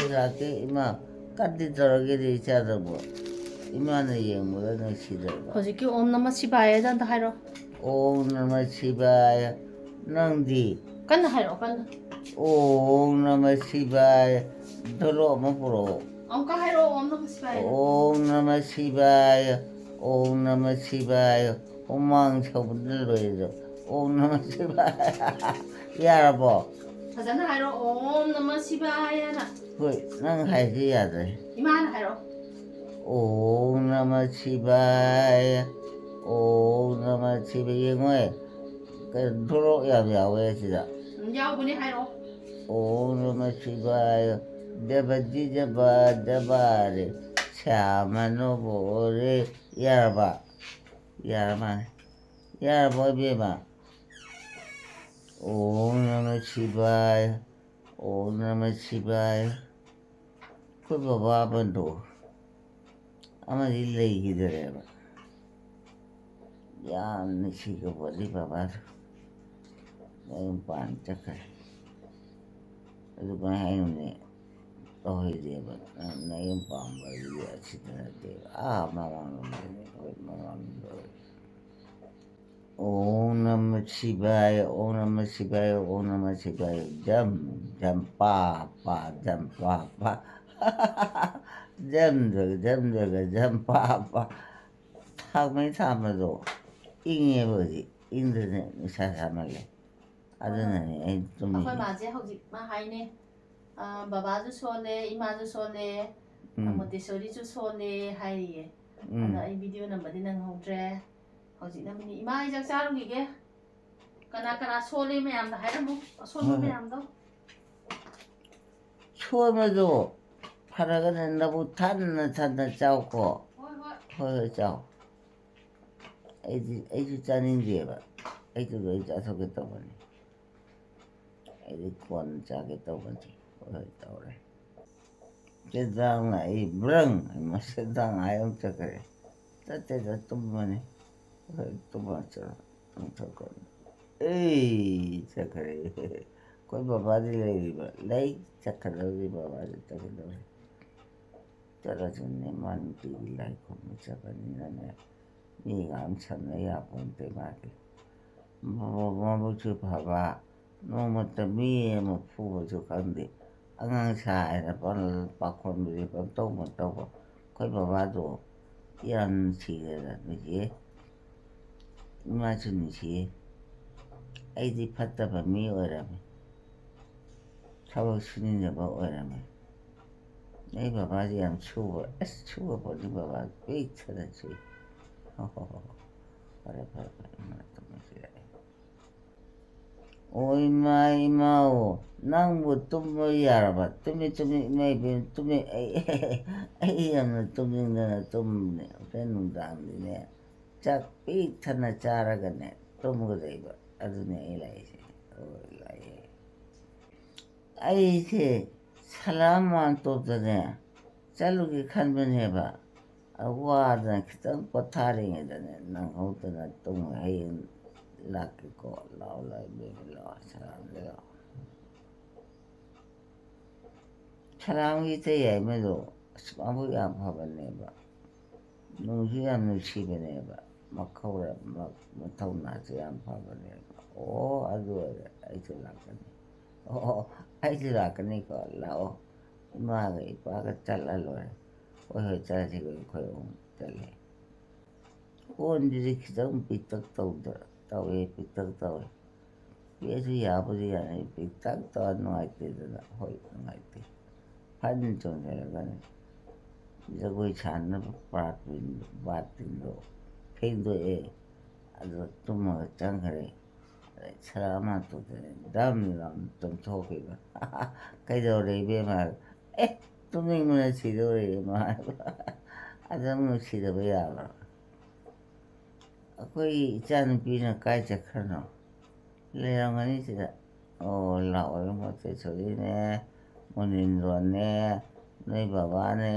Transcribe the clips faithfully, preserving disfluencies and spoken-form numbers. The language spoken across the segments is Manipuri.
ꯂꯥꯛꯀꯦ ꯏꯃꯥ꯫ ꯀꯔꯗꯤ ꯇꯧꯔꯒꯦꯗꯤ ꯏꯆꯥꯗꯕꯨ? ꯏꯃꯥꯅ ꯌꯦꯡꯕꯗ ꯅꯨꯡꯁꯤꯗꯕ꯫ ꯍꯧꯖꯤꯛꯀꯤ ꯑꯣꯝ ꯅꯃ ꯁꯤꯕꯥꯌꯗ ꯑꯝꯇ ꯍꯥꯏꯔꯣ꯫ ꯑꯣꯝ ꯅꯃ ꯁꯤꯕꯥꯌ꯫ ꯅꯪꯗꯤ? ꯀꯟꯅ ꯍꯥꯏꯔꯛꯑꯣ, ꯀꯟꯅ꯫ ꯑꯣꯝ ꯅꯃ ꯁꯤꯕꯥꯌ꯫ ꯙꯣꯂꯣ ꯑꯃ ꯄꯨꯔꯛꯑꯣ꯫ ꯑꯃꯨꯛꯀ ꯍꯥꯏꯔꯛꯑꯣ, ꯑꯣꯝ ꯅꯃ ꯁꯤꯕꯥꯌ꯫ ꯑꯣꯝ ꯅꯃ ꯁꯤꯕꯥꯌ꯫ ꯑꯣꯝ ꯅꯃ ꯁꯤꯕꯥꯌ꯫ ꯍꯨꯃꯥꯡ ꯁꯧꯕꯗ ꯂꯣꯏꯔꯦꯗꯣ꯫ ꯑꯣꯝ ꯅꯃ ꯁꯤꯕꯥꯌ꯫ ꯌꯥꯔꯕꯣ? ꯐꯖꯅ ꯍꯥꯏꯔꯛꯑꯣ, ꯑꯣꯝ ꯅꯃ ꯁꯤꯕꯥꯌꯅ꯫ ꯍꯣꯏ, ꯅꯪ ꯍꯥꯏꯁꯤ ꯌꯥꯗ꯭ꯔꯦ꯫ ꯏꯃꯥꯅ ꯍꯥꯏꯔꯛꯑꯣ꯫ ꯑꯣꯝ ꯅꯃ ꯁꯤꯕꯥꯌ꯫ ꯑꯣꯝ ꯅꯃ ꯁꯤꯕꯥꯌ꯫ ꯌꯦꯡꯉꯣꯏ꯫ ꯀꯩꯅꯣ, ꯙꯣꯂꯣ ꯌꯥꯝ ꯌꯥꯎꯋꯦ ꯁꯤꯗ꯫ ꯎꯝ, ꯌꯥꯎꯕꯅꯦ, ꯍꯥꯏꯔꯛꯑꯣ꯫ ꯑꯣꯝ ꯅꯃ ꯁꯤꯕꯥꯌ꯫ ꯖꯕꯗꯤ ꯖꯕ ꯖꯕ ꯔꯦ꯫ ꯁ꯭ꯌꯥꯃ ꯅꯣꯕꯣ ꯔꯦ꯫ ꯌꯥꯔꯕ? ꯌꯥꯔ ꯃꯥꯜꯂꯦ꯫ ꯌꯥꯔꯕꯣ, ꯏꯕꯦꯝꯃ? ꯑꯣꯝ ꯅꯃ ꯁꯤꯕꯥꯌ꯫ ꯑꯣꯝ ꯅꯃ ꯁꯤꯕꯥꯌ꯫ ꯑꯩꯈꯣꯏ ꯕꯕꯥ ꯑꯃꯗꯣ, ꯑꯃꯗꯤ ꯂꯩꯈꯤꯗꯔꯦꯕ꯫ ꯌꯥꯝ ꯅꯨꯡꯁꯤꯈ꯭ꯔꯕꯅꯤ ꯕꯕꯥꯗꯣ꯫ ꯃꯌꯨꯝ ꯄꯥꯟ ꯆꯠꯈ꯭ꯔꯦ꯫ ꯑꯗꯨꯃꯥꯏꯅ ꯍꯥꯏꯅꯨꯅꯦ꯫ ꯇꯧꯍꯩꯗꯦꯕ꯫ ꯅꯪ ꯅꯌꯨꯝ ꯄꯥꯟꯕ ꯍꯥꯏꯗꯨꯗꯤ ꯑꯁꯤꯗ ꯅꯠꯇꯦꯕ꯫ ꯑꯥ ꯃꯃꯥꯡ ꯂꯣꯝꯗꯅꯤ, ꯑꯩꯈꯣꯏ ꯃꯃꯥꯡ ꯂꯣꯝꯗ꯫ ꯑꯣꯝ ꯅꯃ ꯁꯤꯕꯥꯌ, ꯑꯣꯝ ꯅꯃ ꯁꯤꯕꯥꯌ, ꯑꯣꯝ ꯅꯃ ꯁꯤꯕꯥꯌ꯫ ꯖꯝ, ꯖꯝ, ꯄꯥ, ꯄꯥ, ꯖꯝ, ꯄꯥ, ꯄꯥ꯫ ꯖꯝ ꯖꯒ, ꯖꯝ ꯖꯒ, ꯖꯝ ꯄꯥ, ꯄꯥ꯫ ꯊꯥꯎꯃꯩ ꯊꯥꯟꯕꯗꯣ ꯏꯪꯉꯦꯕ ꯍꯧꯖꯤꯛ꯫ ꯏꯪꯗ꯭ꯔꯅꯦ, ꯅꯨꯡꯁꯥ ꯁꯥꯃꯜꯂꯦ꯫ ꯑꯗꯨꯅꯅꯦ ꯑꯩ ꯇꯨꯝꯃꯤꯁꯦ꯫ ꯑꯩꯈꯣꯏ ꯃꯥꯁꯦ ꯍꯧꯖꯤꯛ ꯃꯥ ꯍꯥꯏꯅꯦ, ꯑ, ꯕꯕꯥꯁꯨ ꯁꯣꯜꯂꯦ, ꯏꯃꯥꯁꯨ ꯁꯣꯜꯂꯦ, ꯎꯝ꯫ ꯃꯣꯟꯇꯦꯁꯣꯔꯤꯁꯨ ꯁꯣꯜꯂꯦ ꯍꯥꯏꯔꯤꯌꯦ꯫ ꯎꯝ꯫ ꯑꯗ ꯑꯩ ꯚꯤꯗꯤꯑꯣ ꯅꯝꯕꯗꯤ ꯅꯪꯍꯧꯗ꯭ꯔꯦ꯫ ꯍꯧꯖꯤꯛ ꯅꯝꯃꯤꯅꯤ꯫ ꯏꯃꯥ, ꯑꯩ ꯆꯥꯛ ꯆꯥꯔꯨꯈꯤꯒꯦ꯫ ꯀꯅꯥ ꯀꯅꯥ ꯁꯣꯜꯂꯤ ꯃꯌꯥꯝꯗ ꯍꯥꯏꯔꯝꯃꯨ, ꯑꯁꯣꯟꯕ ꯍꯣꯏ, ꯍꯣꯏ꯫ ꯃꯌꯥꯝꯗꯣ꯫ ꯁꯣꯟꯕꯗꯣ ꯐꯔꯒꯅ ꯅꯕꯨꯛ ꯊꯟꯅ ꯊꯟꯅ ꯆꯥꯎꯀꯣ꯫ ꯍꯣꯏ, ꯍꯣꯏ꯫ ꯍꯣꯏ, ꯍꯣꯏ, ꯆꯥꯎ꯫ ꯑꯩꯗꯤ, ꯑꯩꯁꯨ ꯆꯥꯅꯤꯡꯗꯦꯕ꯫ ꯑꯩꯁꯨ ꯂꯣꯏ ꯆꯥꯊꯣꯛꯀꯦ ꯇꯧꯕꯅꯤ꯫ ꯑꯩꯗꯤ ꯀꯣꯟꯅ ꯆꯥꯒꯦ ꯇꯧꯕꯅꯤ꯫ ꯍꯣꯏ, ꯍꯣꯏ, ꯇꯧꯔꯦ꯫ ꯁꯦꯟꯗ꯭ꯔꯥꯡꯅ ꯑꯩ ꯕ꯭ꯔꯪ ꯍꯥꯏꯅ ꯁꯦꯟꯗ꯭ꯔꯥꯡ ꯍꯥꯏ ꯑꯃ ꯆꯠꯈ꯭ꯔꯦ꯫ ꯆꯠꯇꯦꯗ, ꯇꯨꯝꯕꯅꯤ꯫ ꯍꯣꯏ, ꯇꯨꯝꯕ ꯆꯠꯂꯣ꯫ ꯇꯨꯝꯊꯣꯛꯈ꯭ꯔꯣ꯫ ꯑꯩ ꯆꯠꯈ꯭ꯔꯦ꯫ ꯑꯩꯈꯣꯏ ꯕꯕꯥꯗꯤ ꯂꯩꯔꯤꯕ? ꯂꯩ, ꯆꯠꯈ꯭ꯔꯗꯧꯔꯤ, ꯕꯕꯥꯗꯤ ꯆꯠꯈ꯭ꯔꯗꯧꯔꯤ꯫ ꯆꯠꯂꯁꯨꯅꯦ, ꯃꯥ ꯅꯨꯡꯇꯤꯒꯤ ꯂꯥꯏ ꯈꯨꯔꯨꯝꯕ ꯆꯠꯄꯅꯤꯅꯅꯦ, ꯃꯤꯒ ꯑꯃ ꯁꯝꯅ ꯌꯥꯄꯣꯟꯇꯦ ꯃꯥꯗꯤ꯫ ꯃꯕꯨ-, ꯃꯕꯨꯛꯁꯨ ꯐꯕ, ꯅꯣꯡꯃꯇ ꯃꯤ ꯑꯃ ꯐꯨꯕꯁꯨ ꯈꯪꯗꯦ꯫ ꯑꯉꯥꯡ ꯁꯥꯏꯅ ꯄꯪ-, ꯄꯥꯈꯣꯟꯕꯁꯦ ꯄꯪꯇꯧ ꯄꯪꯇꯧꯕ꯫ ꯑꯩꯈꯣꯏ ꯕꯕꯥꯗꯣ ꯌꯥꯝ ꯅꯨꯡꯁꯤꯈ꯭ꯔꯦꯗ, ꯅꯨꯡꯁꯤꯌꯦ꯫ ꯏꯃꯥꯁꯨ ꯅꯨꯡꯁꯤꯌꯦ꯫ ꯑꯩꯗꯤ ꯐꯠꯇꯕ ꯃꯤ ꯑꯣꯏꯔꯝꯃꯦ꯫ ꯊꯕꯛ ꯁꯨꯅꯤꯡꯗꯕ ꯑꯣꯏꯔꯝꯃꯦ꯫ ꯅꯣꯏ ꯕꯕꯥꯗꯤ ꯌꯥꯝ ꯁꯨꯕ, ꯑꯁ, ꯁꯨꯕ ꯄꯣꯠꯅꯤ ꯕꯕꯥ, ꯄꯤꯛ ꯊꯟꯅ ꯁꯨꯏ꯫ ꯍꯣ, ꯍꯣ, ꯍꯣ, ꯍꯣ꯫ ꯐꯔꯦ, ꯐꯔꯦ, ꯐꯔꯦ, ꯏꯃꯥ ꯇꯨꯝꯃꯁꯨ ꯌꯥꯏ꯫ ꯑꯣ, ꯏꯃꯥ, ꯏꯃꯥꯑꯣ, ꯅꯪꯕꯨ ꯇꯨꯝꯕ ꯌꯥꯔꯕ? ꯇꯨꯝꯃꯤ, ꯇꯨꯝꯃꯤ, ꯏꯃꯥ ꯏꯕꯦꯝ, ꯇꯨꯝꯃꯤ꯫ ꯑꯩ, ꯑꯩ ꯌꯥꯝꯅ ꯇꯨꯝꯅꯤꯡꯗꯅ ꯇꯨꯝꯕꯅꯦ꯫ ꯍꯣꯔꯦꯟ ꯅꯨꯡꯗꯥꯡꯗꯤꯅꯦ, ꯆꯥꯛ ꯄꯤꯛ ꯊꯟꯅ ꯆꯥꯔꯒꯅꯦ, ꯇꯨꯝꯒꯗꯣꯏꯕ꯫ ꯑꯗꯨꯅꯦ ꯑꯩ ꯂꯥꯛꯏꯁꯦ꯫ ꯍꯣꯏ, ꯂꯥꯛꯑꯦ꯫ ꯑꯩꯁꯦ ꯁꯂꯥꯝ ꯃꯥꯟꯇꯣꯞꯇꯅꯦ ꯆꯠꯂꯨꯒꯦ ꯈꯟꯕꯅꯦꯕ꯫ ꯑ, ꯋꯥꯗꯅ ꯈꯤꯇꯪ ꯄꯣꯊꯥꯔꯤꯉꯩꯗꯅꯦ, ꯅꯪꯍꯧꯗꯅ ꯇꯨꯝꯃꯦ꯫ ꯍꯌꯦꯡ ꯂꯥꯛꯀꯦꯀꯣ꯫ ꯂꯥꯛꯑꯣ, ꯂꯥꯛꯑꯣ, ꯏꯕꯦꯝꯃ, ꯂꯥꯛꯑꯣ, ꯁꯂꯥꯝꯗ ꯂꯥꯛꯑꯣ꯫ ꯁꯂꯥꯝꯒꯤ ꯏꯇꯩ ꯌꯥꯏꯃꯗꯣ, ꯑꯁ, ꯃꯕꯨꯛ ꯌꯥꯝ ꯐꯕꯅꯦꯕ꯫ ꯅꯨꯡꯁꯨ ꯌꯥꯝ ꯅꯨꯡꯁꯤꯕꯅꯦꯕ꯫ ꯃꯈꯧꯔ-, ꯃ-, ꯃꯊꯧꯅꯥꯁꯨ ꯌꯥꯝ ꯐꯕꯅꯦꯕ꯫ ꯑꯣ, ꯑꯗꯨ ꯑꯣꯏꯔꯦ, ꯑꯩꯁꯨ ꯂꯥꯛꯀꯅꯤ꯫ ꯑꯣ, ꯑꯩꯁꯨ ꯂꯥꯛꯀꯅꯤꯀꯣ, ꯂꯥꯛꯑꯣ꯫ ꯏꯃꯥꯒ ꯏꯄꯥꯒ ꯆꯠꯂ ꯂꯣꯏꯔꯦ꯫ ꯍꯣꯏ, ꯍꯣꯏ, ꯆꯠꯂꯁꯤ, ꯑꯩꯈꯣꯏ ꯑꯍꯨꯝ ꯆꯠꯂꯦ꯫ ꯀꯣꯟꯁꯤꯗꯤ ꯈꯤꯇꯪ ꯄꯤꯛꯇꯛ ꯇꯧꯗ꯭ꯔꯥ? ꯇꯧꯋꯦ, ꯄꯤꯛꯇꯛ ꯇꯧꯋꯦ꯫ ꯄꯤꯛꯑꯁꯨ ꯌꯥꯕꯨꯗꯤ ꯌꯥꯅꯤ, ꯄꯤꯛꯇꯛ ꯇꯧꯔ ꯅꯨꯡꯉꯥꯏꯇꯦꯗꯅ꯫ ꯍꯣꯏ, ꯅꯨꯡꯉꯥꯏꯇꯦ꯫ ꯐꯟ ꯆꯣꯡꯁꯤꯜꯂꯒꯅꯦ, ꯖꯒꯣꯏ ꯁꯥꯅꯕ ꯄꯥꯔꯠ-, ꯕꯥꯇꯤꯟꯗꯣ ꯐꯦꯡꯗꯣꯛꯑꯦ, ꯑꯗꯨꯒ ꯇꯨꯝꯃꯒ ꯆꯪꯈ꯭ꯔꯦ꯫ ꯑꯗꯩ ꯁꯔꯥ ꯑꯃ ꯇꯨꯝꯗꯅ ꯗꯝ ꯂꯥꯎꯅ ꯇꯨꯝꯊꯣꯛꯈꯤꯕ꯫ "ꯀꯩꯗꯧꯔꯦ, ꯏꯕꯦꯝꯃ?" ꯍꯥꯏꯕ꯫ "ꯑꯦ, ꯇꯨꯝꯅꯤꯡꯕꯅ ꯁꯤꯗꯧꯔꯦ, ꯏꯃꯥ" ꯍꯥꯏꯕ꯫ ꯑꯗꯨꯝ ꯅꯨꯡꯁꯤꯗꯕ ꯌꯥꯕ꯭ꯔꯣ? ꯑꯩꯈꯣꯏꯒꯤ ꯏꯆꯥꯅꯨꯄꯤꯅ ꯀꯥꯏ ꯆꯠꯈ꯭ꯔꯅꯣ? ꯂꯩꯔꯝꯒꯅꯤ ꯁꯤꯗ꯫ ꯑꯣ, ꯂꯥꯛꯑꯣꯏ, ꯃꯣꯇꯦꯁꯣꯔꯤꯅꯦ, ꯃꯨꯅꯤꯟꯗ꯭ꯔꯣꯅꯦ, ꯅꯣꯏ ꯕꯕꯥꯅꯦ,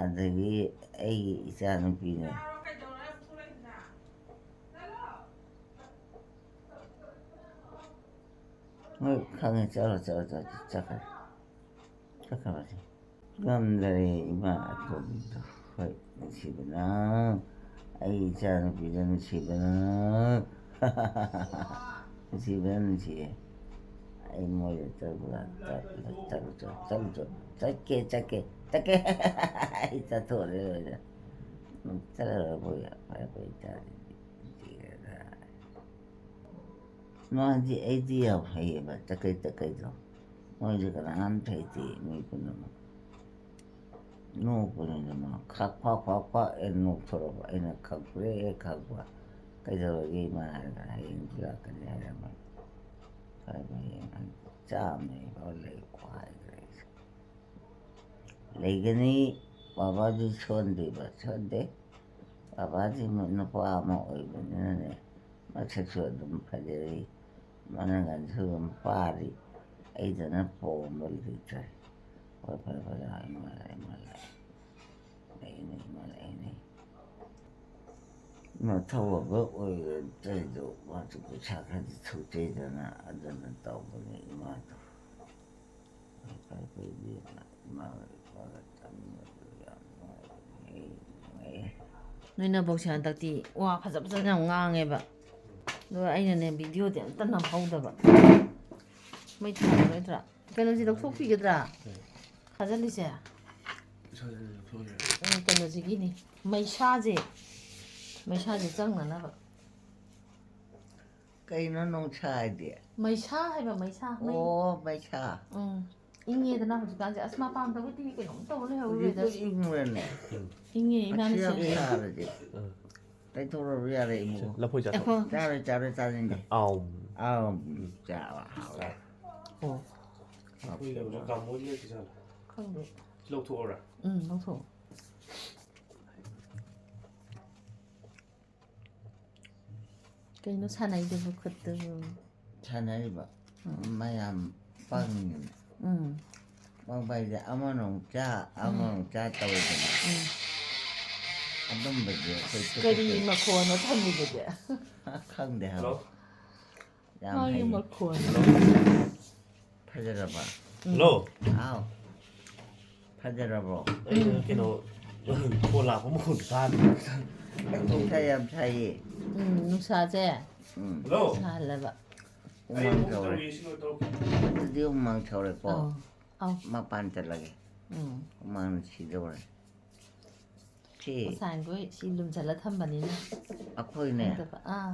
ꯑꯗꯒꯤ ꯑꯩꯒꯤ ꯏꯆꯥꯅꯨꯄꯤꯅꯦ꯫ ꯍꯣꯏ, ꯈꯪꯉꯦ꯫ ꯆꯠꯂꯣ, ꯆꯠꯂꯣ, ꯆꯠꯂꯣ, ꯆꯠꯈ꯭ꯔꯦ꯫ ꯆꯠꯈ꯭ꯔꯕꯅꯤ꯫ ꯉꯝꯗꯔꯦ ꯏꯃꯥ ꯑꯇꯣꯝꯕꯤꯗꯣ꯫ ꯍꯣꯏ, ꯅꯨꯡꯁꯤꯕꯅ꯫ ꯑꯩ ꯏꯆꯥ ꯅꯨꯄꯤꯗ ꯅꯨꯡꯁꯤꯕꯅ꯫ ꯅꯨꯡꯁꯤꯕꯅ ꯅꯨꯡꯁꯤꯌꯦ꯫ ꯑꯩ ꯃꯣꯏꯗ ꯆꯠꯂꯨ, ꯆꯠꯂꯨ, ꯆꯠꯂꯨ, ꯆꯠꯂꯨ, ꯆꯠꯂꯨ, ꯆꯠꯀꯦ, ꯆꯠꯀꯦ, ꯆꯠꯀꯦ꯫ ꯑꯩ ꯆꯠꯊꯣꯛꯑꯔꯣꯏ ꯂꯣꯏꯔꯦ꯫ ꯆꯠꯂꯔꯣꯏ, ꯐꯔꯦ, ꯐꯔꯦ, ꯏꯆꯥꯁꯤꯡꯗꯤ꯫ ꯅꯨꯡꯁꯤꯔꯒ꯫ ꯃꯥꯗꯤ ꯑꯩꯗꯤ ꯌꯥꯝ ꯍꯩꯌꯦꯕ, ꯇꯀꯩ ꯇꯀꯩꯗꯣ꯫ ꯃꯣꯏꯗꯤ ꯀꯅꯥꯝꯇ ꯍꯩꯇꯦ, ꯃꯤ ꯄꯨꯝꯅꯃꯛ꯫ ꯅꯣꯛꯄꯅꯤꯅ ꯃꯥ ꯈꯥꯛ ꯈꯥꯛ ꯈꯥꯛ ꯈꯥꯛ ꯑꯦ ꯅꯣꯛꯊꯣꯔꯛꯄ꯫ ꯑꯩꯅ ꯈꯪꯄ꯭ꯔꯦ ꯈꯪꯄ꯫ "ꯀꯩꯗꯧꯔꯒꯦ ꯏꯃꯥ?" ꯍꯥꯏꯔꯒ, "ꯍꯌꯦꯡꯁꯨ ꯂꯥꯛꯀꯅꯤ" ꯍꯥꯏꯔꯝꯃꯦ꯫ ꯍꯥꯏꯕ ꯍꯌꯦꯡ ꯍꯟ-, ꯆꯥꯝꯃ ꯐꯥꯎ ꯂꯩꯀꯣ ꯍꯥꯏꯈ꯭ꯔꯦ ꯑꯩꯁꯨ꯫ ꯂꯩꯒꯅꯤ꯫ ꯕꯕꯥꯗꯤ ꯁꯣꯟꯗꯦꯕ, ꯁꯣꯟꯗꯦ꯫ ꯕꯕꯥꯗꯤ ꯅꯨꯄꯥ ꯑꯃ ꯑꯣꯏꯕꯅꯤꯅꯅꯦ, ꯃꯁꯛꯁꯨ ꯑꯗꯨꯝ ꯐꯖꯔꯤ, ꯃꯅꯪꯒꯟꯁꯨ ꯑꯗꯨꯝ ꯄꯥꯔꯤ꯫ ꯑꯩꯗꯅ ꯄꯣꯝꯕ ꯂꯩꯇ꯭ꯔꯦ꯫ ꯍꯣꯏ, ꯐꯔꯦ, ꯐꯔꯦ, ꯏꯃꯥ ꯂꯥꯛꯑꯦ, ꯏꯃꯥ ꯂꯥꯛꯑꯦ꯫ ꯂꯩꯅꯤ, ꯏꯃꯥ ꯂꯩꯅꯤ꯫ ꯏꯃꯥ ꯊꯧꯕꯕꯨ ꯑꯣꯏꯔꯣꯏꯗ꯭ꯔꯤꯗꯣ, ꯃꯥꯁꯨ ꯄꯩꯁꯥ ꯈꯔꯗꯤ ꯊꯣꯛꯆꯩꯗꯅ, ꯑꯗꯨꯅ ꯇꯧꯕꯅꯤ ꯏꯃꯥꯗꯣ꯫ ꯅꯣꯏ ꯅꯕꯣꯛꯁꯦ ꯍꯟꯗꯛꯇꯤ ꯋꯥ ꯐꯖ ꯐꯖꯅ ꯌꯥꯝ ꯉꯥꯡꯉꯦꯕ꯫ ꯑꯗꯨꯒ ꯑꯩꯅꯅꯦ, ꯚꯤꯗꯤꯑꯣꯗꯤ ꯑꯝꯇ ꯅꯝꯍꯧꯗꯕ꯫ ꯃꯩ ꯊꯥꯔꯔꯣꯏꯗ꯭ꯔꯥ? ꯀꯩꯅꯣꯁꯤ ꯂꯧꯊꯣꯛꯄꯤꯒꯗ꯭ꯔꯥ? ꯊꯥꯖꯤꯜꯂꯤꯁꯦ? ꯎꯝ, ꯀꯩꯅꯣꯁꯤꯒꯤꯅꯤ꯫ ꯃꯩꯁꯥꯁꯦ, ꯃꯩꯁꯥꯁꯦ ꯆꯪꯅꯅꯕ꯫ ꯀꯩꯅꯣ ꯅꯨꯡꯁꯥ ꯍꯥꯏꯗꯤ? ꯃꯩꯁꯥ ꯍꯥꯏꯕ, ꯃꯩꯁꯥ, ꯃꯩ꯫ ꯑꯣ, ꯃꯩꯁꯥ꯫ ꯎꯝ꯫ ꯏꯪꯉꯦꯗꯅ ꯍꯧꯖꯤꯛꯀꯥꯟꯁꯦ꯫ ꯑꯁ, ꯃꯄꯥꯟꯗꯕꯨꯗꯤ ꯀꯩꯅꯣꯝ ꯇꯧꯕ ꯂꯩꯍꯧꯔꯦ꯫ ꯍꯧꯖꯤꯛꯄꯨ ꯏꯪꯕ꯭ꯔꯅꯦ? ꯏꯪꯉꯦ, ꯏꯕꯥꯅꯤ ꯑꯁꯤ ꯌꯥꯝ ꯁꯦ꯫ ꯁꯥꯔꯗꯤ꯫ ꯎꯝ꯫ ꯇꯩꯊꯣꯛꯔꯕ ꯌꯥꯔꯦ, ꯏꯃꯨꯡ꯫ ꯂꯐꯣꯏ ꯆꯥꯊꯣꯛ꯫ ꯑꯩꯈꯣꯏ ꯆꯥꯔꯣꯏ, ꯆꯥꯔꯣꯏ, ꯆꯥꯅꯤꯡꯗꯦ꯫ ꯑꯥꯎ꯫ ꯑꯥꯎ꯫ ꯎꯝ꯫ ꯆꯥꯕ ꯍꯥꯎꯔꯦ꯫ ꯑꯣ꯫ ꯂꯐꯣꯏ ꯂꯩꯕꯗꯣ ꯀꯥꯝꯃꯣ ꯂꯩꯇꯦ ꯖꯥꯠꯂꯣ? ꯈꯪꯗꯦ꯫ ꯁꯤ ꯂꯧꯊꯣꯛꯑꯣꯔꯥ? ꯎꯝ, ꯂꯧꯊꯣꯛꯑꯣ꯫ ꯀꯩꯅꯣ ꯁꯥꯟꯅꯩꯗꯨꯕꯨ ꯈꯨꯠꯇꯨꯕꯨ? ꯁꯥꯟꯅꯔꯤꯕ ꯎꯝ꯫ ꯃꯌꯥꯝ ꯄꯪꯉꯤꯅꯦ꯫ ꯎꯝ꯫ ꯄꯪꯕ ꯍꯥꯏꯁꯦ ꯑꯃꯅ ꯑꯃꯨꯛ ꯆꯥ, ꯑꯃꯅ ꯎꯝ꯫ ꯑꯃꯨꯛ ꯆꯥ ꯇꯧꯋꯤꯗꯅ꯫ ꯎꯝ꯫ ꯑꯗꯨꯝꯕꯗꯤ ꯑꯩꯈꯣꯏ ꯀꯔꯤ ꯇꯨꯀꯠꯆꯩ꯫ ꯃꯈꯣꯟꯅꯣ ꯊꯝꯃꯤꯗꯨꯗꯤ? ꯈꯪꯗꯦ ꯍꯥꯏꯕ꯫ ꯍꯜꯂꯣ? ꯌꯥꯝ ꯃꯥꯒꯤ ꯍꯩ꯫ ꯃꯈꯣꯟ꯫ ꯐꯖꯔꯕ? ꯎꯝ꯫ ꯍꯜꯂꯣ꯫ ꯍꯥꯎ꯫ ꯐꯖꯔꯕꯣ? ꯑꯩꯅ ꯀꯩꯅꯣ, ꯐꯣꯟ ꯂꯥꯛꯄ ꯃꯈꯣꯟ ꯇꯥꯗꯦ꯫ ꯅꯨꯡꯁꯥ ꯌꯥꯝ ꯁꯥꯏꯌꯦ꯫ ꯎꯝ, ꯅꯨꯡꯁꯥꯁꯦ ꯎꯝ꯫ ꯍꯜꯂꯣ꯫ ꯁꯥꯍꯜꯂꯕ꯫ ꯑꯩ ꯍꯨꯃꯥꯡ ꯑꯃꯨꯛ ꯁꯧꯔꯦ꯫ ꯇꯧꯔꯤ, ꯁꯤ ꯂꯣꯏ ꯇꯧꯔꯛꯀꯦ꯫ ꯑꯗꯨꯗꯤ ꯍꯨꯃꯥꯡ ꯁꯧꯔꯦꯀꯣ꯫ ꯑꯧ, ꯑꯧ꯫ ꯃꯄꯥꯟ ꯆꯠꯂꯒꯦ꯫ ꯎꯝ꯫ ꯍꯨꯃꯥꯡꯅ ꯁꯤꯗꯧꯔꯦ꯫ ꯁꯤ ꯉꯁꯥꯏꯈꯣꯏ ꯁꯤ ꯂꯨꯝꯁꯤꯜꯂ ꯊꯝꯕꯅꯤꯅ ꯑꯩꯈꯣꯏꯅꯦ꯫ ꯈꯪꯗꯕ꯫ ꯑꯥ꯫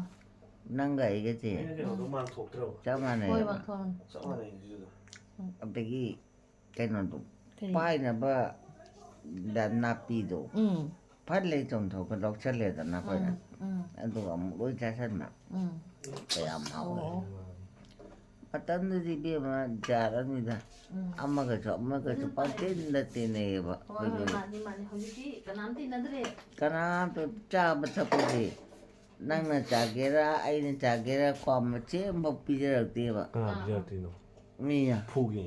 ꯅꯪꯒ ꯑꯩꯒꯁꯦ ꯑꯩꯅ ꯀꯩꯅꯣꯗꯣ ꯃꯥꯟꯊꯣꯛꯇ꯭ꯔꯕ? ꯆꯞ ꯍꯣꯏ, ꯃꯥꯟꯅꯩꯌꯦꯕ꯫ ꯃꯥꯟꯊꯣꯛꯑꯝꯃꯦ꯫ ꯆꯞ ꯃꯥꯟꯅꯩ ꯑꯗꯨꯗꯣ꯫ ꯎꯝ꯫ ꯑꯗꯒꯤ ꯀꯩꯅꯣꯗꯣ, ꯀꯔꯤ? ꯄꯥꯏꯅꯕ ꯗ-, ꯅꯥꯄꯤꯗꯣ꯫ ꯎꯝ꯫ ꯐꯠ ꯂꯩ ꯆꯣꯡꯊꯣꯛꯈ꯭ꯔ ꯂꯧꯁꯜꯂꯦꯗꯅ ꯑꯩꯈꯣꯏꯅ꯫ ꯎꯝ, ꯎꯝ꯫ ꯑꯗꯨꯒ ꯑꯃꯨꯛ ꯂꯣꯏ ꯆꯥꯁꯟꯕ꯫ ꯎꯝ꯫ ꯀꯌꯥꯝ ꯍꯥꯎꯋꯦ꯫ ꯑꯣ꯫ ꯃꯇꯝꯗꯨꯗꯤ ꯏꯕꯦꯝꯃ ꯖꯥꯔ ꯑꯃꯅꯤꯗ꯫ ꯎꯝ꯫ ꯑꯃꯒꯁꯨ ꯑꯃꯒꯁꯨ ꯑꯗꯨꯅ ꯐꯔꯦ꯫ ꯄꯪꯇꯤꯟꯗ ꯇꯤꯟꯅꯩꯌꯦꯕ ꯍꯣꯏ, ꯍꯣꯏ, ꯑꯩꯈꯣꯏꯗꯤ꯫ ꯃꯥꯅꯤ, ꯃꯥꯅꯤ꯫ ꯍꯧꯖꯤꯛꯇꯤ ꯀꯅꯥꯝ ꯇꯤꯟꯅꯗ꯭ꯔꯦ꯫ ꯀꯅꯥꯝꯇ ꯆꯥꯕ ꯊꯛꯄꯁꯦ ꯅꯪꯅ ꯆꯥꯒꯦꯔꯥ, ꯑꯩꯅ ꯆꯥꯒꯦꯔꯥ, ꯀ꯭ꯋꯥ ꯃꯆꯦꯠ ꯑꯃꯐꯥꯎ ꯄꯤꯖꯔꯛꯇꯦꯕ꯫ ꯀꯅꯥ ꯑꯥ, ꯑꯥ꯫ ꯄꯤꯖꯔꯛꯇꯣꯏꯅꯣ? ꯃꯤꯅ꯫ ꯐꯨꯒꯦ꯫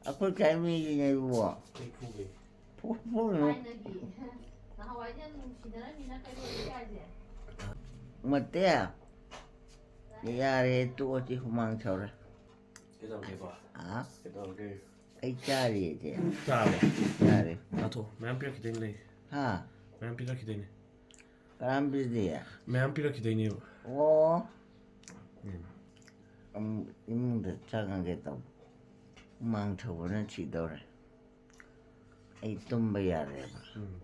ꯑꯩꯈꯣꯏ ꯀꯥꯏ ꯃꯤꯒꯤꯅꯦ ꯏꯕꯨꯡꯉꯣ? ꯑꯩ ꯐꯨꯒꯦ꯫ ꯐꯨ-, ꯐꯨꯔꯨꯅꯨ꯫ ꯊꯥꯏꯅꯒꯤ, ꯅꯍꯥꯟꯋꯥꯏꯗꯤ ꯌꯥꯝ ꯅꯨꯡꯁꯤꯅꯔꯝꯃꯤꯅ ꯀꯩꯅꯣ ꯂꯩꯀꯥꯏꯁꯦ꯫ ꯃꯠꯇꯦ꯫ ꯌꯥꯔꯦ, ꯇꯣꯛꯑꯁꯤ, ꯍꯨꯃꯥꯡ ꯁꯧꯔꯦ꯫ ꯀꯩꯗꯧꯔꯒꯦꯕ? ꯑꯥ? ꯀꯩꯗꯧꯔꯒꯦ? ꯑꯩ ꯆꯥꯔꯤꯁꯦ꯫ ꯆꯥꯔꯕꯣ? ꯆꯥꯔꯦ꯫ ꯆꯥꯊꯣꯛꯑꯣ꯫ ꯃꯌꯥꯝ ꯄꯤꯔꯛꯈꯤꯗꯣꯏꯅꯦ꯫ ꯍꯥ? ꯃꯌꯥꯝ ꯄꯤꯔꯛꯈꯤꯗꯣꯏꯅꯦ꯫ ꯀꯅꯥꯝ ꯄꯤꯗꯦ? ꯃꯌꯥꯝ ꯄꯤꯔꯛꯈꯤꯗꯣꯏꯅꯦꯕ꯫ ꯑꯣ꯫ ꯎꯝ꯫ ꯑꯃꯨꯛ ꯏꯃꯨꯡꯗ ꯆꯪꯉꯒꯦ ꯇꯧꯕ꯫ ꯍꯨꯃꯥꯡ ꯁꯧꯕꯅ ꯁꯤꯗꯧꯔꯦ꯫ ꯑꯩ ꯇꯨꯝꯕ ꯌꯥꯔꯦꯕ꯫ ꯎꯝ꯫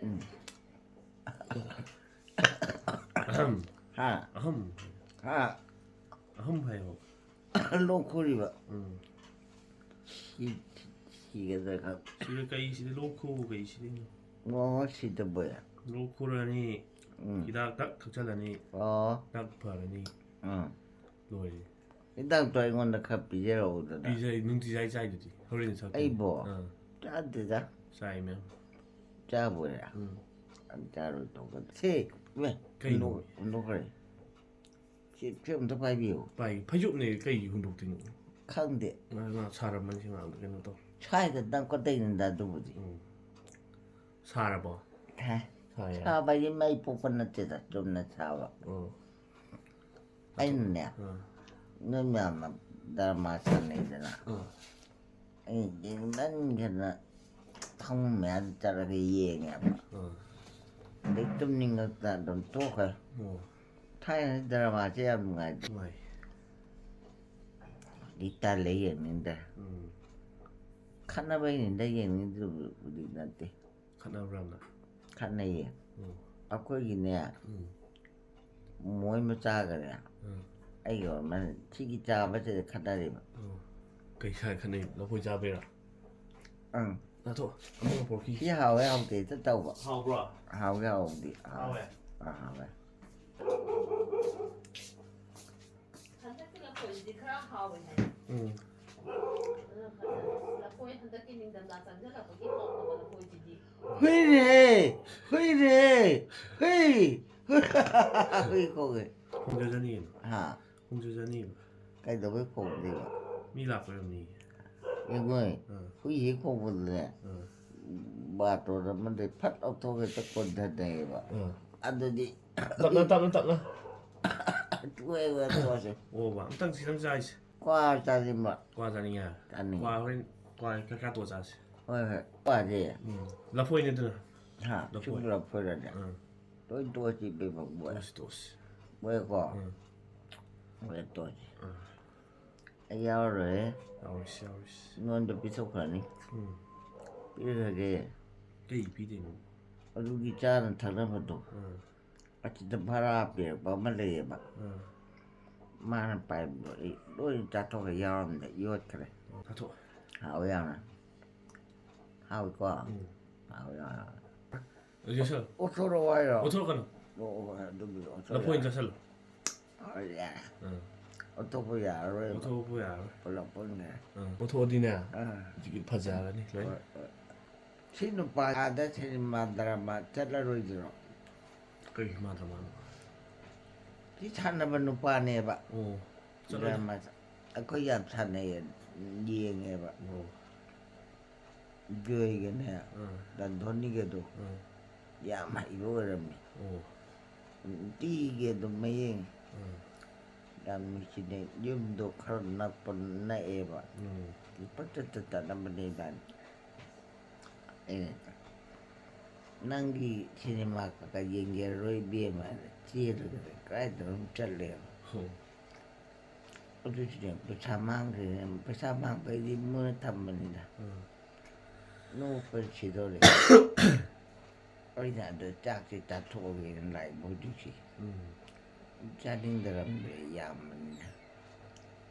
ꯎꯝ꯫ ꯑꯍꯝ꯫ ꯍꯥ? ꯑꯍꯝ꯫ ꯍꯥ? ꯑꯍꯝ ꯍꯥꯏꯌꯣ꯫ ꯂꯣꯛ ꯈꯨꯔꯤꯕ꯫ ꯎꯝ꯫ ꯁꯤ-, ꯁꯤꯒꯗ꯭ꯔꯥ ꯈꯪ-, ꯁꯤꯗ ꯀꯩ, ꯁꯤꯗ ꯂꯣꯛ ꯈꯨꯕ ꯀꯩ ꯁꯤꯗꯩꯅꯣ? ꯑꯣ, ꯁꯤꯗꯕꯣꯏ꯫ ꯂꯣꯛ ꯈꯨꯔꯅꯤ, ꯎꯝ꯫ ꯍꯤꯗꯥꯛ ꯇꯛ ꯊꯛꯆꯜꯂꯅꯤ, ꯑꯣ꯫ ꯇꯛ ꯐꯔꯅꯤ꯫ ꯎꯝ꯫ ꯂꯣꯏꯔꯦ꯫ ꯍꯤꯗꯥꯛꯇꯣ ꯑꯩꯉꯣꯟꯗ ꯈꯔ ꯄꯤꯖꯔꯛꯎꯗꯅ꯫ ꯄꯤꯖꯩ, ꯅꯨꯡꯇꯤꯖꯥꯏ ꯆꯥꯏꯗꯨꯗꯤ, ꯍꯣꯔꯦꯟ ꯊꯛꯇꯣꯏꯅꯤ꯫ ꯑꯩꯕꯣ? ꯑꯥ꯫ ꯆꯥꯗꯦꯗ꯫ ꯆꯥꯏ ꯃꯌꯥꯝ꯫ ꯆꯥꯕꯣꯏꯔꯦ? ꯎꯝ꯫ ꯑꯝ ꯆꯥꯔꯣꯏ ꯇꯧꯒꯗ-, ꯁꯤ, ꯏꯃꯥ, ꯀꯩꯅꯣ? ꯍꯨꯟꯗꯣꯛ-, ꯍꯨꯟꯗꯣꯛꯈ꯭ꯔꯦ꯫ ꯁꯤ, ꯁꯤ ꯑꯝꯇ ꯄꯥꯏꯕꯤꯌꯨ꯫ ꯄꯥꯏ, ꯐꯩꯖꯨꯞꯅꯦ, ꯀꯩ ꯍꯨꯟꯗꯣꯛꯇꯣꯏꯅꯣ? ꯈꯪꯗꯦ꯫ ꯉꯥ, ꯉꯥ ꯁꯥꯔꯝꯃꯅꯤ, ꯁꯤ ꯉꯥꯗꯣ ꯀꯩꯅꯣ ꯇꯧ꯫ ꯁ꯭ꯋꯥꯏꯗ ꯅꯞꯀꯗꯣꯏꯅꯤꯗ ꯑꯗꯨꯕꯨꯗꯤ꯫ ꯎꯝ꯫ ꯁꯥꯔꯕꯣ? ꯍꯥ? ꯁꯥꯕ ꯍꯥꯏꯗꯤ ꯃꯩ ꯄꯣꯛꯄ ꯅꯠꯇꯦꯗ, ꯆꯨꯝꯅ ꯁꯥꯕ꯫ ꯑꯩꯅꯅꯦ, ꯅꯣꯏ ꯃꯌꯥꯝꯅ ꯗ꯭ꯔꯃꯥ ꯁꯥꯟꯅꯩꯗꯅ, ꯑꯩ ꯌꯦꯡꯃꯟꯗꯅ ꯐꯃꯨꯡ ꯃꯌꯥꯗ ꯆꯠꯂꯒ ꯌꯦꯡꯉꯦꯕ꯫ ꯑꯗꯩ ꯇꯨꯝꯅꯤꯡꯉꯛꯇꯅ ꯑꯗꯨꯝ ꯇꯣꯛꯈ꯭ꯔꯦ꯫ ꯊꯥꯏꯅ ꯗ꯭ꯔꯃꯥꯁꯦ ꯌꯥꯝ ꯅꯨꯡꯉꯥꯏ꯫ ꯅꯨꯡꯉꯥꯏ꯫ ꯍꯧꯖꯤꯛ ꯇꯜꯂꯦ, ꯌꯦꯡꯅꯤꯡꯗ꯭ꯔꯦ꯫ ꯎꯝ꯫ ꯈꯠꯅꯕꯩꯅꯤꯗ, ꯌꯦꯡꯅꯤꯡꯗ꯭ꯔꯤꯕꯨꯗꯤ ꯅꯠꯇꯦ꯫ ꯈꯠꯅꯕ꯭ꯔꯥ ꯌꯥꯝꯅ? ꯈꯠꯅꯩꯌꯦ꯫ ꯎꯝ꯫ ꯑꯩꯈꯣꯏꯒꯤꯅꯦ, ꯎꯝ꯫ ꯃꯣꯏ ꯃꯆꯥꯒꯅꯦ, ꯎꯝ꯫ ꯑꯩꯒ ꯑꯣꯏꯔꯃꯥꯟꯅꯦ, ꯁꯤꯒꯤ ꯆꯥꯕꯁꯤꯗ ꯈꯠꯅꯔꯤꯕ꯫ ꯎꯝ꯫ ꯀꯩ ꯁꯥꯏ ꯈꯠꯅꯩ? ꯂꯐꯣꯏ ꯆꯥꯕꯩꯔꯥ? ꯎꯝ꯫ ꯅꯥꯊꯣꯛ, ꯑꯃꯒ ꯄꯣꯔꯛꯈꯤ꯫ ꯁꯤ ꯍꯥꯎꯋꯦ ꯍꯥꯎꯇꯦ ꯍꯦꯛꯇ ꯇꯧꯕ꯫ ꯍꯥꯎꯕ꯭ꯔꯣ? ꯍꯥꯎꯋꯦ ꯍꯥꯎꯕꯗꯤ꯫ ꯍꯥꯎꯋꯦ꯫ ꯑꯥ, ꯍꯥꯎꯋꯦ꯫ ꯍꯟꯗꯛꯀꯤ ꯂꯐꯣꯏꯁꯤꯗꯤ ꯈꯔ ꯍꯥꯎꯋꯦ ꯍꯥꯏ꯫ ꯎꯝ꯫ ꯑꯗꯨꯅ ꯐꯖꯅ ꯂꯐꯣꯏ ꯍꯟꯗꯛꯀꯤ ꯅꯤꯡꯊꯝꯊꯥ ꯆꯪꯁꯤꯜꯂꯛꯄꯒꯤ ꯍꯥꯎꯅꯕ ꯂꯐꯣꯏꯁꯤꯗꯤ꯫ ꯍꯨꯏꯅꯦꯍꯦ! ꯍꯨꯏꯅꯦꯍꯦ! ꯍꯨꯏ! ꯍꯨꯏ ꯈꯣꯡꯉꯦ꯫ ꯈꯣꯡꯖꯖꯅꯤ ꯀꯩꯅꯣ꯫ ꯍꯥ? ꯈꯣꯡꯖꯖꯅꯤ꯫ ꯀꯩꯗꯧꯕꯩ ꯈꯣꯡꯗꯣꯏꯕ? ꯃꯤ ꯂꯥꯛꯄꯩ ꯑꯣꯏꯔꯝꯅꯤ꯫ ꯌꯦꯡꯉꯣꯏ꯫ ꯑꯥ꯫ ꯍꯨꯏ ꯍꯦꯛ ꯈꯣꯡꯕꯗꯅꯦ, ꯑꯥ꯫ ꯕꯥꯇꯣꯟ ꯑꯃꯗꯩ ꯐꯠ ꯂꯧꯊꯣꯛꯑꯒ ꯍꯦꯛꯇ ꯀꯣꯟꯊꯅꯩꯌꯦꯕ꯫ ꯑꯥ꯫ ꯑꯗꯨꯗꯤ ꯇꯞꯅ, ꯇꯞꯅ, ꯇꯞꯅ꯫ ꯇꯣꯛꯑꯦꯕ, ꯇꯣꯛꯑꯁꯦ꯫ ꯑꯣꯕ, ꯑꯝꯇꯪ ꯁꯤꯗꯪ ꯆꯥꯏꯁꯦ꯫ ꯀ꯭ꯋꯥ ꯆꯥꯅꯤꯡꯕ꯫ ꯀ꯭ꯋꯥ ꯆꯥꯅꯤꯡꯉꯦ? ꯆꯥꯅꯤꯡꯉꯦ꯫ ꯀ꯭ꯋꯥ ꯍꯣꯔꯦꯟ, ꯀ꯭ꯋꯥ ꯈꯔ ꯈꯔ ꯇꯣꯠ ꯆꯥꯁꯦ꯫ ꯍꯣꯏ, ꯍꯣꯏ, ꯀ꯭ꯋꯥꯁꯦ꯫ ꯎꯝ, ꯂꯐꯣꯏꯅꯦ ꯑꯗꯨꯅ꯫ ꯍꯥ, ꯂꯐꯣꯏ꯫ ꯁꯤꯕꯨ ꯂꯐꯣꯏꯔꯅꯦ? ꯎꯝ꯫ ꯂꯣꯏ ꯇꯣꯠꯁꯤ ꯏꯕꯦꯝꯃ, ꯃꯣꯏ꯫ ꯇꯣꯠꯁꯤ, ꯇꯣꯠꯁꯤ꯫ ꯃꯣꯏꯀꯣ? ꯎꯝ꯫ ꯃꯣꯏ ꯇꯣꯠꯁꯤ꯫ ꯎꯝ꯫ ꯑꯩ ꯌꯥꯎꯔꯔꯣꯏꯍꯦ꯫ ꯌꯥꯎꯔꯁꯤ, ꯌꯥꯎꯔꯁꯤ꯫ ꯅꯉꯣꯟꯗ ꯄꯤꯊꯣꯛꯈ꯭ꯔꯅꯤ꯫ ꯎꯝ꯫ ꯄꯤꯔꯒꯦ꯫ ꯀꯩ ꯄꯤꯗꯣꯏꯅꯣ? ꯑꯗꯨꯒꯤ ꯆꯥꯅ ꯊꯛꯅꯕꯗꯣ꯫ ꯎꯝ꯫ ꯑꯁꯤꯗ ꯚꯔꯥ ꯄꯤꯔꯛꯄ ꯑꯃ ꯂꯩꯌꯦꯕ꯫ ꯎꯝ꯫ ꯃꯥꯅ ꯄꯥꯏꯕꯗꯣ ꯑꯩ ꯂꯣꯏ ꯆꯥꯊꯣꯛꯈ꯭ꯔꯦ, ꯌꯥꯎꯔꯝꯗꯦ, ꯌꯣꯠꯈ꯭ꯔꯦ꯫ ꯆꯥꯊꯣꯛ꯫ ꯍꯥꯎꯋꯦ ꯌꯥꯝꯅ꯫ ꯍꯥꯎꯋꯤꯀꯣ? ꯎꯝ꯫ ꯍꯥꯎꯋꯦ ꯌꯥꯝꯅ꯫ ꯑꯗꯨ ꯆꯥꯁꯜꯂꯣ꯫ ꯑꯣꯠꯊꯣꯔꯛꯑꯣ ꯍꯥꯏꯔꯣ? ꯑꯣꯠꯊꯣꯔꯛꯀꯅꯨ꯫ ꯑꯣ, ꯑꯣ, ꯑꯗꯨꯕꯨꯗꯤ ꯑꯣꯠꯊꯣꯔꯛꯑꯣ꯫ ꯂꯐꯣꯏ ꯑꯣꯏꯅ ꯆꯥꯁꯜꯂꯣ꯫ ꯍꯣꯏ, ꯌꯥꯔꯦ꯫ ꯎꯝ꯫ ꯑꯣꯠꯊꯣꯛꯄ ꯌꯥꯔꯔꯣꯏꯕ꯫ ꯑꯣꯠꯊꯣꯛꯄ ꯌꯥꯔꯔꯣꯏ꯫ ꯄꯨꯂꯞ ꯄꯨꯟꯈ꯭ꯔꯦ꯫ ꯎꯝ꯫ ꯑꯣꯠꯊꯣꯛꯑꯗꯤꯅꯦ, ꯑꯥ꯫ ꯍꯧꯖꯤꯛꯀꯤ ꯐꯖꯔꯅꯤ ꯂꯣꯏꯅ꯫ ꯍꯣꯏ, ꯍꯣꯏ꯫ ꯁꯤ ꯅꯨꯄꯥ ꯑꯥꯗ ꯁꯤꯅꯦꯃꯥ ꯗ꯭ꯔꯃꯥ ꯆꯠꯂꯔꯣꯏꯗ꯭ꯔꯣ? ꯀꯩ ꯁꯤꯅꯦꯃꯥ ꯗ꯭ꯔꯃꯥꯅꯣ? ꯁꯤ ꯁꯥꯟꯅꯕ ꯅꯨꯄꯥꯅꯦꯕ꯫ ꯑꯣ, ꯆꯠꯂꯣꯏꯗ꯫ ꯗ꯭ꯔꯃꯥ ꯆ-, ꯑꯩꯈꯣꯏ ꯌꯥꯝ ꯁꯥꯟꯅꯩꯌꯦ, ꯌꯦꯡꯉꯦꯕ꯫ ꯑꯣ꯫ ꯖꯣꯏꯒꯅꯦ, ꯑꯥ꯫ ꯗꯟꯙꯣꯅꯤꯒꯗꯣ꯫ ꯑꯥ꯫ ꯌꯥꯝ ꯍꯩꯕ ꯑꯣꯏꯔꯝꯃꯤ꯫ ꯑꯣ ꯅꯨꯡꯇꯤꯒꯤ ꯑꯗꯨꯝ ꯃꯌꯦꯡ ꯎꯝ ꯌꯥꯝ ꯅꯨꯡꯁꯤꯅꯩ꯫ ꯌꯨꯝꯗꯣ ꯈꯔ ꯅꯛꯄ ꯅꯛꯑꯦꯕ꯫ ꯎꯝ ꯄꯪꯆꯠꯇ ꯆꯠꯅꯕꯅꯦ ꯏꯕꯥꯅꯤ꯫ ꯑꯩꯅ "ꯅꯪꯒꯤ ꯁꯤꯅꯦꯃꯥ ꯀꯀꯥ ꯌꯦꯡꯒꯦꯔꯣꯏ ꯏꯕꯦꯝꯃ" ꯍꯥꯏꯅ ꯆꯦꯜꯂꯒ ꯀꯗꯥꯏꯗꯅꯣꯝ ꯆꯠꯂꯦꯕ꯫ ꯍꯣ ꯑꯗꯨꯁꯨꯅꯦ ꯄꯩꯁꯥ ꯃꯥꯡꯈ꯭ꯔꯦꯅꯦ꯫ ꯄꯩꯁꯥ ꯃꯥꯡꯕꯩꯗꯤ ꯃꯣꯏꯅ ꯊꯝꯕꯅꯤꯗ꯫ ꯎꯝ ꯅꯣꯛꯄ ꯁꯤꯗꯧꯔꯦ꯫ ꯑꯩꯅ ꯑꯗ ꯆꯥꯛꯁꯦ ꯆꯥꯊꯣꯛꯑꯒꯦꯅ ꯂꯥꯛꯏꯕ ꯍꯧꯖꯤꯛꯁꯦ꯫ ꯎꯝ ꯆꯥꯅꯤꯡꯗꯔꯝꯗ꯭ꯔꯦ ꯌꯥꯝꯕꯅꯤꯅ꯫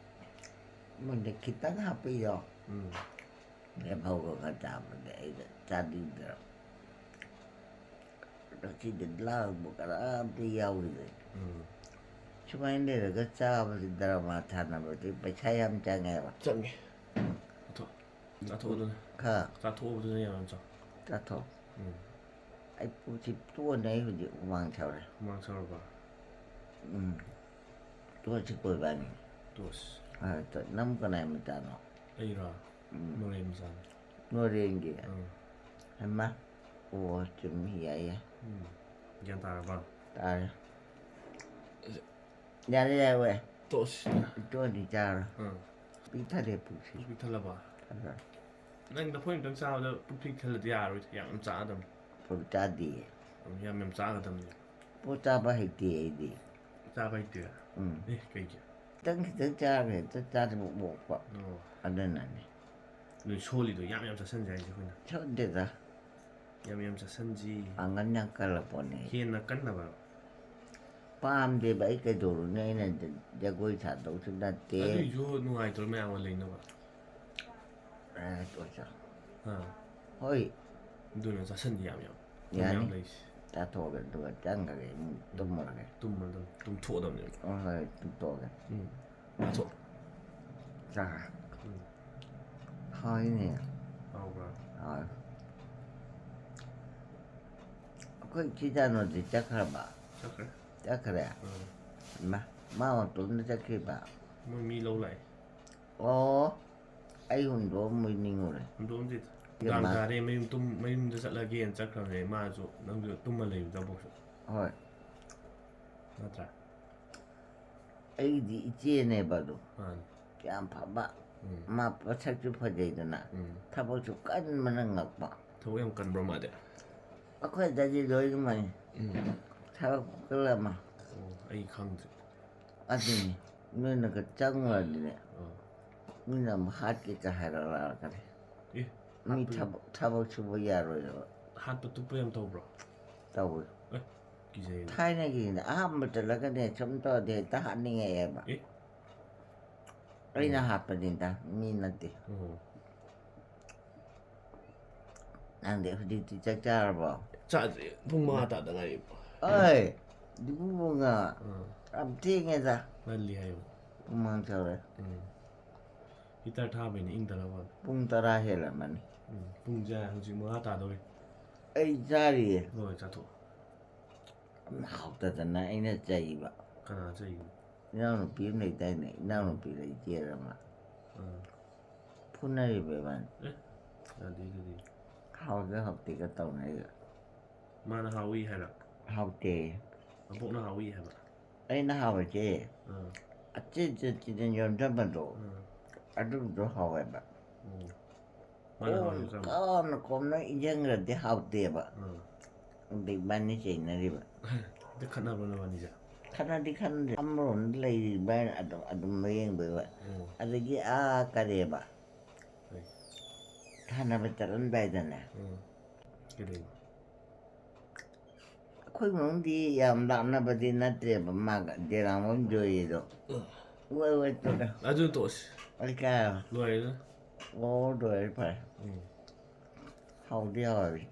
ꯃꯣꯏꯅ ꯈꯤꯇꯪ ꯍꯥꯞꯄꯤꯔꯣ꯫ ꯎꯝ ꯂꯦꯝꯍꯧꯕꯒ ꯆꯥꯕꯗꯤ ꯑꯩꯅ ꯆꯥꯅꯤꯡꯗ꯭ꯔꯕ꯫ ꯉꯁꯤꯗꯤ ꯂꯥꯡꯕ ꯀꯅꯥꯝꯇ ꯌꯥꯎꯈꯤꯗ꯭ꯔꯦ꯫ ꯎꯝ ꯁꯨꯃꯥꯏꯅ ꯂꯩꯔꯒ ꯆꯥꯕꯁꯤ ꯗ꯭ꯔꯃꯥ ꯊꯥꯅꯕꯗꯤ ꯄꯩꯁꯥ ꯌꯥꯝ ꯆꯪꯉꯦꯕ꯫ ꯆꯪꯉꯦ꯫ ꯆꯥꯊꯣꯛ ꯆꯥꯊꯣꯛꯑꯣ ꯑꯗꯨꯅ꯫ ꯈꯔ ꯆꯥꯊꯣꯛꯑꯣ ꯑꯗꯨꯅ ꯌꯥꯝ ꯌꯥꯝ ꯆꯥꯎ꯫ ꯆꯥꯊꯣꯛ꯫ ꯎꯝ ꯑꯩ ꯄꯨꯛꯁꯤ ꯇꯣꯟꯅ ꯑꯩ ꯍꯧꯖꯤꯛ ꯍꯨꯃꯥꯡ ꯁꯧꯔꯦ꯫ ꯍꯨꯃꯥꯡ ꯁꯧꯔꯕ? ꯎꯝ꯫ ꯇꯣꯟꯁꯤ ꯀꯣꯏꯕꯥꯅꯤ꯫ ꯇꯣꯁ꯫ ꯍꯣꯏ, ꯇꯣ-, ꯅꯪ ꯀꯅꯥꯏ ꯃꯆꯥꯅꯣ? ꯑꯩꯔꯣ? ꯎꯝ꯫ ꯅꯣꯔꯦꯟ ꯃꯆꯥꯅꯤ꯫ ꯅꯣꯔꯦꯟꯒꯤ? ꯎꯝ ꯍꯩꯃꯥ꯫ ꯑꯣ, ꯆꯨꯝꯃꯤ, ꯌꯥꯏ, ꯌꯥꯏ꯫ ꯎꯝ ꯒ꯭ꯌꯥꯟ ꯇꯥꯔꯕ? ꯇꯥꯔꯦ꯫ ꯌꯥꯔꯦ, ꯌꯥꯔꯦ꯫ ꯇꯣꯁ꯫ ꯇꯣꯟꯗꯤ ꯆꯥꯔꯣ꯫ ꯎꯝ ꯄꯤꯛ ꯊꯜꯂꯦ ꯄꯨꯛꯁꯤ꯫ ꯄꯨꯛ ꯄꯤꯛ ꯊꯜꯂꯕ? ꯊꯜꯂꯦ꯫ ꯅꯪ ꯂꯐꯣꯏ ꯑꯝꯇꯪ ꯆꯥꯕꯗ ꯄꯨꯛ ꯄꯤꯛ ꯊꯜꯂꯗꯤ ꯌꯥꯔꯣꯏ, ꯌꯥꯝ ꯌꯥꯝ ꯆꯥꯒꯗꯕꯅꯤ꯫ ꯄꯨꯛ ꯆꯥꯗꯤꯌꯦ꯫ ꯎꯝ, ꯌꯥꯝ ꯌꯥꯝ ꯆꯥꯒꯗꯕꯅꯤ꯫ ꯄꯣꯠ ꯆꯥꯕ ꯍꯩꯇꯦ ꯑꯩꯗꯤ꯫ ꯆꯥꯕ ꯍꯩꯇꯦ? ꯎꯝ꯫ ꯑꯦ, ꯀꯩꯒꯤ? ꯈꯤꯇꯪ ꯈꯤꯇꯪ ꯆꯥꯔꯒ ꯍꯦꯛꯇ ꯆꯥꯗꯕ ꯑꯣꯛꯄ꯫ ꯑꯣ ꯑꯗꯨꯅꯅꯤ꯫ ꯅꯣꯏ ꯁꯣꯜꯂꯤꯗꯣ ꯌꯥꯝ ꯌꯥꯝ ꯆꯥꯁꯟꯁꯦ ꯍꯥꯏꯁꯦ ꯑꯩꯈꯣꯏꯅ꯫ ꯁꯣꯟꯗꯦꯗ꯫ ꯌꯥꯝ ꯌꯥꯝ ꯆꯥꯁꯟꯁꯤ꯫ ꯄꯥꯡꯒꯜ ꯌꯥꯝ ꯀꯜꯂꯛꯄꯅꯦ꯫ ꯍꯦꯟꯅ ꯀꯟꯅꯕ꯫ ꯄꯥꯝꯗꯦꯕ ꯑꯩ, ꯀꯩꯗꯧꯔꯨꯅꯤ, ꯑꯩꯅ ꯖꯒꯣꯏ ꯁꯥꯗꯧꯁꯨ ꯅꯠꯇꯦ꯫ ꯑꯗꯨꯏꯁꯨ ꯅꯨꯡꯉꯥꯏꯇ꯭ꯔꯣ ꯃꯌꯥꯝꯒ ꯂꯩꯅꯕ? ꯑꯦ, ꯇꯣꯛꯑꯣ꯫ ꯑꯥ ꯍꯣꯏ꯫ ꯑꯗꯨꯅ ꯆꯥꯁꯟꯁꯤ ꯌꯥꯝ ꯌꯥꯝ꯫ ꯌꯥꯅꯤ꯫ ꯃꯌꯥꯝ ꯂꯩꯁꯤ꯫ ꯆꯥꯊꯣꯛꯑꯒꯦ ꯑꯗꯨꯒ ꯆꯪꯈ꯭ꯔꯒꯦ ꯏꯃꯨꯡ ꯇꯨꯝꯃꯨꯔꯒꯦ꯫ ꯇꯨꯝꯃꯗꯝ ꯇꯨꯝꯊꯣꯛꯑꯗꯝꯅꯦꯕ꯫ ꯍꯣꯏ ꯍꯣꯏ, ꯇꯨꯝꯊꯣꯛꯑꯒꯦ꯫ ꯎꯝ꯫ ꯆꯥꯊꯣꯛ꯫ ꯆꯥ꯫ ꯎꯝ꯫ ꯍꯥꯎꯏꯅꯦ꯫ ꯍꯥꯎꯕ꯭ꯔꯥ? ꯍꯥꯎꯏ꯫ ꯑꯩꯈꯣꯏ ꯏꯆꯦ ꯖꯥꯅꯣꯗꯤ ꯆꯠꯈ꯭ꯔꯕ? ꯆꯠꯈ꯭ꯔꯦ꯫ ꯆꯠꯈ꯭ꯔꯦ? ꯎꯝ꯫ ꯏꯃꯥ, ꯃꯥ ꯃꯇꯣꯝꯗ ꯆꯠꯈꯤꯕ? ꯃꯣꯏ ꯃꯤ ꯂꯧ ꯂꯥꯛꯑꯦ꯫ ꯑꯣ, ꯑꯩ ꯍꯨꯟꯗꯣꯛꯑꯝꯕꯣꯏ ꯅꯤꯡꯉꯨꯔꯦ꯫ ꯍꯨꯟꯗꯣꯛꯑꯝꯗꯦꯗ꯫ ꯅꯨꯡꯗꯥꯡ ꯇꯥꯔꯦ, ꯃꯌꯨꯝ ꯇꯨꯝ-, ꯃꯌꯨꯝꯗ ꯆꯠꯂꯒꯦꯅ ꯆꯠꯈ꯭ꯔꯕꯅꯦ꯫ ꯃꯥꯁꯨ, ꯅꯪꯁꯨ ꯇꯨꯝꯃ ꯂꯩꯕꯗ ꯑꯃꯨꯛꯁꯨ꯫ ꯍꯣꯏ꯫ ꯅꯠꯇ꯭ꯔꯥ? ꯑꯩꯒꯤꯗꯤ ꯏꯆꯦꯅꯦꯕ ꯑꯗꯣ꯫ ꯃꯥꯅꯤ꯫ ꯌꯥꯝ ꯐꯕ꯫ ꯎꯝ꯫ ꯃꯥ ꯃꯁꯛꯁꯨ ꯐꯖꯩꯗꯅ꯫ ꯎꯝ꯫ ꯊꯕꯛꯁꯨ ꯀꯟꯕꯅ ꯉꯛꯄ꯫ ꯊꯕꯛ ꯌꯥꯝ ꯀꯟꯕ꯭ꯔꯣ ꯃꯥꯗꯤ? ꯑꯩꯈꯣꯏꯗꯗꯤ ꯂꯣꯏꯅꯃꯛ ꯎꯝ꯫ ꯊꯕꯛ ꯃꯈꯜ ꯑꯃ꯫ ꯑꯣ, ꯑꯩ ꯈꯪꯗ꯭ꯔꯦ꯫ ꯑꯗꯨꯅꯤ꯫ ꯅꯣꯏꯅꯒ ꯆꯪꯉꯨꯔꯗꯤꯅꯦ꯫ ꯑꯣ꯫ ꯃꯤꯅ ꯑꯃꯨꯛ ꯍꯥꯠꯀꯦ ꯀ ꯍꯥꯏꯔꯛꯂꯛꯑꯒꯅꯤ꯫ ꯑꯦ, ꯃꯤ ꯍꯥꯠꯄ-, ꯊꯕꯛ, ꯊꯕꯛ ꯁꯨꯕ ꯌꯥꯔꯣꯏꯗꯕ꯫ ꯍꯥꯠꯄ ꯇꯨꯞꯄ ꯌꯥꯝ ꯇꯧꯕ꯭ꯔꯣ? ꯇꯧꯋꯤ꯫ ꯑꯦ, ꯀꯤꯖꯩ꯫ ꯊꯥꯏꯅꯒꯤꯅꯦ, ꯑꯍꯥꯟꯕ ꯆꯠꯂꯒꯅꯦ ꯁꯨꯝ ꯇꯧꯔꯗꯤ ꯍꯦꯛꯇ ꯍꯥꯠꯅꯤꯡꯉꯛꯑꯦꯕ꯫ ꯑꯦ? ꯑꯩꯅ ꯍꯥꯠꯄꯅꯤꯗ, ꯃꯤ ꯅꯠꯇꯦ꯫ ꯑꯣ꯫ ꯅꯪꯗꯤ ꯍꯧꯖꯤꯛꯇꯤ ꯆꯥꯛ ꯆꯥꯔꯕꯣ? ꯆꯥꯗ꯭ꯔꯤ, ꯄꯨꯡ ꯃꯉꯥ ꯇꯥꯗ ꯉꯥꯏꯔꯤ꯫ ꯑꯩ, ꯄꯨꯡ ꯃꯉꯥ꯫ ꯑꯥ꯫ ꯌꯥꯝ ꯊꯦꯡꯉꯦꯗ꯫ ꯉꯜꯂꯤ ꯍꯥꯏꯌꯣ꯫ ꯄꯨꯡ ꯃꯉꯥ ꯇꯧꯔꯦ꯫ ꯎꯝ꯫ ꯍꯤꯇꯔ ꯊꯥꯕꯩꯅꯦ, ꯏꯪꯗꯅꯕ꯫ ꯄꯨꯡ ꯇꯔꯥ ꯍꯦꯜꯂꯝꯃꯅꯤ꯫ ꯎꯝ꯫ ꯄꯨꯡꯁꯦ ꯍꯧꯖꯤꯛ ꯃꯉꯥ ꯇꯥꯗꯧꯔꯦ꯫ ꯑꯩ ꯆꯥꯔꯤꯌꯦ꯫ ꯍꯣꯏ, ꯆꯥꯊꯣꯛ꯫ ꯌꯥꯝ ꯍꯥꯎꯇꯗꯅ ꯑꯩꯅ ꯆꯩꯕ꯫ ꯀꯅꯥ ꯆꯩꯅꯣ? ꯏꯅꯥꯎꯅꯨꯄꯤ ꯑꯃ ꯂꯩꯗꯥꯏꯅꯦ? ꯏꯅꯥꯎꯅꯨꯄꯤꯔ ꯏꯆꯦꯔ ꯑꯃ꯫ ꯑꯥ꯫ ꯐꯨꯅꯔꯤꯕ ꯏꯕꯥꯅꯤ꯫ ꯑꯦ, ꯌꯥꯗꯦ ꯑꯗꯨꯗꯤ꯫ ꯍꯥꯎꯗ ꯍꯥꯎꯇꯦꯒ ꯇꯧꯅꯔꯤꯕ꯫ ꯃꯥꯅ ꯍꯥꯎꯏ ꯍꯥꯏꯔ? ꯍꯥꯎꯇꯦ꯫ ꯑꯕꯣꯛꯅ ꯍꯥꯎꯏ ꯍꯥꯏꯕ? ꯑꯩꯅ ꯍꯥꯎꯔꯤꯁꯦ ꯑꯥ꯫ ꯑꯆꯤꯟ ꯆꯤꯟ ꯌꯣꯟꯖꯕꯗꯣ ꯑꯥ꯫ ꯑꯗꯨꯝꯗꯣ ꯍꯥꯎꯋꯦꯕ꯫ ꯑꯣ꯫ ꯃꯥꯅ ꯍꯥꯎꯏ ꯀꯔꯝꯕ? ꯀꯣꯟꯅ ꯀꯣꯟꯅ ꯏꯟꯖꯟꯈ꯭ꯔꯗꯤ ꯍꯥꯎꯇꯦꯕ꯫ ꯑꯥ꯫ ꯑꯗ ꯏꯕꯥꯅꯤ ꯆꯩꯅꯔꯤꯕ꯫ ꯍꯦꯛꯇ ꯈꯠꯅꯕ꯭ꯔꯣ ꯅꯕꯥꯅꯤꯁꯦ? ꯈꯠꯅꯗꯤ ꯈꯠꯅꯗꯦ꯫ ꯑꯃꯔꯣꯝꯗ ꯂꯩꯔꯤꯕ ꯍꯥꯏꯅ ꯑꯗꯨꯝ, ꯑꯗꯨꯝ ꯂꯥꯌꯦꯡꯕ꯫ ꯑꯣ꯫ ꯑꯗꯒꯤ ꯑꯥ ꯀꯔꯤꯕ? ꯍꯣꯏ꯫ ꯊꯥꯅꯕ ꯆꯠꯂꯝꯗꯥꯏꯗꯅꯦ꯫ ꯎꯝ꯫ ꯀꯩꯗꯧꯕ? ꯑꯩꯈꯣꯏ ꯏꯃꯨꯡꯗꯤ ꯌꯥꯝ ꯂꯥꯞꯅꯕꯗꯤ ꯅꯠꯇ꯭ꯔꯦꯕ ꯃꯥꯒ ꯗꯦꯔꯥꯡꯕꯝ ꯖꯣꯏꯒꯤꯗꯣ꯫ ꯎꯝ꯫ ꯋꯥꯏ ꯋꯥꯏ ꯇꯧꯔꯦ꯫ ꯑꯗꯨ ꯇꯣꯛꯑꯁꯤ꯫ ꯑꯩ ꯀꯥꯏ? ꯂꯣꯏꯔꯦꯗ꯫ ꯑꯣ, ꯂꯣꯏꯔꯦ, ꯐꯔꯦ꯫ ꯎꯝ꯫ ꯍꯥꯎꯗꯤ ꯍꯥꯎꯋꯦ꯫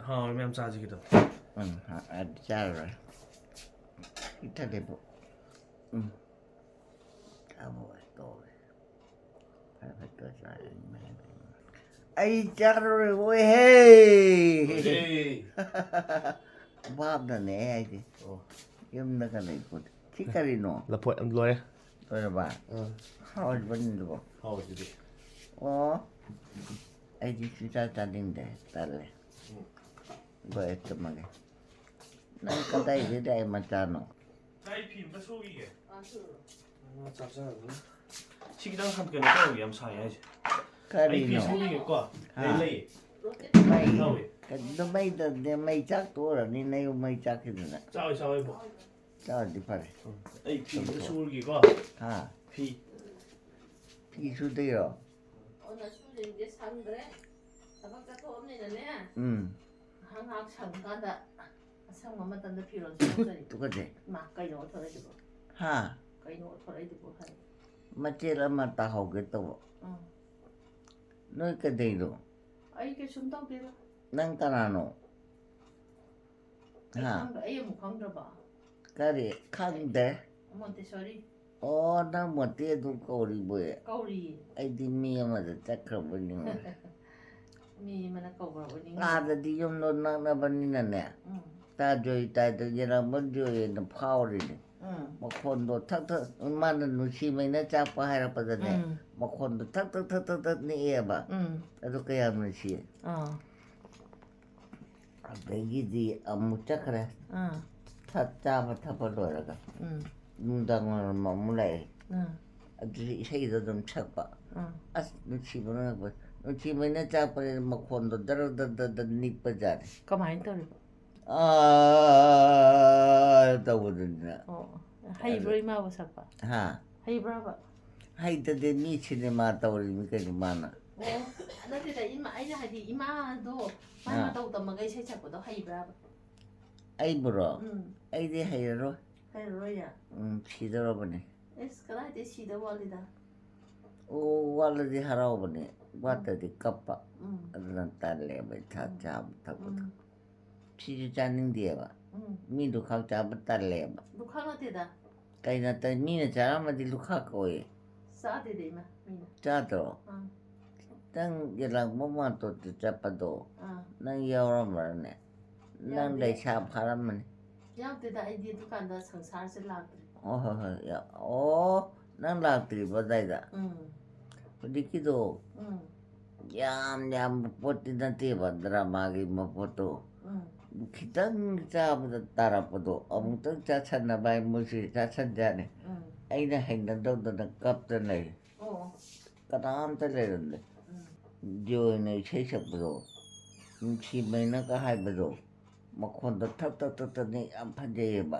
ꯍꯥꯎꯔꯦ, ꯃꯌꯥꯝ ꯆꯥꯁꯤ ꯀꯩꯗꯧ? ꯎꯝ, ꯑꯗꯨ ꯆꯥꯔꯔꯣꯏ꯫ ꯄꯤꯛꯊꯜꯂꯦꯕꯨ꯫ ꯎꯝ꯫ ꯆꯥꯕ ꯑꯣꯏ ꯇꯧꯔꯦ꯫ ꯐꯔꯦ, ꯐꯔꯦ, ꯇꯧꯔ ꯆꯥꯔꯦ꯫ ꯑꯩ ꯆꯥꯔꯔꯣꯏ, ꯑꯣꯏꯍꯦ! ꯑꯣꯏꯍꯦ! ꯚꯥꯞꯅꯅꯦ ꯑꯩ ꯍꯥꯏꯁꯦ꯫ ꯑꯣ꯫ ꯌꯨꯝꯗꯒ ꯂꯩꯄꯣꯠꯇꯦ꯫ ꯁꯤ ꯀꯔꯤꯅꯣ? ꯂꯐꯣꯏ ꯑꯃ ꯂꯣꯏꯔꯦ꯫ ꯂꯣꯏꯔꯕ? ꯑꯥ꯫ ꯍꯥꯎꯔꯤꯕꯅꯤꯗꯨꯕꯣ? ꯍꯥꯎꯔꯤꯗꯨꯗꯤ꯫ ꯑꯣ꯫ ꯑꯩꯗꯤ ꯁꯨꯡꯆꯥ ꯆꯥꯅꯤꯡꯗꯦ, ꯇꯜꯂꯦ꯫ ꯂꯣꯏꯔꯦ, ꯇꯨꯝꯃꯒꯦ꯫ ꯅꯪ ꯀꯗꯥꯏꯗꯩ ꯂꯥꯛꯏ ꯃꯆꯥꯅꯣ? ꯑꯩ ꯐꯤ ꯑꯝꯇ ꯁꯨꯈꯤꯒꯦ꯫ ꯁꯤ ꯈꯤꯇꯪ ꯍꯟ-, ꯀꯩꯅꯣ ꯇꯧꯔꯒꯦ, ꯌꯥꯝ ꯁꯥꯏ ꯍꯥꯏꯁꯦ꯫ ꯑꯩ ꯐꯤ ꯀꯔꯤꯅꯣ? ꯁꯨꯈꯤꯒꯦꯀꯣ꯫ ꯍꯥ? ꯂꯩ, ꯂꯩꯌꯦ꯫ ꯃꯩ, ꯌꯥꯎꯋꯦ꯫ ꯀꯩꯅꯣ ꯃꯩꯗ-, ꯃꯩ ꯆꯥꯛ ꯇꯣꯛꯑꯔꯅꯤ, ꯅꯌꯨꯝ ꯃꯩ ꯆꯥꯛꯈꯤꯗꯅ꯫ ꯆꯥꯎꯋꯦ, ꯆꯥꯎꯋꯦ, ꯏꯕꯣ꯫ ꯆꯥꯎꯔꯗꯤ ꯐꯔꯦ꯫ ꯎꯝ꯫ ꯑꯩ ꯐꯤ ꯑꯝꯇ ꯁꯨꯔꯒꯦꯀꯣ꯫ ꯍꯥ? ꯐꯤ꯫ ꯐꯤ ꯁꯨꯗꯣꯏꯔꯣ? ꯑꯣ, ꯅꯁꯨꯁꯤꯡꯁꯦ ꯁꯪꯗ꯭ꯔꯦ꯫ ꯊꯕꯛ ꯆꯠꯊꯣꯛꯑꯕꯅꯤꯅꯅꯦ꯫ ꯎꯝ꯫ ꯉꯥꯏꯍꯥꯛ ꯉꯥꯏꯍꯥꯛ ꯁꯪꯀꯥꯟꯗ ꯑꯁꯪꯕ ꯃꯇꯝꯗ ꯐꯤꯔꯣꯜ ꯁꯨꯗꯣꯛꯆꯔꯤ꯫ ꯇꯨꯀꯠꯆꯩ꯫ ꯃꯥ, ꯀꯩꯅꯣ ꯑꯣꯊꯣꯔꯛꯏꯗꯨꯕꯣ? ꯍꯥ? ꯀꯩꯅꯣ ꯑꯣꯊꯣꯔꯛꯏꯗꯨꯕꯣ ꯍꯥꯏ꯫ ꯃꯆꯦꯠ ꯑꯃ ꯇꯥꯍꯧꯒꯦ ꯇꯧꯕ꯫ ꯎꯝ꯫ ꯅꯣꯏ ꯀꯩꯗꯩꯅꯣ? ꯑꯩ ꯀꯩꯁꯨꯝ ꯇꯧꯗꯦꯗ꯫ ꯅꯪ ꯀꯅꯥꯅꯣ? ꯑꯩ ꯍꯥ? ꯈꯪꯗ-, ꯑꯩ ꯑꯃꯨꯛ ꯈꯪꯗ꯭ꯔꯕ? ꯀꯔꯤ? ꯈꯪꯗꯦ꯫ ꯃꯣꯟꯇꯦꯁꯣꯔꯤ꯫ ꯑꯣ, ꯅꯪ ꯃꯣꯟꯇꯦ ꯑꯗꯨꯝ ꯀꯧꯔꯤꯕꯣꯏ? ꯀꯧꯔꯤꯌꯦ꯫ ꯑꯩꯗꯤ ꯃꯤ ꯑꯃꯗ ꯆꯠꯈ꯭ꯔꯕꯣꯏ ꯅꯤꯡꯉꯨꯔꯦ꯫ ꯃꯤ ꯑꯃꯅ ꯀꯧꯕ꯭ꯔꯕꯣꯏ ꯅꯤꯡꯉꯨꯔꯦ꯫ ꯑꯥꯗꯗꯤ ꯌꯨꯝꯗꯣ ꯅꯛꯅꯕꯅꯤꯅꯅꯦ꯫ ꯎꯝ꯫ ꯇꯥꯖꯣꯏ ꯇꯥꯏꯗꯣꯏ ꯌꯦꯡꯉꯝꯕ ꯖꯣꯏ ꯑꯣꯏꯅ ꯐꯥꯎꯔꯤꯅꯦ꯫ ꯎꯝ꯫ ꯃꯈꯣꯟꯗꯣ ꯊꯛ ꯊꯛ, ꯃꯥꯅ ꯅꯨꯡꯁꯤꯃꯩꯅ ꯆꯥꯛꯄ ꯍꯥꯏꯔꯛꯄꯗꯅꯦ, ꯎꯝ꯫ ꯃꯈꯣꯟꯗꯣ ꯊꯛ ꯊꯛ ꯊꯛ ꯊꯛ ꯊꯛ ꯅꯤꯛꯑꯦꯕ꯫ ꯎꯝ꯫ ꯑꯗꯨ ꯀꯌꯥꯝ ꯅꯨꯡꯁꯤ꯫ ꯑꯥ꯫ ꯑꯗꯒꯤꯗꯤ ꯑꯃꯨꯛ ꯆꯠꯈ꯭ꯔꯦ꯫ ꯑꯥ꯫ ꯊꯛ-, ꯆꯥꯕ ꯊꯛꯄ ꯂꯣꯏꯔꯒ꯫ ꯎꯝ꯫ ꯅꯨꯡꯗꯥꯡ ꯋꯥꯏꯔꯝ ꯑꯃꯨꯛ ꯂꯥꯛꯑꯦ꯫ ꯑꯥ꯫ ꯑꯗꯨꯁꯨ ꯏꯁꯩꯗꯣ ꯑꯗꯨꯝ ꯁꯛꯄ꯫ ꯑꯥ꯫ ꯑꯁ, ꯅꯨꯡꯁꯤꯕꯅ ꯉꯛꯄ-, ꯅꯨꯡꯁꯤꯃꯩꯅ ꯆꯥꯛꯄꯅꯤꯅ ꯃꯈꯣꯟꯗꯣ ꯗꯔ ꯗꯔ ꯗꯔ ꯗꯔ ꯅꯤꯛꯄ ꯖꯥꯠꯅꯤ꯫ ꯀꯃꯥꯏꯅ ꯇꯧꯔꯤꯕ? ꯑꯥ ꯇꯧꯕꯗꯨꯅꯤꯅ꯫ ꯑꯣ, ꯍꯩꯕ꯭ꯔꯣ ꯑꯗ ꯏꯃꯥꯕꯨ ꯁꯛꯄ? ꯍꯥ? ꯍꯩꯕ꯭ꯔꯕ? ꯍꯩꯇꯗꯤ ꯃꯤ ꯁꯤꯅꯦꯃꯥ ꯇꯧꯔꯤꯕꯅꯤ ꯀꯩꯅꯣ ꯃꯥꯅ꯫ ꯑꯣ, ꯅꯠꯇꯦꯗ, ꯏꯃꯥ, ꯑꯩꯅ ꯍꯥꯏꯗꯤ ꯏꯃꯥꯗꯣ ꯃꯥꯏ ꯑꯥ꯫ ꯃꯇꯧ ꯇꯝꯃꯒ ꯏꯁꯩ ꯁꯛꯄꯗꯣ ꯍꯩꯕ꯭ꯔꯕ? ꯑꯩꯕꯨꯔꯣ? ꯎꯝ꯫ ꯑꯩꯗꯤ ꯍꯩꯔꯔꯣꯏ꯫ ꯍꯩꯔꯔꯣꯏꯌꯦ? ꯎꯝ, ꯁꯤꯗꯧꯔꯕꯅꯤ꯫ ꯑꯦꯁ, ꯀꯗꯥꯏꯗꯩ ꯁꯤꯗꯧ ꯋꯥꯠꯂꯤꯗ? ꯑꯣ, ꯋꯥꯠꯂꯗꯤ ꯍꯔꯥꯎꯕꯅꯦ, ꯎꯝ꯫ ꯋꯥꯠꯇ꯭ꯔꯗꯤ ꯀꯞꯄ꯫ ꯎꯝ꯫ ꯑꯗꯨꯅ ꯇꯜꯂꯦꯕ ꯏꯊꯥ ꯎꯝ꯫ ꯆꯥꯕ ꯊꯛꯄꯗꯣ꯫ ꯎꯝ꯫ ꯁꯤꯁꯨ ꯆꯥꯅꯤꯡꯗꯦꯕ꯫ ꯎꯝ꯫ ꯃꯤ ꯂꯨꯈꯥꯛ ꯆꯥꯕ ꯇꯜꯂꯦꯕ꯫ ꯂꯨꯈꯥꯛ ꯅꯠꯇꯦꯗ꯫ ꯀꯩ ꯅꯠꯇꯦ, ꯃꯤꯅ ꯆꯥꯔꯝꯃꯗꯤ ꯂꯨꯈꯥꯛ ꯀꯧꯏ꯫ ꯆꯥꯗꯦꯗ ꯏꯃꯥ, ꯃꯤꯅ꯫ ꯆꯥꯗ꯭ꯔꯣ? ꯑꯥ꯫ ꯅꯪ ꯌꯦꯂꯥꯡꯕꯝ ꯃꯥꯟꯇꯣꯞꯇ ꯆꯠꯄꯗꯣ ꯑꯥ꯫ ꯅꯪ ꯌꯥꯎꯔꯝꯕ꯭ꯔꯅꯦ? ꯅꯪ ꯌꯥꯎꯗꯦ꯫ ꯂꯩꯁꯥ ꯐꯥꯔꯝꯃꯅꯤ꯫ ꯌꯥꯎꯗꯦꯗ, ꯑꯩꯗꯤ ꯑꯗꯨꯀꯥꯟꯗ ꯁꯪꯁꯥꯔꯁꯦ ꯂꯥꯛꯇ꯭ꯔꯤ꯫ ꯑꯣ, ꯍꯣꯏ, ꯍꯣꯏ, ꯌꯥ-, ꯑꯣ, ꯅꯪ ꯂꯥꯛꯇ꯭ꯔꯤꯕ ꯑꯗꯥꯏꯗ? ꯎꯝ꯫ ꯍꯧꯖꯤꯛꯀꯤꯗꯣ ꯎꯝ꯫ ꯌꯥꯝ ꯌꯥꯝꯕ ꯄꯣꯠꯇꯤ ꯅꯠꯇꯦꯕ ꯗ꯭ꯔꯃꯥꯒꯤ ꯃꯄꯣꯠꯇꯣ꯫ ꯎꯝ ꯈꯤꯇꯪ ꯆꯥꯕꯗ ꯇꯥꯔꯛꯄꯗꯣ ꯑꯃꯨꯛꯇꯪ ꯆꯥꯁꯟꯅꯕ ꯍꯥꯏ ꯃꯣꯏꯁꯨ ꯆꯥꯁꯟꯖꯥꯠꯅꯤ꯫ ꯎꯝ ꯑꯩꯅ ꯍꯩꯅꯗꯧꯗꯅ ꯀꯞꯇꯅ ꯂꯩ꯫ ꯑꯣ ꯀꯅꯥꯝꯇ ꯂꯩꯔꯝꯗꯦ꯫ ꯎꯝ ꯖꯣꯏꯅ ꯏꯁꯩ ꯁꯛꯄꯗꯣ, ꯅꯨꯡꯁꯤꯕꯩꯅꯒ ꯍꯥꯏꯕꯗꯣ, ꯃꯈꯣꯟꯗꯣ ꯊꯛ ꯊꯛ ꯊꯛ ꯊꯛꯅꯤ, ꯌꯥꯝ ꯐꯖꯩꯌꯦꯕ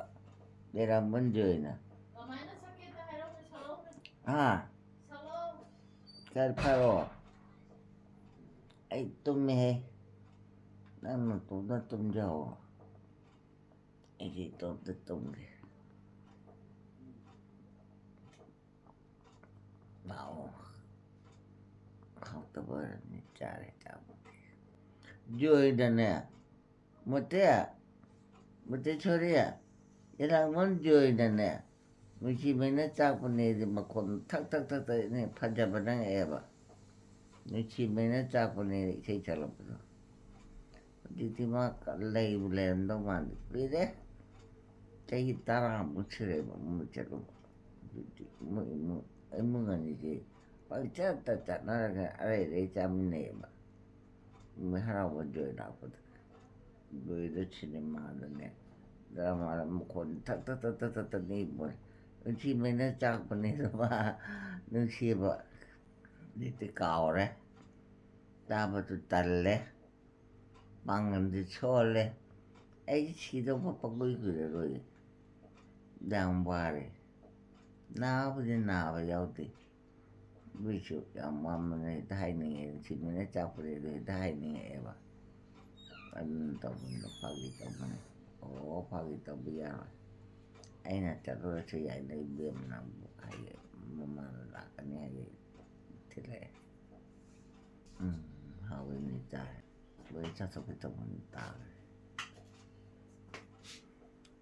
ꯕꯦꯔꯥꯝꯕꯟ ꯖꯣꯏꯅ꯫ ꯀꯃꯥꯏꯅ ꯁꯛꯀꯦꯗ ꯍꯥꯏꯔꯛꯎꯅꯦ, ꯁꯛꯂꯛꯎꯅꯦ꯫ ꯍꯥ? ꯁꯛꯂꯛꯑꯣ꯫ ꯀꯔꯤ ꯐꯔꯣ? ꯑꯩ ꯇꯨꯝꯃꯦꯍꯦ꯫ ꯅꯪ ꯅꯇꯣꯝꯇ ꯇꯨꯝꯖꯍꯧꯔꯣ꯫ ꯑꯩꯗꯤ ꯏꯇꯣꯝꯇ ꯇꯨꯝꯒꯦ꯫ ꯂꯥꯛꯑꯣ꯫ ꯍꯥꯎꯇꯕ ꯑꯣꯏꯔꯝꯅꯤ, ꯆꯥꯔꯦ ꯆꯥꯕꯨꯗꯤ꯫ ꯖꯣꯏꯗꯅꯦ, ꯃꯣꯇꯦ, ꯃꯣꯇꯦꯁꯣꯔꯤ, ꯏꯔꯥꯡꯕꯝ ꯖꯣꯏꯗꯅꯦ, ꯅꯨꯡꯁꯤꯕꯩꯅ ꯆꯥꯛꯄꯅꯦꯗꯤ ꯃꯈꯣꯟ ꯊꯛ ꯊꯛ ꯊꯛ ꯊꯛꯅꯦ ꯐꯖꯕ ꯅꯪꯉꯛꯑꯦꯕ꯫ ꯅꯨꯡꯁꯤꯕꯩꯅ ꯆꯥꯛꯄꯅꯦ ꯏꯁꯩ ꯁꯛꯂꯛꯄꯗꯣ꯫ ꯍꯧꯖꯤꯛꯇꯤ ꯃꯥ ꯂꯩꯕꯨ ꯂꯩꯔꯝꯗꯧ ꯃꯥꯟꯗꯦ꯫ ꯀꯨꯏꯔꯦ꯫ ꯆꯍꯤ ꯇꯔꯥꯃꯨꯛ ꯁꯨꯔꯦꯕ ꯃꯣꯏ ꯆꯠꯂꯨꯕ꯫ ꯍꯧꯖꯤꯛꯇꯤ ꯃꯣꯏ ꯏꯃꯨꯡ, ꯏꯃꯨꯡ ꯑꯅꯤꯁꯦ ꯄꯪꯆꯠꯇ ꯆꯠꯅꯔꯒ ꯑꯔꯩ ꯑꯔꯩ ꯆꯥꯃꯤꯟꯅꯩꯌꯦꯕ꯫ ꯃꯣꯏ ꯍꯔꯥꯎꯕ ꯖꯣꯏ ꯂꯥꯛꯄꯗ꯫ ꯖꯣꯏꯗ ꯁꯤꯅꯦꯃꯥꯗꯅꯦ, ꯗ꯭ꯔꯃꯥꯗ ꯃꯈꯣꯟ ꯊꯛ ꯊꯛ ꯊꯛ ꯊꯛ ꯊꯛ ꯊꯛ ꯅꯤꯛꯄꯅꯦ꯫ ꯅꯨꯡꯁꯤꯕꯩꯅ ꯆꯥꯛꯄꯅꯦ ꯃꯥ꯫ ꯅꯨꯡꯁꯤꯕ꯫ ꯍꯧꯖꯤꯛꯇꯤ ꯀꯥꯎꯔꯦ꯫ ꯇꯥꯕꯗꯨ ꯇꯜꯂꯦ꯫ ꯄꯥꯡꯒꯜꯗꯤ ꯁꯣꯜꯂꯦ꯫ ꯑꯩ ꯁꯤꯗꯧꯕ ꯄꯪꯀꯨꯏ ꯀꯨꯏꯔꯔꯣꯏ꯫ ꯌꯥꯝ ꯋꯥꯔꯦ꯫ ꯅꯥꯕꯨꯗꯤ ꯅꯥꯕ ꯌꯥꯎꯗꯦ꯫ ꯑꯗꯨꯏꯁꯨ ꯌꯥꯝ ꯋꯥꯃꯟꯅ ꯍꯦꯛꯇ ꯍꯥꯏꯅꯤꯡꯉꯦ꯫ ꯁꯤꯃꯤꯅ ꯆꯥꯛꯄꯗꯩꯗ ꯍꯦꯛꯇ ꯍꯥꯏꯅꯤꯡꯉꯛꯑꯦꯕ꯫ ꯑꯗꯨꯅ ꯇꯧꯕꯅꯤꯗ, ꯐꯥꯒꯤ ꯇꯧꯕꯅꯤ꯫ ꯑꯣ, ꯐꯥꯒꯤ ꯇꯧꯕ ꯌꯥꯔꯣꯏ꯫ ꯑꯩꯅ ꯆꯠꯂꯨꯔꯁꯨ ꯌꯥꯏ, ꯅꯣꯏ ꯏꯕꯦꯝꯃ ꯅꯪꯕꯨ ꯍꯥꯏꯌꯦ꯫ ꯃꯃꯥꯅ ꯂꯥꯛꯀꯅꯤ ꯍꯥꯏꯌꯦ꯫ ꯊꯤꯜꯂꯛꯑꯦ꯫ ꯎꯝ, ꯍꯥꯎꯋꯦꯅꯦ ꯆꯥꯔꯦ꯫ ꯂꯣꯏ ꯆꯥꯊꯣꯛꯀꯦ ꯇꯧꯕꯅꯤ ꯇꯥꯈ꯭ꯔꯦ꯫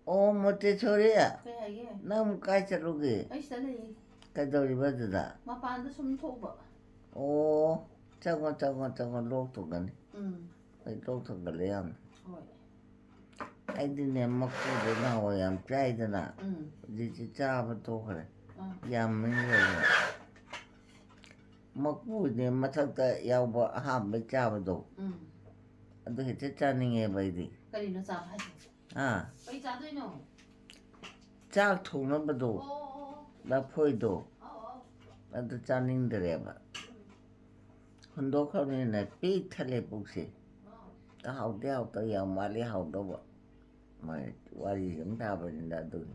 ꯑꯣ, ꯃꯣꯇꯦꯁꯣꯔꯤ, ꯀꯩ ꯍꯥꯏꯒꯦ? ꯅꯪ ꯀꯥꯏ ꯆꯠꯂꯨꯒꯦ? ꯑꯩ ꯁꯤꯗ ꯂꯩꯌꯦ꯫ ꯀꯩꯗꯧꯔꯤꯕ ꯑꯗꯨꯗ? ꯃꯄꯥꯟꯗ ꯁꯨꯝ ꯊꯣꯛꯎꯕ꯫ ꯑꯣ, ꯆꯪꯉꯣ, ꯆꯪꯉꯣ, ꯆꯪꯉꯣ, ꯂꯣꯛ ꯊꯨꯡꯒꯅꯤ꯫ ꯎꯝ ꯑꯩ ꯂꯣꯛ ꯊꯨꯡꯒꯜꯂꯦ ꯌꯥꯝꯅ꯫ ꯍꯣꯏ꯫ ꯑꯩꯗꯤꯅꯦ, ꯃꯀꯨꯗꯣ ꯅꯍꯥꯟꯋꯥꯏ ꯌꯥꯝ ꯆꯥꯏꯗꯅ, ꯎꯝ ꯍꯧꯖꯤꯛꯇꯤ ꯆꯥꯕ ꯇꯣꯛꯈ꯭ꯔꯦ꯫ ꯑꯥ ꯌꯥꯝꯃꯟꯈ꯭ꯔꯦꯕ꯫ ꯃꯀꯨꯅꯦ ꯃꯊꯛꯇ ꯌꯥꯎꯕ ꯑꯍꯥꯟꯕꯩ ꯆꯥꯕꯗꯣ, ꯎꯝ꯫ ꯑꯗꯨ ꯍꯦꯛꯇ ꯆꯥꯅꯤꯡꯉꯦꯕ ꯑꯩꯗꯤ꯫ ꯀꯔꯤꯅꯣ ꯆꯥꯕ ꯍꯥꯏꯁꯦ? ꯑꯥ꯫ ꯀꯔꯤ ꯆꯥꯗꯣꯏꯅꯣ? ꯆꯥꯛ ꯊꯣꯡꯅꯕꯗꯣ, ꯑꯣ, ꯑꯣ, ꯑꯣ꯫ ꯂꯐꯣꯏꯗꯣ, ꯑꯧ, ꯑꯧ꯫ ꯑꯗꯨ ꯆꯥꯅꯤꯡꯗ꯭ꯔꯦꯕ꯫ ꯎꯝ꯫ ꯍꯨꯟꯗꯣꯛꯈ꯭ꯔꯕꯅꯤꯅ ꯄꯤꯛ ꯊꯜꯂꯦ ꯄꯨꯛꯁꯦ꯫ ꯑꯧ꯫ ꯍꯥꯎꯗꯤ ꯍꯥꯎꯇ ꯌꯥꯝ ꯋꯥꯠꯂꯤ ꯍꯥꯎꯗꯧꯕ꯫ ꯃꯣꯏ ꯋꯥꯔꯤ ꯑꯗꯨꯝ ꯇꯥꯕꯅꯤꯅ ꯑꯗꯨꯒꯤ꯫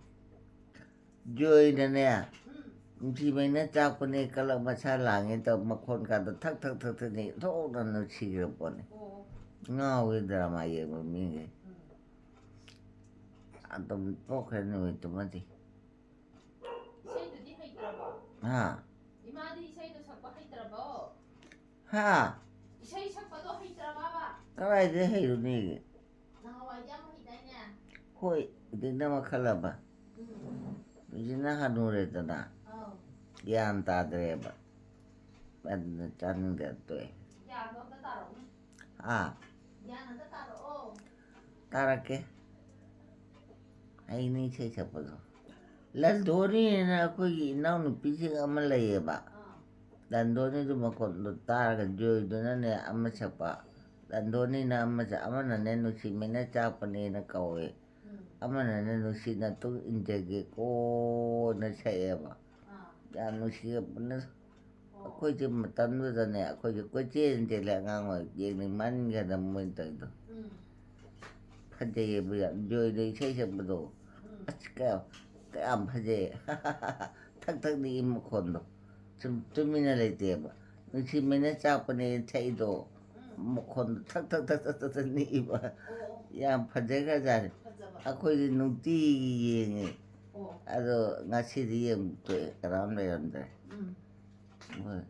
ꯖꯣꯏꯅꯅꯦ, ꯎꯝ꯫ ꯅꯨꯡꯁꯤꯕꯩꯅ ꯆꯥꯛꯄꯅꯦ, ꯀꯂꯛ ꯃꯁꯥ ꯂꯥꯡꯉꯦ ꯇꯧ ꯃꯈꯣꯟ ꯀꯥꯗꯣ ꯊꯛ ꯊꯛ ꯊꯛ ꯊꯛꯅꯤ ꯊꯣꯛꯅ ꯅꯨꯡꯁꯤꯈ꯭ꯔ ꯄꯣꯠꯅꯤ꯫ ꯑꯣ꯫ ꯉꯥꯎꯋꯦ ꯗ꯭ꯔꯃꯥ ꯌꯦꯡꯕ ꯃꯤꯈꯩ꯫ ꯎꯝ꯫ ꯑꯗꯨꯝ ꯇꯣꯛꯈ꯭ꯔꯦ ꯅꯨꯃꯤꯠꯇꯨꯃꯗꯤ꯫ ꯏꯁꯩꯗꯨꯗꯤ ꯍꯩꯇ꯭ꯔꯕꯣ? ꯍꯥ? ꯏꯃꯥꯗꯤ ꯏꯁꯩꯗꯣ ꯁꯛꯄ ꯍꯩꯇ꯭ꯔꯕꯣ? ꯍꯥ? ꯏꯁꯩ ꯁꯛꯄꯗꯣ ꯍꯩꯇ꯭ꯔꯕꯕ? ꯀꯗꯥꯏꯗꯩ ꯍꯩꯔꯨꯅꯤꯒꯦ? ꯅꯍꯥꯟꯋꯥꯏꯗꯤ ꯌꯥꯝ ꯍꯩꯗꯥꯏꯅꯦ? ꯍꯣꯏ, ꯍꯧꯖꯤꯛꯅ ꯃꯈꯜ ꯑꯃ꯫ ꯎꯝ꯫ ꯍꯧꯖꯤꯛꯅ ꯍꯅꯨꯔꯦꯗꯅ꯫ ꯑꯧ꯫ ꯒ꯭ꯌꯥꯟ ꯇꯥꯗ꯭ꯔꯦꯕ꯫ ꯑꯗꯨꯅ ꯆꯥꯅꯤꯡꯗꯅ ꯇꯣꯛꯑꯦ꯫ ꯒ꯭ꯌꯥꯟꯗꯣ ꯑꯝꯇ ꯇꯥꯔꯛꯎꯅꯦ꯫ ꯑꯥ꯫ ꯒ꯭ꯌꯥꯟ ꯑꯝꯇ ꯇꯥꯔꯛꯑꯣ꯫ ꯇꯥꯔꯛꯀꯦ꯫ ꯍꯩꯅꯤ ꯏꯁꯩ ꯁꯛꯄꯗꯣ꯫ ꯂꯟꯗꯣꯔꯤꯅ ꯑꯩꯈꯣꯏꯒꯤ ꯏꯅꯥꯎꯅꯨꯄꯤꯁꯤꯡ ꯑꯃ ꯂꯩꯌꯦꯕ꯫ ꯑꯥ꯫ ꯂꯟꯗꯣꯔꯤꯗꯨ ꯃꯈꯣꯟꯗꯣ ꯇꯥꯔꯒ ꯖꯣꯏꯗꯨꯅꯅꯦ ꯑꯃ ꯁꯛꯄ, ꯂꯟꯗꯣꯔꯤꯅ ꯑꯃ ꯁꯛ-, ꯑꯃꯅꯅꯦ ꯅꯨꯡꯁꯤꯃꯩꯅ ꯆꯥꯛꯄꯅꯦꯅ ꯀꯧꯋꯦ, ꯎꯝ꯫ ꯑꯃꯅꯅꯦ ꯅꯨꯡꯁꯤ ꯅꯇꯨꯡ ꯏꯟꯖꯒꯦꯀꯣꯅ ꯁꯛꯑꯦꯕ꯫ ꯑꯥ꯫ ꯌꯥꯝ ꯅꯨꯡꯁꯤꯔꯕꯅ ꯑꯣ꯫ ꯑꯩꯈꯣꯏꯁꯦ ꯃꯇꯝꯗꯨꯗꯅꯦ ꯑꯩꯈꯣꯏꯁꯦ ꯀꯣꯏꯆꯦꯟ ꯆꯦꯜꯂꯦ ꯑꯉꯥꯡ ꯑꯣꯏ ꯌꯦꯡꯅꯤꯡꯃꯟꯒꯗꯅ ꯃꯣꯏꯅ ꯇꯧꯔꯤꯗꯣ꯫ ꯎꯝ꯫ ꯐꯖꯩꯌꯦꯕ ꯌꯥꯝ꯫ ꯖꯣꯏꯗ ꯏꯁꯩ ꯁꯛꯄꯗꯣ꯫ ꯎꯝ꯫ ꯑꯁ, ꯀꯌꯥ-, ꯀꯌꯥꯝ ꯐꯖꯩ꯫ ꯊꯛ ꯊꯛ ꯅꯤꯛꯏ ꯃꯈꯣꯟꯗꯣ꯫ ꯁꯨꯝ ꯇꯨꯃꯤꯟꯅ ꯂꯩꯇꯦꯕ꯫ ꯅꯨꯡꯁꯤꯃꯩꯅ ꯆꯥꯛꯄꯅꯦ ꯊꯛꯏꯗꯣ꯫ ꯎꯝ꯫ ꯃꯈꯣꯟꯗꯣ ꯊꯛ ꯊꯛ ꯊꯛ ꯊꯛ ꯊꯛ ꯊꯛ ꯅꯤꯛꯏꯕ꯫ ꯑꯣ꯫ ꯌꯥꯝ ꯐꯖꯈ꯭ꯔꯖꯥꯠꯅꯤ꯫ ꯐꯖꯕ꯫ ꯑꯩꯈꯣꯏꯗꯤ ꯅꯨꯡꯇꯤꯒꯤ ꯌꯦꯡꯉꯦ꯫ ꯑꯣ꯫ ꯑꯗꯣ ꯉꯁꯤꯗꯤ ꯌꯦꯡ ꯇꯣꯛꯑꯦ, ꯀꯅꯥꯝ ꯂꯩꯔꯝꯗ꯭ꯔꯦ꯫ ꯎꯝ꯫ ꯍꯣꯏ꯫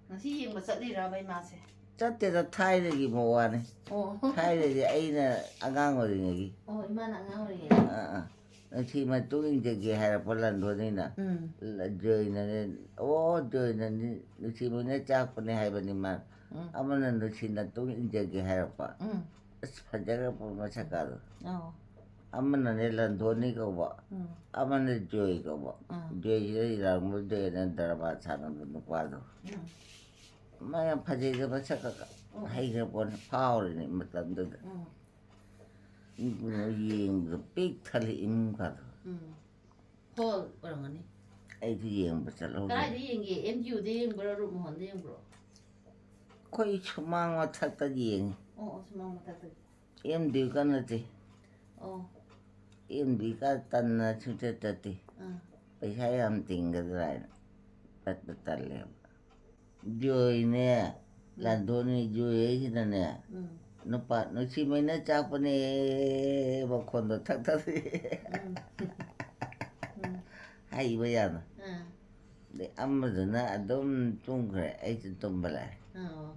ꯉꯁꯤ ꯌꯦꯡꯕ ꯆꯠꯂꯤꯔꯕ ꯏꯃꯥꯁꯦ? ꯆꯠꯇꯦꯗ, ꯊꯥꯏꯅꯒꯤ ꯋꯥꯅꯤ꯫ ꯑꯣ꯫ ꯊꯥꯏꯅꯗꯤ ꯑꯩꯅ ꯑꯉꯥꯡ ꯑꯣꯏꯔꯤꯉꯩꯒꯤ꯫ ꯑꯣ, ꯏꯃꯥꯅ ꯑꯉꯥꯡ ꯑꯣꯏꯔꯤꯉꯩ꯫ ꯑꯥ, ꯑꯥ꯫ ꯅꯨꯡꯁꯤ ꯃꯇꯨꯡ ꯏꯟꯖꯒꯦ ꯍꯥꯏꯔꯛꯄ ꯂꯟꯗꯣꯟꯅꯤꯅ꯫ ꯎꯝ꯫ ꯂ-, ꯖꯣꯏꯅꯅꯦ, "ꯑꯣ, ꯖꯣꯏꯅꯅꯤ, ꯅꯨꯡꯁꯤꯕꯅ ꯆꯥꯛꯄꯅꯦ" ꯍꯥꯏꯕꯅꯤ ꯃꯥ꯫ ꯎꯝ꯫ ꯑꯃꯅ "ꯅꯨꯡꯁꯤ ꯅꯇꯨꯡ ꯏꯟꯖꯒꯦ" ꯍꯥꯏꯔꯛꯄ꯫ ꯎꯝ꯫ ꯑꯁ, ꯐꯖꯈ꯭ꯔ ꯄꯣꯠ ꯃꯁꯛꯀꯥꯗꯣ꯫ ꯑꯧ꯫ ꯑꯃꯅꯅꯦ ꯂꯟꯗꯣꯅꯤ ꯀꯧꯕ, ꯎꯝ ꯑꯃꯅ ꯖꯣꯏ ꯀꯧꯕ꯫ ꯎꯝ ꯖꯣꯏꯁꯤꯗ ꯏꯔꯥꯡꯕꯗꯦꯅ ꯗ꯭ꯔꯃꯥ ꯁꯥꯟꯅꯕ ꯅꯨꯄꯥꯗꯣ꯫ ꯎꯝ ꯃꯥ ꯌꯥꯝ ꯐꯖꯩꯗ, ꯃꯁꯛꯀ ꯑꯣ꯫ ꯍꯩꯈ꯭ꯔ ꯄꯣꯠꯅꯤ, ꯐꯥꯎꯔꯤꯅꯤ ꯃꯇꯝꯗꯨꯗ꯫ ꯎꯝ ꯌꯦꯡꯕꯗ ꯄꯤꯛ ꯊꯜꯂꯤ ꯏꯃꯨꯡ ꯀꯥꯗꯣ꯫ ꯎꯝ ꯍꯣꯜ ꯑꯣꯏꯔꯝꯒꯅꯤ꯫ ꯑꯩꯗꯤ ꯌꯦꯡꯕ ꯆꯠꯍꯧꯗꯦ꯫ ꯀꯗꯥꯏꯗ ꯌꯦꯡꯒꯦ? ꯑꯦꯝ ꯗꯤ ꯌꯨꯗ ꯌꯦꯡꯕ꯭ꯔꯣ, ꯔꯨꯞ ꯃꯣꯍꯟꯗ ꯌꯦꯡꯕ꯭ꯔꯣ? ꯑꯩꯈꯣꯏ ꯁꯨꯃꯥꯡ ꯃꯊꯛꯇ ꯌꯦꯡꯉꯤ꯫ ꯑꯣ ꯑꯣ, ꯁꯨꯃꯥꯡ ꯃꯊꯛꯇꯒꯤ꯫ ꯑꯦꯝ ꯗꯤ ꯌꯨꯒ ꯅꯠꯇꯦ꯫ ꯑꯣ ꯑꯦꯝ ꯗꯤ ꯀ ꯇꯟꯅ ꯁꯨꯡꯆꯠ ꯆꯠꯇꯦ꯫ ꯑꯥ ꯄꯩꯁꯥ ꯌꯥꯝ ꯇꯤꯡꯒꯗ꯭ꯔꯥ ꯍꯥꯏꯅ ꯆꯠꯄ ꯇꯜꯂꯦꯕ꯫ ꯖꯣꯏꯅꯦ, ꯂꯟꯗꯣꯅꯤ ꯖꯣꯏ ꯍꯥꯏꯁꯤꯅꯅꯦ, ꯎꯝ ꯅꯨꯄꯥ ꯅꯨꯡꯁꯤꯃꯩꯅ ꯆꯥꯛꯄꯅꯦ, ꯃꯈꯣꯟꯗꯣ ꯊꯛ ꯊꯛ ꯎꯝ ꯎꯝ ꯍꯩꯕ ꯌꯥꯝꯅ꯫ ꯑꯥ ꯑꯗꯩ ꯑꯃꯗꯨꯅ ꯑꯗꯨꯝ ꯇꯨꯝꯈ꯭ꯔꯦ, ꯑꯩꯁꯨ ꯇꯨꯝꯕ ꯂꯥꯛꯑꯦ꯫ ꯑꯣ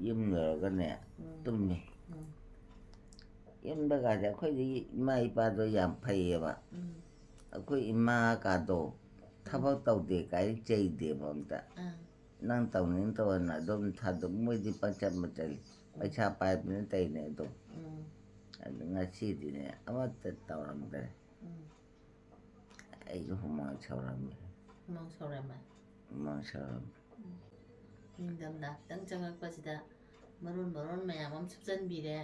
ꯌꯨꯝ ꯌꯧꯔꯒꯅꯦ ꯎꯝ ꯇꯨꯝꯃꯤ꯫ ꯎꯝ ꯌꯨꯝꯗꯒꯗꯤ ꯑꯩꯈꯣꯏꯗꯤ ꯏꯃꯥ ꯏꯄꯥꯗꯣ ꯌꯥꯝ ꯐꯩꯌꯦꯕ꯫ ꯎꯝ ꯑꯩꯈꯣꯏ ꯏꯃꯥ ꯀꯥꯗꯣ ꯊꯕꯛ ꯇꯧꯗꯦ ꯀꯥꯏ ꯆꯩꯗꯦꯕ ꯑꯝꯇ꯫ ꯑꯥ ꯅꯪ ꯇꯧꯅꯤꯡ ꯇꯧꯑꯣꯅ ꯑꯗꯨꯝ ꯊꯥꯗꯣꯛ, ꯃꯣꯏꯗꯤ ꯄꯪꯆꯠ ꯃꯆꯠꯂꯤ꯫ ꯄꯩꯁꯥ ꯄꯥꯏꯕꯅꯤꯅ ꯇꯩꯅꯦ ꯑꯗꯣ꯫ ꯎꯝ ꯑꯗꯨ ꯉꯁꯤꯗꯤꯅꯦ ꯑꯃꯠꯇ ꯇꯧꯔꯝꯗ꯭ꯔꯦ꯫ ꯎꯝ ꯑꯩꯁꯨ ꯍꯨꯃꯥꯡ ꯁꯧꯔꯝꯃꯦ꯫ ꯍꯨꯃꯥꯡ ꯁꯧꯔꯝꯃꯦ꯫ ꯍꯨꯃꯥꯡ ꯁꯧꯔꯝꯃꯦ꯫ ꯅꯤꯡꯊꯝꯊꯥ ꯈꯤꯇꯪ ꯆꯪꯉꯛꯄꯁꯤꯗ ꯃꯔꯣꯟ ꯃꯔꯣꯟ ꯃꯌꯥꯝ ꯑꯃ ꯁꯨꯞꯆꯟꯕꯤꯔꯦ꯫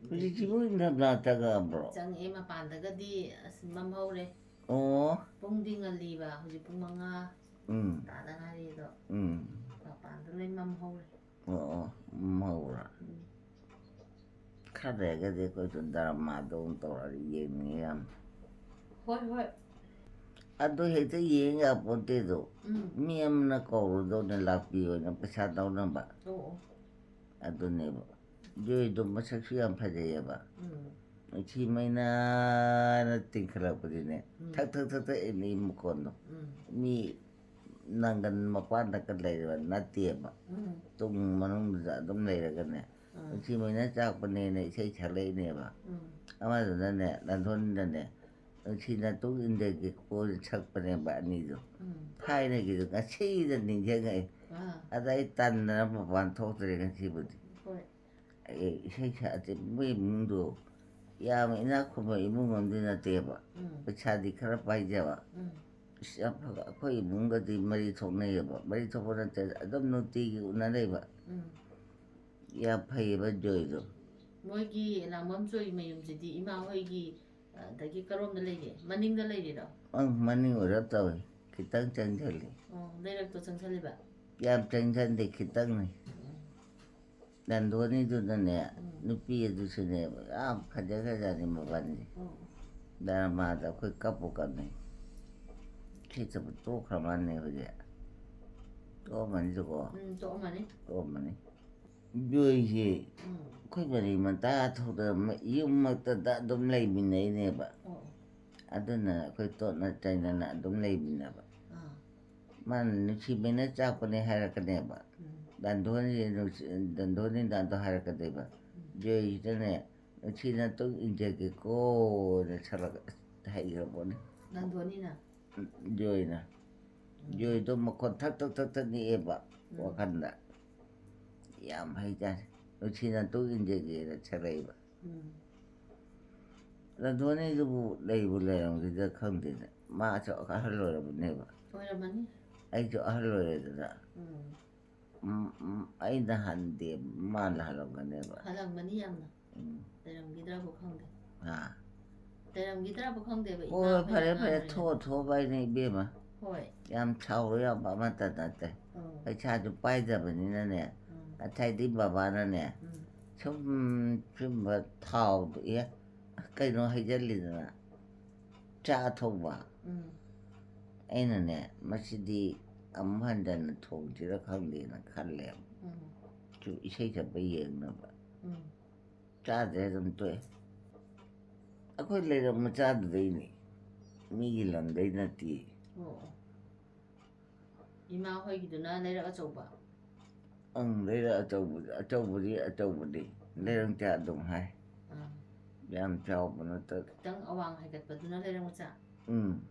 ꯍꯧꯖꯤꯛꯁꯤꯕꯨ ꯏꯪꯊꯝꯊꯥ ꯆꯪꯉꯛꯑꯕ꯭ꯔꯣ? ꯆꯪꯉꯛꯑꯦ, ꯃꯄꯥꯟꯗꯒꯗꯤ ꯑꯁ ꯃꯝꯍꯧꯔꯦ꯫ ꯑꯣ ꯄꯨꯡꯗꯤ ꯉꯜꯂꯤꯕ, ꯍꯧꯖꯤꯛ ꯄꯨꯡ ꯃꯉꯥ ꯎꯝ ꯇꯥꯗ ꯉꯥꯏꯔꯤ ꯑꯗꯣ ꯎꯝ ꯃꯄꯥꯟꯗ ꯂꯣꯏ ꯃꯝꯍꯧꯔꯦ꯫ ꯑꯣ ꯑꯣ ꯃꯝꯍꯧꯔꯦ꯫ ꯎꯝ ꯈꯔ ꯂꯩꯔꯒꯗꯤ ꯑꯩꯈꯣꯏꯁꯨ ꯗ꯭ꯔꯃꯥꯗꯣ ꯑꯃꯨꯛ ꯇꯧꯔꯛꯑꯗꯤ ꯌꯦꯡꯅꯤꯡꯉꯦ ꯌꯥꯝ꯫ ꯍꯣꯏ ꯍꯣꯏ꯫ ꯑꯗꯨ ꯍꯦꯛꯇ ꯌꯦꯡ ꯌꯥꯄꯣꯟꯇꯦꯗꯣ꯫ ꯎꯝ ꯃꯤ ꯑꯃꯅ ꯀꯧꯔꯨꯗꯧꯅꯦ ꯂꯥꯛꯄꯤꯌꯣꯅ ꯄꯩꯁꯥ ꯂꯧꯅꯕ꯫ ꯑꯣ ꯑꯣ꯫ ꯑꯗꯨꯅꯦꯕ꯫ ꯖꯣꯏꯗꯣ ꯃꯁꯛꯁꯨ ꯌꯥꯝ ꯐꯖꯩꯌꯦꯕ꯫ ꯎꯝ ꯅꯨꯡꯁꯤ ꯃꯩꯅꯥꯅ ꯇꯤꯡꯈꯠꯂꯛꯄꯗꯤꯅꯦ ꯎꯝ꯫ ꯊꯛ ꯊꯛ ꯊꯛ ꯊꯛ ꯏꯅꯤ ꯃꯈꯣꯟꯗꯣ꯫ ꯎꯝ ꯃꯤ ꯅꯪꯒꯟ ꯃꯄꯥꯟꯗꯀ ꯂꯩꯔꯕ ꯅꯠꯇꯦꯕ꯫ ꯎꯝ ꯇꯨꯡ ꯃꯅꯨꯡꯗꯨꯗ ꯑꯗꯨꯝ ꯂꯩꯔꯒꯅꯦ꯫ ꯎꯝ ꯅꯨꯡꯁꯤ ꯃꯩꯅꯥ ꯆꯥꯛꯄꯅꯦꯅ ꯏꯁꯩ ꯁꯛꯂꯛꯏꯅꯦꯕ꯫ ꯎꯝ ꯑꯃꯗꯨꯅꯅꯦ, ꯂꯟꯊꯣꯟꯗꯅꯦ, ꯅꯨꯡꯁꯤꯅ ꯇꯨꯡ ꯏꯟꯗꯒꯦ ꯀꯣꯟ ꯁꯛꯄꯅꯦꯕ ꯑꯅꯤꯗꯣ꯫ ꯎꯝ ꯊꯥꯏꯅꯒꯤꯗꯣ ꯉꯁꯤꯗ ꯅꯤꯡꯁꯤꯡꯉꯛꯑꯦ꯫ ꯑꯥ ꯑꯗ ꯑꯩ ꯇꯟꯗꯅ ꯃꯄꯥꯟ ꯊꯣꯛꯇ꯭ꯔꯦ ꯉꯁꯤꯕꯨꯗꯤ꯫ ꯍꯣꯏ꯫ ꯑꯩ ꯏꯁꯩ ꯁꯛꯑꯗꯤ ꯃꯣꯏ ꯏꯃꯨꯡꯗꯣ ꯌꯥꯝ ꯏꯅꯥꯛ ꯈꯨꯟꯕ ꯏꯃꯨꯡ ꯑꯃꯗꯤ ꯅꯠꯇꯦꯕ꯫ ꯎꯝ꯫ ꯄꯩꯁꯥꯗꯤ ꯈꯔ ꯄꯥꯏꯖꯕ꯫ ꯎꯝ꯫ ꯑꯁ, ꯌꯥꯝ ꯐꯕ꯫ ꯑꯩꯈꯣꯏ ꯏꯃꯨꯡꯒꯗꯤ ꯃꯔꯤ ꯊꯣꯛꯅꯩꯌꯦꯕ꯫ ꯃꯔꯤ ꯊꯣꯛꯄ ꯅꯠꯇꯦ, ꯑꯗꯨꯝ ꯅꯨꯡꯇꯤꯒꯤ ꯎꯅꯔꯤꯕ꯫ ꯎꯝ꯫ ꯌꯥꯝ ꯐꯩꯌꯦꯕ ꯖꯣꯏꯗꯣ꯫ ꯃꯣꯏꯒꯤ ꯂꯥꯡꯕꯝ ꯖꯣꯏ ꯃꯌꯨꯝꯁꯤꯗꯤ ꯏꯃꯥ ꯍꯣꯏꯒꯤ, ꯑꯗꯒꯤ ꯀꯔꯣꯝꯗ ꯂꯩꯒꯦ? ꯃꯅꯤꯡꯗ ꯂꯩꯔꯤꯔꯣ? ꯑꯪ, ꯃꯅꯤꯡ ꯑꯣꯏꯔꯞ ꯇꯧꯏ꯫ ꯈꯤꯇꯪ ꯆꯪꯁꯤꯜꯂꯤ꯫ ꯑꯣ, ꯂꯩꯔꯛꯇꯣ ꯆꯪꯁꯤꯜꯂꯤꯕ? ꯌꯥꯝ ꯆꯪꯁꯤꯟꯗꯦ, ꯈꯤꯇꯪꯅꯤ꯫ ꯎꯝ꯫ ꯂꯟꯗꯣꯅꯤꯗꯨꯅꯅꯦ, ꯎꯝ꯫ ꯅꯨꯄꯤ ꯑꯗꯨꯁꯨꯅꯦꯕ, ꯌꯥꯝ ꯐꯖꯈ꯭ꯔꯖꯥꯠꯅꯤ ꯃꯕꯥꯅꯤ꯫ ꯑꯣ꯫ ꯗ꯭ꯔꯃꯥꯗ ꯑꯩꯈꯣꯏ ꯀꯞꯄꯨ ꯀꯞꯅꯩ꯫ ꯁꯤꯇꯕꯨ ꯇꯣꯛꯈ꯭ꯔ ꯃꯥꯜꯅꯦ ꯍꯧꯖꯤꯛ꯫ ꯇꯣꯛꯑꯝꯃꯅꯤꯗꯀꯣ? ꯎꯝ, ꯇꯣꯛꯑꯝꯃꯅꯤ꯫ ꯇꯣꯛꯑꯝꯃꯅꯤ꯫ ꯖꯣꯏꯁꯦ ꯎꯝ꯫ ꯑꯩꯈꯣꯏ ꯃꯔꯤ ꯃꯇꯥ ꯊꯣꯛꯇꯅ ꯃ-, ꯌꯨꯝꯃꯛꯇꯗ ꯑꯗꯨꯝ ꯂꯩꯃꯤꯟꯅꯩꯅꯦꯕ꯫ ꯑꯣ꯫ ꯑꯗꯨꯅ ꯑꯩꯈꯣꯏ ꯇꯣꯠꯅ ꯆꯩꯅꯅ ꯑꯗꯨꯝ ꯂꯩꯃꯤꯟꯅꯕ꯫ ꯑꯥ꯫ ꯃꯥꯅ ꯅꯨꯡꯁꯤꯕꯅ ꯆꯥꯛꯄꯅꯦ ꯍꯥꯏꯔꯛꯀꯅꯦꯕ꯫ ꯎꯝ꯫ ꯗꯟꯗꯣꯟꯁꯦ ꯅꯨꯡꯁꯤ-, ꯗꯟꯗꯣꯟꯅꯤ ꯗꯟꯗꯣ ꯍꯥꯏꯔꯛꯀꯗꯣꯏꯕ꯫ ꯎꯝ꯫ ꯖꯣꯏꯁꯤꯗꯅꯦ, "ꯅꯨꯡꯁꯤꯅ ꯇꯨꯡ ꯏꯟꯖꯒꯦꯀꯣꯅ" ꯁꯛꯂꯛ-, ꯍꯩꯈ꯭ꯔ ꯄꯣꯠꯅꯤ꯫ ꯗꯟꯗꯣꯟꯅꯤꯅ? ꯖꯣꯏꯅ꯫ ꯎꯝ꯫ ꯖꯣꯏꯗꯣ ꯃꯈꯣꯟ ꯊꯛ ꯊꯛ ꯊꯛ ꯊꯛ ꯅꯤꯛꯑꯦꯕ ꯎꯝ꯫ ꯋꯥꯈꯜꯗ꯫ ꯌꯥꯝ ꯍꯩꯖꯥꯠꯅꯤ꯫ "ꯅꯨꯡꯁꯤꯅ ꯇꯨꯡ ꯏꯟꯖꯒꯦꯅ" ꯁꯛꯂꯛꯏꯕ꯫ ꯎꯝ꯫ ꯔꯟꯙꯣꯅꯤꯗꯨꯕꯨ ꯂꯩꯕꯨ ꯂꯩꯔꯝꯈꯤꯗ꯭ꯔꯥ ꯈꯪꯗꯦꯅꯦ꯫ ꯃꯥꯁꯨ ꯑꯍꯜ ꯑꯣꯏꯔꯕꯅꯦꯕ꯫ ꯑꯣꯏꯔꯝꯃꯅꯤ꯫ ꯑꯩꯁꯨ ꯑꯍꯜ ꯑꯣꯏꯔꯦꯗꯅ꯫ ꯎꯝ꯫ ꯎꯝ, ꯎꯝ, ꯑꯩꯅ ꯍꯟꯗꯦ, ꯃꯥꯅ ꯍꯜꯂꯝꯒꯅꯦꯕ꯫ ꯍꯜꯂꯝꯃꯅꯤ ꯌꯥꯝꯅ꯫ ꯎꯝ꯫ ꯂꯩꯔꯝꯈꯤꯗ꯭ꯔꯕꯨ ꯈꯪꯗꯦ꯫ ꯑꯥ꯫ ꯂꯩꯔꯝꯈꯤꯗ꯭ꯔꯕꯨ ꯈꯪꯗꯦꯕ, ꯍꯣꯏ, ꯏꯃꯥ ꯍꯣꯏ, ꯐꯔꯦ, ꯍꯣꯏꯅ ꯐꯔꯦ, ꯉꯥꯡꯉꯤꯗꯣ꯫ ꯊꯣꯛꯑꯣ, ꯊꯣꯛꯑꯣ, ꯚꯥꯏꯅꯦ, ꯏꯕꯦꯝꯃ꯫ ꯍꯣꯏ꯫ ꯌꯥꯝ ꯁꯥꯎꯔꯨ ꯌꯥꯕ ꯑꯃꯠꯇ ꯅꯠꯇꯦ꯫ ꯎꯝ꯫ ꯄꯩꯁꯥꯁꯨ ꯄꯥꯏꯗꯕꯅꯤꯅꯅꯦ, ꯎꯝ꯫ ꯉꯁꯥꯏꯗꯤ ꯕꯕꯥꯅꯅꯦ, ꯎꯝ꯫ ꯁꯨꯝ, ꯁꯨꯝꯕ ꯊꯥꯎꯗꯣ, ꯑꯦ, ꯀꯩꯅꯣ ꯍꯩꯖꯤꯜꯂꯤꯗꯅ, ꯆꯥ ꯊꯣꯡꯕ꯫ ꯎꯝ꯫ ꯑꯩꯅꯅꯦ, "ꯃꯁꯤꯗꯤ ꯑꯃꯨꯛ ꯍꯟꯖꯟꯅ ꯊꯣꯡꯁꯤꯔ ꯈꯪꯗꯦꯅ" ꯈꯜꯂꯦꯕ꯫ ꯎꯝ꯫ ꯁꯨꯝ ꯏꯁꯩ ꯁꯛꯄ ꯌꯦꯡꯅꯕ꯫ ꯎꯝ꯫ ꯆꯥꯗ꯭ꯔꯦ, ꯑꯗꯨꯝ ꯇꯣꯛꯑꯦ꯫ ꯑꯩꯈꯣꯏ ꯂꯩꯔꯛ ꯃꯆꯥꯗꯨꯗꯩꯅꯦ, ꯃꯤꯒꯤ ꯂꯝꯗꯩ ꯅꯠꯇꯦ꯫ ꯑꯣ, ꯑꯣ꯫ ꯏꯃꯥ ꯍꯣꯏꯒꯤꯗꯨꯅ ꯂꯩꯔꯛ ꯑꯆꯧꯕ? ꯑꯪ, ꯂꯩꯔꯛ ꯑꯆꯧꯕ, ꯑꯆꯧꯕꯗꯤ ꯑꯆꯧꯕꯅꯤ꯫ ꯂꯩꯔꯛ ꯃꯆꯥ ꯑꯗꯨꯝ ꯍꯥꯏ꯫ ꯑꯥ꯫ ꯌꯥꯝ ꯆꯥꯎꯕ ꯅꯠꯇꯕ꯫ ꯈꯤꯇꯪ ꯑꯋꯥꯡ ꯍꯥꯏꯒꯠꯄꯗꯨꯅ ꯂꯩꯔꯛ ꯃꯆꯥ? ꯎꯝ꯫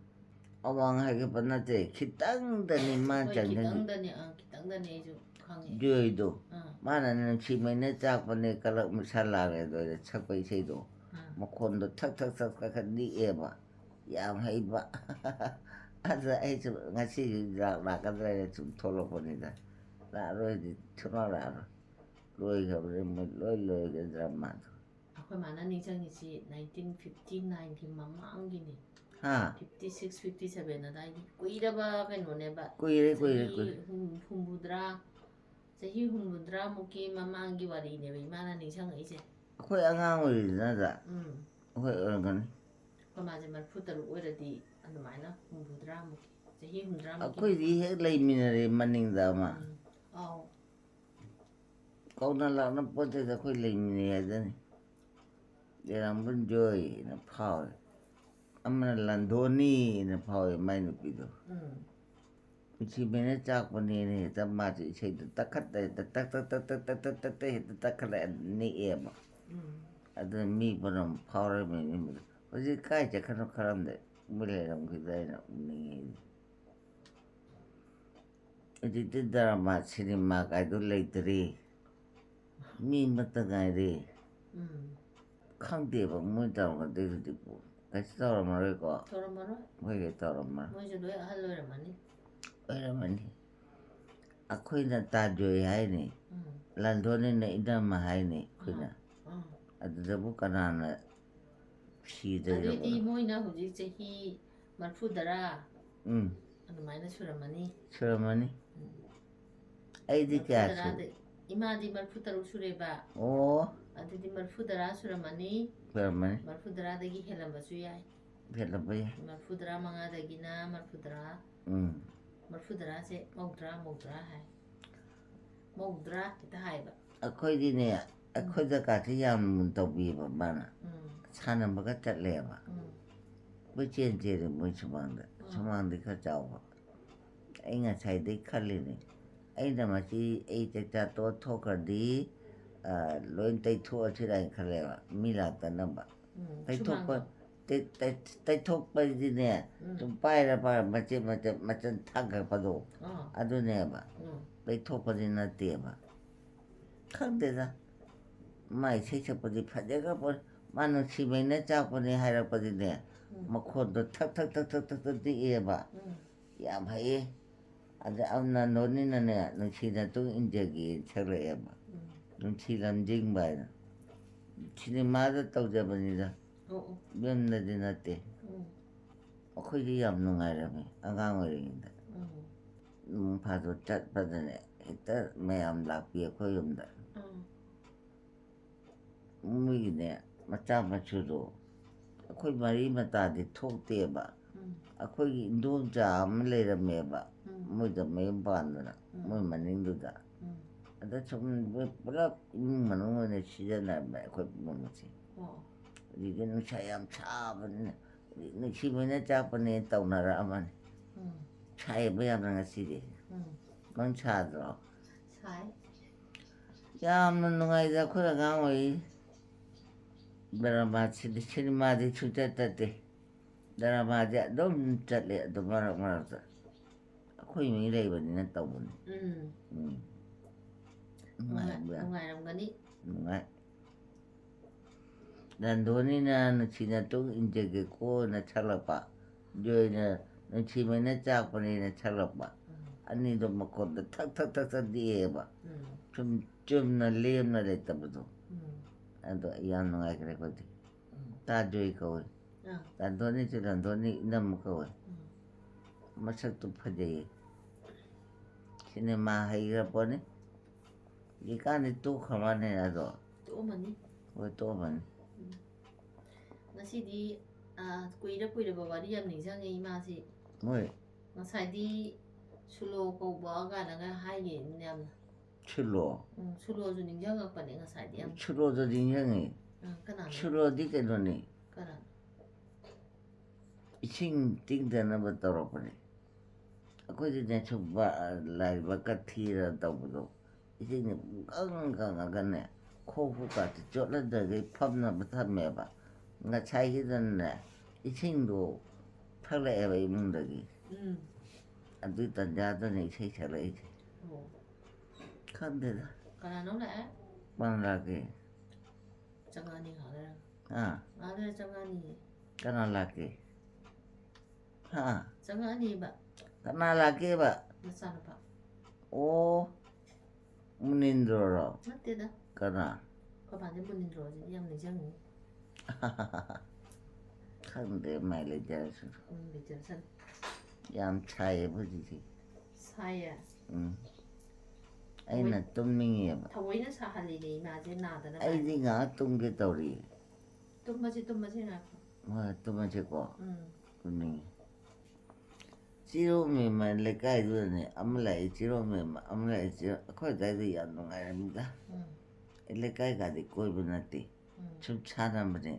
ꯑꯋꯥꯡ ꯍꯥꯏꯒꯠꯄ ꯅꯠꯇꯦ, ꯈꯤꯇꯪꯗꯅꯤ ꯃꯥ ꯍꯣꯏ, ꯆꯪꯁꯤꯜꯂꯤ꯫ ꯈꯤꯇꯪꯗꯅꯤ, ꯑꯥ, ꯈꯤꯇꯪꯗꯅꯤ ꯑꯩꯁꯨ ꯈꯪꯉꯦ꯫ ꯖꯣꯏꯗꯣ꯫ ꯑꯥ꯫ ꯃꯥꯅ "ꯅꯨꯡꯁꯤꯃꯩꯅ ꯆꯥꯛꯄꯅꯦ, ꯀꯂꯛ ꯃꯁꯥ ꯂꯥꯛꯂꯦ" ꯑꯗꯨꯗ ꯁꯛꯄ ꯏꯁꯩꯗꯣ꯫ ꯑꯥ꯫ ꯃꯈꯣꯟꯗꯣ ꯊꯛ ꯊꯛ ꯊꯛ ꯊꯛ ꯈꯛ ꯅꯤꯛꯑꯦꯕ꯫ ꯌꯥꯝ ꯍꯩꯕ꯫ ꯑꯗ ꯑꯩꯁꯨ ꯉꯁꯤꯗꯤ ꯂꯥꯛ-, ꯂꯥꯛꯀꯗ꯭ꯔꯥ ꯍꯥꯏꯅ ꯁꯨꯝ ꯊꯣꯛꯂꯛꯄꯅꯤꯗ꯫ ꯂꯥꯛꯑꯔꯣꯏꯗꯤ ꯁꯨꯡꯂꯥꯛ ꯂꯥꯛꯑꯔꯣꯏ꯫ ꯂꯣꯏꯈ꯭ꯔꯕꯅꯤ, ꯃꯣꯏ ꯂꯣꯏ ꯂꯣꯏꯈ꯭ꯔꯦ ꯗ꯭ꯔꯃꯥꯗꯣ꯫ ꯑꯩꯈꯣꯏ ꯃꯥꯅ ꯅꯤꯡꯁꯤꯡꯉꯤꯁꯤ ꯅꯥꯏꯟꯇꯤꯟ ꯐꯤꯐꯇꯤ ꯅꯥꯏꯟꯒꯤ ꯃꯃꯥꯡꯒꯤꯅꯤ꯫ ꯍꯥ? ꯐꯤꯐꯇꯤ ꯁꯤꯛꯁ, ꯐꯤꯐꯇꯤ ꯁꯚꯦꯟ ꯑꯗꯥꯏꯒꯤ ꯀꯨꯏꯔꯕ ꯀꯩꯅꯣꯅꯦꯕ꯫ ꯀꯨꯏꯔꯦ, ꯀꯨꯏꯔꯦ, ꯆꯍꯤ ꯀꯨꯏꯔꯦ꯫ ꯍꯨꯝ-, ꯍꯨꯝꯐꯨꯇꯔꯥ, ꯆꯍꯤ ꯍꯨꯝꯐꯨꯇꯔꯥꯃꯨꯛꯀꯤ ꯃꯃꯥꯡꯒꯤ ꯋꯥꯔꯤꯅꯦꯕ ꯏꯃꯥꯅ ꯅꯤꯡꯁꯤꯡꯉꯛꯏꯁꯦ꯫ ꯑꯩꯈꯣꯏ ꯑꯉꯥꯡ ꯑꯣꯏꯔꯤꯗꯅ ꯑꯗ꯫ ꯎꯝ꯫ ꯑꯩꯈꯣꯏ ꯑꯣꯏꯔꯝꯒꯅꯤ꯫ ꯑꯩꯈꯣꯏ ꯃꯥꯁꯦ ꯃꯔꯤꯐꯨ ꯇꯔꯨꯛ ꯑꯣꯏꯔꯗꯤ ꯑꯗꯨꯃꯥꯏꯅ ꯍꯨꯝꯐꯨꯇꯔꯥꯃꯨꯛꯀꯤ, ꯆꯍꯤ ꯍꯨꯝꯐꯨꯇꯔꯥꯃꯨꯛꯀꯤ ꯑꯩꯈꯣꯏꯗꯤ ꯍꯦꯛ ꯂꯩꯃꯤꯟꯅꯔꯦ ꯃꯅꯤꯡꯗ ꯑꯃ꯫ ꯎꯝ꯫ ꯑꯧ꯫ ꯀꯧꯅ ꯂꯥꯛꯅ ꯄꯣꯠꯇꯨꯗ ꯑꯩꯈꯣꯏ ꯂꯩꯃꯤꯟꯅꯩ ꯍꯥꯏꯗꯨꯅꯤ꯫ ꯂꯩꯔꯥꯡꯕꯝ ꯖꯣꯏꯅ ꯐꯥꯎꯔꯦ꯫ ꯑꯃꯅ ꯂꯟꯗꯣꯅꯤꯅ ꯐꯥꯎꯔꯦ ꯃꯥꯏ ꯅꯨꯄꯤꯗꯣ꯫ ꯎꯝ꯫ ꯅꯨꯡꯁꯤꯕꯅ ꯆꯥꯛꯄꯅꯦꯅ ꯍꯦꯛꯇ ꯃꯥꯁꯨ ꯏꯁꯩꯗꯣ ꯇꯛꯈꯠꯇ ꯍꯦꯛꯇ ꯇꯛ ꯇꯛ ꯇꯛ ꯇꯛ ꯇꯛ ꯇꯛ ꯇꯛ ꯍꯦꯛꯇ ꯇꯛꯈꯠꯂꯛꯑꯦ, ꯅꯤꯛꯑꯦꯕ꯫ ꯎꯝ꯫ ꯑꯗꯨꯅ ꯃꯤ ꯄꯨꯝꯅꯃꯛ ꯐꯥꯎꯔꯝꯃꯤꯅꯤ꯫ ꯍꯧꯖꯤꯛ ꯀꯥꯏ ꯆꯠꯈ꯭ꯔꯅꯣ ꯈꯔ ꯑꯃꯗ ꯃꯣꯏ ꯂꯩꯔꯝꯈꯤꯗ꯭ꯔꯥ ꯍꯥꯏꯅ ꯎꯅꯤꯡꯉꯤ꯫ ꯍꯧꯖꯤꯛꯇꯤ ꯗ꯭ꯔꯃꯥ ꯁꯤꯅꯦꯃꯥ ꯀꯥꯏꯗꯣ ꯂꯩꯇ꯭ꯔꯦ꯫ ꯃꯤ ꯑꯃꯠꯇ ꯉꯥꯏꯔꯦ꯫ ꯎꯝ꯫ ꯈꯪꯗꯦꯕ ꯃꯣꯏ ꯇꯧꯔꯝꯒꯗꯣꯏ ꯍꯧꯖꯤꯛꯄꯨ꯫ ꯀꯩꯁꯨ ꯇꯧꯔꯝꯃꯔꯣꯏꯀꯣ? ꯇꯧꯔꯝꯃꯔꯣꯏ꯫ ꯃꯣꯏꯒꯤ ꯇꯧꯔꯝꯃꯔꯣꯏ꯫ ꯃꯣꯏꯁꯨ ꯂꯣꯏ ꯑꯍꯜ ꯑꯣꯏꯔꯝꯃꯅꯤ꯫ ꯑꯣꯏꯔꯝꯃꯅꯤ꯫ ꯑꯩꯈꯣꯏꯅ ꯇꯥꯖꯣꯏ ꯍꯥꯏꯅꯤ꯫ ꯎꯝ꯫ ꯂꯥꯟꯗꯣꯟꯅꯤꯅ ꯏꯅꯝꯃ ꯍꯥꯏꯅꯤ ꯑꯩꯈꯣꯏꯅ꯫ ꯑꯥ꯫ ꯑꯗꯨꯗꯕꯨ ꯀꯅꯥꯅ ꯁꯤꯗꯣꯏꯅꯣ? ꯑꯗꯨꯗꯤ ꯃꯣꯏꯅ ꯍꯧꯖꯤꯛ ꯆꯍꯤ ꯃꯔꯤꯐꯨꯇꯔꯥ ꯎꯝ꯫ ꯑꯗꯨꯃꯥꯏꯅ ꯁꯨꯔꯝꯃꯅꯤ꯫ ꯁꯨꯔꯝꯃꯅꯤ꯫ ꯎꯝ꯫ ꯑꯩꯗꯤ ꯀꯌꯥ ꯁꯨ- ꯃꯔꯤꯐꯨꯇꯔꯥꯗ, ꯏꯃꯥꯗꯤ ꯃꯔꯤꯐꯨꯇꯔꯨꯛ ꯁꯨꯔꯦꯕ꯫ ꯑꯣ꯫ ꯑꯗꯨꯗꯤ ꯃꯔꯤꯐꯨꯇꯔꯥ ꯁꯨꯔꯝꯃꯅꯤ꯫ ꯁꯨꯔꯝꯃꯅꯤ꯫ ꯃꯔꯤꯐꯨꯇꯔꯥꯗꯒꯤ ꯍꯦꯜꯂꯝꯕꯁꯨ ꯌꯥꯏ꯫ ꯍꯦꯜꯂꯝꯕ ꯌꯥꯏ꯫ ꯃꯔꯤꯐꯨꯇꯔꯥ ꯃꯉꯥꯗꯒꯤꯅ ꯃꯔꯤꯐꯨꯇꯔꯥ꯫ ꯎꯝ꯫ ꯃꯔꯤꯐꯨꯇꯔꯥꯁꯦ ꯃꯧꯗ꯭ꯔꯥ, ꯃꯧꯗ꯭ꯔꯥ ꯍꯥꯏ꯫ ꯃꯧꯗ꯭ꯔꯥ ꯍꯦꯛꯇ ꯍꯥꯏꯕ꯫ ꯑꯩꯈꯣꯏꯗꯤꯅꯦ, ꯎꯝ꯫ ꯑꯩꯈꯣꯏꯗ ꯀꯥꯁꯦ ꯌꯥꯝ ꯂꯨꯅ ꯇꯧꯕꯤꯑꯕ ꯃꯥꯅ꯫ ꯎꯝ꯫ ꯁꯥꯟꯅꯕꯒ ꯆꯠꯂꯦꯕ꯫ ꯎꯝ꯫ ꯀꯣꯏꯆꯦꯟ ꯆꯦꯜꯂꯦ ꯃꯣꯏ ꯁꯨꯃꯥꯡꯗ꯫ ꯎꯝ꯫ ꯁꯨꯃꯥꯡꯗꯤ ꯈꯔ ꯆꯥꯎꯕ꯫ ꯑꯩ ꯉꯁꯥꯏꯗꯩ ꯈꯜꯂꯤꯅꯦ, ꯑꯩꯅ ꯃꯁꯤ ꯑꯩ ꯆꯥꯛꯆꯥ ꯇꯣꯛꯑ ꯊꯣꯛꯈ꯭ꯔꯗꯤ, ꯑ, ꯂꯣꯏ ꯇꯩꯊꯣꯛꯑꯁꯤꯔ ꯍꯥꯏꯅ ꯈꯜꯂꯦꯕ, ꯃꯤ ꯂꯥꯛꯇꯅꯕ꯫ ꯎꯝ, ꯇꯩꯊꯣꯛꯄ-, ꯁꯨꯃꯥꯡꯗꯣ꯫ ꯇꯩ-, ꯇꯩ-, ꯇꯩꯊꯣꯛꯄꯁꯤꯗꯤꯅꯦ, ꯎꯝ꯫ ꯁꯨꯝ ꯄꯥꯏꯔ ꯄꯥꯏꯔ ꯃꯆꯦꯠ ꯃꯆꯦꯠ ꯃꯆꯤꯟ ꯊꯥꯡꯒꯠꯄꯗꯣ, ꯑꯥ꯫ ꯑꯗꯨꯅꯦꯕ꯫ ꯎꯝ꯫ ꯇꯩꯊꯣꯛꯄꯗꯤ ꯅꯠꯇꯦꯕ꯫ ꯈꯪꯗꯦꯗ, ꯃꯥꯏ ꯏꯁꯩ ꯁꯛꯄꯗꯤ ꯐꯖꯈ꯭ꯔ ꯄꯣꯠꯅꯤ꯫ ꯃꯥ ꯅꯨꯡꯁꯤꯕꯩꯅ ꯆꯥꯛꯄꯅꯦ ꯍꯥꯏꯔꯛꯄꯗꯤꯅꯦ, ꯎꯝ꯫ ꯃꯈꯣꯟꯗꯣ ꯊꯛ ꯊꯛ ꯊꯛ ꯊꯛ ꯊꯛ ꯊꯛ ꯅꯤꯛꯑꯦꯕ꯫ ꯎꯝ꯫ ꯌꯥꯝ ꯍꯩꯌꯦ꯫ ꯑꯗ ꯅꯟꯗꯣꯅꯤꯅꯅꯦ, ꯅꯨꯡꯁꯤꯅ ꯇꯨꯡ ꯏꯟꯖꯒꯦ ꯁꯛꯂꯛꯑꯦꯕ꯫ ꯎꯝ꯫ ꯅꯨꯡꯁꯤ ꯂꯝꯖꯤꯡꯕ ꯍꯥꯏꯅ꯫ ꯁꯤꯅꯦꯃꯥꯗ ꯇꯧꯖꯕꯅꯤꯗ꯫ ꯑꯣ, ꯑꯣ꯫ ꯌꯨꯝꯗꯗꯤ ꯅꯠꯇꯦ꯫ ꯎꯝ꯫ ꯑꯩꯈꯣꯏꯗꯤ ꯌꯥꯝ ꯅꯨꯡꯉꯥꯏꯔꯝꯃꯤ ꯑꯉꯥꯡ ꯑꯣꯏꯔꯤꯉꯩꯗ꯫ ꯎꯝ꯫ ꯅꯣꯡ ꯐꯥꯗꯣꯛ ꯆꯠꯄꯗꯅꯦ, ꯍꯦꯛꯇ ꯃꯌꯥꯝ ꯂꯥꯛꯄꯤ ꯑꯩꯈꯣꯏ ꯌꯨꯝꯗ꯫ ꯎꯝ꯫ ꯃꯣꯏꯒꯤꯅꯦ, ꯃꯆꯥ ꯃꯁꯨꯗꯣ ꯑꯩꯈꯣꯏ ꯃꯔꯤ ꯃꯇꯥꯗꯤ ꯊꯣꯛꯇꯦꯕ꯫ ꯎꯝ꯫ ꯑꯩꯈꯣꯏꯒꯤ ꯏꯟꯗꯣꯝꯆꯥ ꯑꯃ ꯂꯩꯔꯝꯃꯦꯕ, ꯎꯝ꯫ ꯃꯣꯏꯗ ꯃꯌꯨꯝ ꯄꯥꯟꯗꯅ, ꯎꯝ꯫ ꯃꯣꯏ ꯃꯅꯤꯡꯗꯨꯗ꯫ ꯎꯝ꯫ ꯑꯗ ꯁꯨꯝ ꯃꯣꯏ ꯄꯨꯂꯞ ꯏꯃꯨꯡ ꯃꯅꯨꯡ ꯑꯣꯏꯅ ꯁꯤꯖꯤꯟꯅꯔꯝꯃꯦ ꯑꯩꯈꯣꯏ ꯄꯨꯝꯅꯃꯛꯁꯦ꯫ ꯑꯣ꯫ ꯍꯧꯖꯤꯛꯇꯤ ꯅꯨꯡꯁꯥ ꯌꯥꯝ ꯁꯥꯕꯅꯤꯅ, ꯍꯧꯖꯤꯛ ꯅꯨꯡꯁꯤꯕꯅ ꯆꯥꯛꯄꯅꯦ ꯇꯧꯅꯔꯛꯑꯃꯅꯤ꯫ ꯎꯝ꯫ ꯁꯥꯏꯕ ꯌꯥꯝꯅ ꯉꯁꯤꯗꯤ꯫ ꯎꯝ꯫ ꯅꯪ ꯁꯥꯗ꯭ꯔꯣ? ꯁꯥꯏ꯫ ꯌꯥꯝꯅ ꯅꯨꯡꯉꯥꯏꯗ ꯑꯩꯈꯣꯏ ꯑꯉꯥꯡ ꯑꯣꯏꯔꯤ꯫ ꯗ꯭ꯔꯃꯥ ꯁꯤꯗꯤ, ꯁꯤꯅꯦꯃꯥꯗꯤ ꯁꯨꯡꯆꯠ ꯆꯠꯇꯦ꯫ ꯗ꯭ꯔꯃꯥꯗꯤ ꯑꯗꯨꯝ ꯆꯠꯂꯦ ꯑꯗꯨ ꯃꯔꯛ ꯃꯔꯛꯇ꯫ ꯑꯩꯈꯣꯏ ꯃꯤ ꯂꯩꯕꯅꯤꯅ ꯇꯧꯕꯅꯤ꯫ ꯎꯝ꯫ ꯎꯝ꯫ ꯅꯨꯡꯉꯥꯏ-, ꯅꯨꯡꯉꯥꯏꯕ꯭ꯔꯥ? ꯅꯨꯡꯉꯥꯏꯔꯝꯒꯅꯤ꯫ ꯅꯨꯡꯉꯥꯏ꯫ ꯅꯟꯗꯣꯅꯤꯅ ꯅꯨꯡꯁꯤꯅ ꯇꯨꯡ ꯏꯟꯖꯒꯦꯀꯣꯅ ꯁꯛꯂꯛꯄ, ꯖꯣꯏꯅ ꯅꯨꯡꯁꯤꯕꯅ ꯆꯥꯛꯄꯅꯦꯅ ꯁꯛꯂꯛꯄ꯫ ꯎꯝ꯫ ꯑꯅꯤꯗꯣ ꯃꯈꯣꯟꯗ ꯊꯛ ꯊꯛ ꯊꯛ ꯊꯛ ꯅꯤꯛꯑꯦꯕ꯫ ꯎꯝ꯫ ꯁꯨꯝ ꯆꯨꯝꯅ ꯂꯦꯝꯅ ꯂꯩꯇꯕꯗꯣ꯫ ꯎꯝ꯫ ꯑꯗꯣ ꯑꯩ ꯌꯥꯝ ꯅꯨꯡꯉꯥꯏꯈ꯭ꯔꯦ ꯑꯩꯈꯣꯏꯗꯤ꯫ ꯎꯝ꯫ ꯇꯥ ꯖꯣꯏ ꯀꯧꯋꯦ꯫ ꯑꯥ꯫ ꯅꯟꯗꯣꯅꯤꯁꯨ ꯅꯟꯗꯣꯅꯤ ꯏꯅꯝꯃ ꯀꯧꯋꯦ꯫ ꯎꯝ꯫ ꯃꯁꯛꯇꯨ ꯐꯖꯩꯌꯦ꯫ ꯁꯤꯅꯦꯃꯥ ꯍꯩꯈ꯭ꯔ ꯄꯣꯠꯅꯤ꯫ ꯍꯧꯖꯤꯛꯀꯥꯟꯗꯤ ꯇꯣꯛꯈ꯭ꯔ ꯃꯥꯜꯂꯦ ꯑꯗꯣ꯫ ꯇꯣꯛꯑꯝꯃꯅꯤ꯫ ꯍꯣꯏ, ꯇꯣꯛꯑꯝꯃꯅꯤ꯫ ꯎꯝ꯫ ꯉꯁꯤꯗꯤ, ꯑꯥ, ꯀꯨꯏꯔ ꯀꯨꯏꯔꯕ ꯋꯥꯔꯤ ꯌꯥꯝ ꯅꯤꯡꯁꯤꯡꯉꯦ ꯏꯃꯥꯁꯤ꯫ ꯍꯣꯏ꯫ ꯉꯁꯥꯏꯗꯤ ꯁꯨꯂꯣ ꯀꯧꯕ ꯀꯥꯏꯅꯒ ꯍꯥꯏꯅꯦ ꯌꯥꯝꯅ꯫ ꯁꯨꯂꯣ? ꯎꯝ, ꯁꯨꯂꯣꯁꯨ ꯅꯤꯡꯁꯤꯡꯉꯛꯄꯅꯦ ꯉꯁꯥꯏꯗꯤ ꯌꯥꯝ꯫ ꯁꯨꯂꯣꯗꯣ ꯅꯤꯡꯁꯤꯡꯉꯤ꯫ ꯑꯥ, ꯀꯅꯥꯅꯣ? ꯁꯨꯂꯣꯗꯤ ꯀꯩꯅꯣꯅꯤ꯫ ꯀꯅꯥꯅꯣ? ꯏꯁꯤꯡ ꯇꯤꯡꯗꯅꯕ ꯇꯧꯔꯛꯄꯅꯤ꯫ ꯑꯩꯈꯣꯏꯗꯤꯅꯦ ꯁꯨꯝ ꯕ-, ꯂꯥꯏꯕꯛꯀ ꯊꯤꯔ ꯇꯧꯕꯗꯣ, ꯏꯁꯤꯡꯁꯦ ꯄꯨꯡꯀꯪ ꯀꯪꯉꯒꯅꯦ, ꯈꯣꯡ ꯈꯨꯠꯀꯥꯁꯦ ꯆꯣꯠꯍꯟꯗꯈꯩ ꯐꯝꯅꯕ ꯊꯝꯃꯦꯕ꯫ ꯉꯁꯥꯏꯒꯤꯗꯅꯅꯦ, ꯏꯁꯤꯡꯗꯣ ꯊꯛꯂꯛꯑꯦꯕ ꯏꯃꯨꯡꯗꯒꯤ꯫ ꯎꯝ꯫ ꯑꯗꯨꯒꯤ ꯇꯟꯖꯥꯗꯨꯅꯦ ꯏꯁꯩ ꯁꯛꯂꯛꯏꯁꯦ꯫ ꯑꯣ꯫ ꯈꯪꯗꯦꯗ꯫ ꯀꯅꯥꯅꯣ ꯂꯥꯛꯑꯦ? ꯄꯥꯡꯂꯥꯛꯀꯤ꯫ ꯆꯪꯉꯛꯑꯅꯤ ꯉꯥꯏꯍꯥꯛ ꯂꯩꯔꯒ꯫ ꯑꯥ꯫ ꯉꯥꯏꯍꯥꯛ ꯂꯩꯔ ꯆꯪꯉꯛꯑꯅꯤꯌꯦ꯫ ꯀꯅꯥ ꯂꯥꯛꯀꯦ? ꯍꯥ? ꯆꯪꯉꯛꯑꯅꯤꯕ꯫ ꯀꯅꯥ ꯂꯥꯛꯀꯦꯕ? ꯃꯆꯥꯅꯨꯄꯥ꯫ ꯑꯣ, ꯃꯨꯅꯤꯟꯗ꯭ꯔꯣꯔꯣ? ꯅꯠꯇꯦꯗ꯫ ꯀꯅꯥ? ꯑꯩꯈꯣꯏ ꯕꯥꯗꯤ ꯃꯨꯅꯤꯟꯗ꯭ꯔꯣꯁꯤꯗꯤ ꯌꯥꯝ ꯅꯤꯡꯁꯤꯡꯉꯤ꯫ ꯈꯪꯗꯦ, ꯃꯥꯏ ꯂꯩꯖꯔꯁꯅꯨ꯫ ꯎꯝ, ꯂꯩꯖꯔꯁꯅꯨ꯫ ꯌꯥꯝ ꯁꯥꯏꯌꯦꯕ ꯍꯧꯖꯤꯛꯁꯦ꯫ ꯁꯥꯏꯌꯦ꯫ ꯎꯝ꯫ ꯑꯩꯅ ꯇꯨꯝꯅꯤꯡꯉꯦꯕ꯫ ꯊꯑꯣꯏꯅ ꯁꯥꯍꯜꯂꯤꯅꯦ ꯏꯃꯥꯁꯦ ꯅꯥꯗꯅꯕ꯫ ꯑꯩꯗꯤ ꯉꯥꯏꯍꯥꯛ ꯇꯨꯝꯒꯦ ꯇꯧꯔꯤ꯫ ꯇꯨꯝꯃꯁꯤ, ꯇꯨꯝꯃꯁꯤ, ꯉꯥꯏꯈꯣ꯫ ꯍꯣꯏ, ꯇꯨꯝꯃꯁꯤꯀꯣ꯫ ꯎꯝ꯫ ꯇꯨꯝꯅꯤꯡꯉꯦ꯫ ꯆꯤꯔꯣꯃꯦꯝꯃ ꯂꯩꯀꯥꯏꯗꯨꯗꯅꯦ, ꯑꯃ ꯂꯥꯛꯏ ꯆꯤꯔꯣꯃꯦꯝꯃ, ꯑꯃ ꯂꯥꯛꯏ ꯆꯤꯔꯣ-, ꯑꯩꯈꯣꯏ ꯑꯗꯥꯏꯗ ꯌꯥꯝ ꯅꯨꯡꯉꯥꯏꯔꯝꯃꯤꯗ꯫ ꯎꯝ꯫ ꯑꯩ ꯂꯩꯀꯥꯏ ꯀꯥꯗꯤ ꯀꯣꯏꯕ ꯅꯠꯇꯦ꯫ ꯎꯝ꯫ ꯁꯨꯝ ꯁꯥꯟꯅꯕꯅꯦ꯫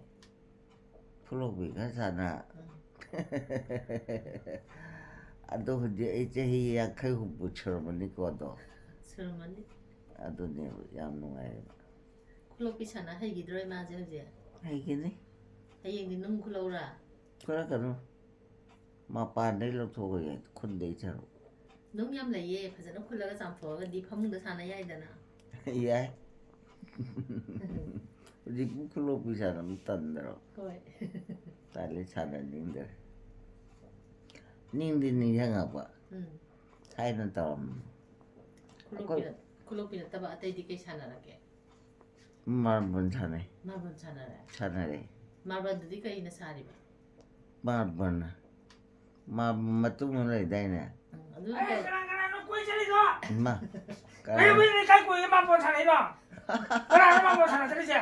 ꯈꯨꯂꯣꯛꯄꯤ ꯈꯔ ꯁꯥꯟꯅ꯫ ꯎꯝ꯫ ꯑꯗꯣ ꯍꯧꯖꯤꯛ ꯑꯩ ꯆꯍꯤ ꯌꯥꯡꯈꯩ ꯍꯨꯝꯐꯨ ꯁꯨꯔꯝꯃꯅꯤꯀꯣ ꯑꯗꯣ꯫ ꯁꯨꯔꯝꯃꯅꯤ꯫ ꯑꯗꯨꯅꯦꯕ ꯌꯥꯝ ꯅꯨꯡꯉꯥꯏꯌꯦꯕ꯫ ꯈꯨꯂꯣꯛꯄꯤ ꯁꯥꯟꯅ ꯍꯩꯈꯤꯗ꯭ꯔꯣ ꯏꯃꯥꯁꯦ ꯍꯧꯖꯤꯛ? ꯍꯩꯒꯅꯤ꯫ ꯍꯌꯦꯡꯗꯤ ꯅꯨꯡ ꯈꯨꯂꯧꯔꯥ? ꯈꯨꯂꯛꯀꯅꯨ꯫ ꯃꯄꯥꯟꯗꯩ ꯂꯧꯊꯣꯛꯑꯒ ꯌꯥꯏ, ꯈꯨꯟꯗꯩ ꯁꯔꯨꯛ꯫ ꯅꯨꯡ ꯌꯥꯝ ꯂꯩꯌꯦ, ꯐꯖꯅ ꯈꯨꯜꯂꯒ ꯆꯥꯝꯊꯣꯛꯑꯒꯗꯤ ꯐꯃꯨꯡꯗ ꯁꯥꯟꯅ ꯌꯥꯏꯗꯅ꯫ ꯌꯥꯏ꯫ ꯍꯧꯖꯤꯛꯄꯨ ꯈꯨꯂꯣꯛꯄꯤ ꯁꯥꯟꯅꯕ ꯇꯟꯗ꯭ꯔꯣ? ꯍꯣꯏ꯫ ꯇꯜꯂꯦ, ꯁꯥꯟꯅꯅꯤꯡꯗ꯭ꯔꯦ꯫ ꯅꯤꯡꯗꯤ ꯅꯤꯡꯁꯤꯡꯉꯛꯄ꯫ ꯎꯝ꯫ ꯊꯥꯏꯅ ꯇꯧꯔꯝꯕ꯫ ꯈꯨꯂꯣꯛꯄꯤ ꯅꯠ-, ꯈꯨꯂꯣꯛꯄꯤ ꯅꯠꯇꯕ ꯑꯇꯩꯗꯤ ꯀꯩ ꯁꯥꯟꯅꯔꯛꯀꯦ? ꯃꯥꯔꯕꯜ ꯁꯥꯟꯅꯩ꯫ ꯃꯥꯔꯕꯜ ꯁꯥꯟꯅꯔꯦ? ꯁꯥꯟꯅꯔꯦ꯫ ꯃꯥꯔꯕꯜꯗꯨꯗꯤ ꯀꯩꯅ ꯁꯥꯔꯤꯕ? ꯃꯥꯔꯕꯜꯅ꯫ ꯃꯥꯔꯕꯜ ꯃꯇꯨꯝ ꯑꯃ ꯂꯩꯗꯥꯏꯅꯦ? ꯎꯝ, ꯑꯗꯨ ꯑꯩ ꯀꯅꯥ ꯀꯅꯥꯅꯣ ꯀꯣꯏ ꯆꯠꯂꯤꯗꯣ? ꯏꯃꯥ, ꯀꯩ ꯀꯅꯥ-, ꯍꯧꯖꯤꯛ ꯀꯥꯏ ꯀꯣꯏꯒꯦ ꯃꯥꯔꯕꯣꯜ ꯁꯥꯟꯅꯩꯅꯣ? ꯀꯅꯥꯅꯣ ꯃꯥꯔꯕꯣꯜ ꯁꯥꯟꯅ ꯆꯠꯂꯤꯁꯦ?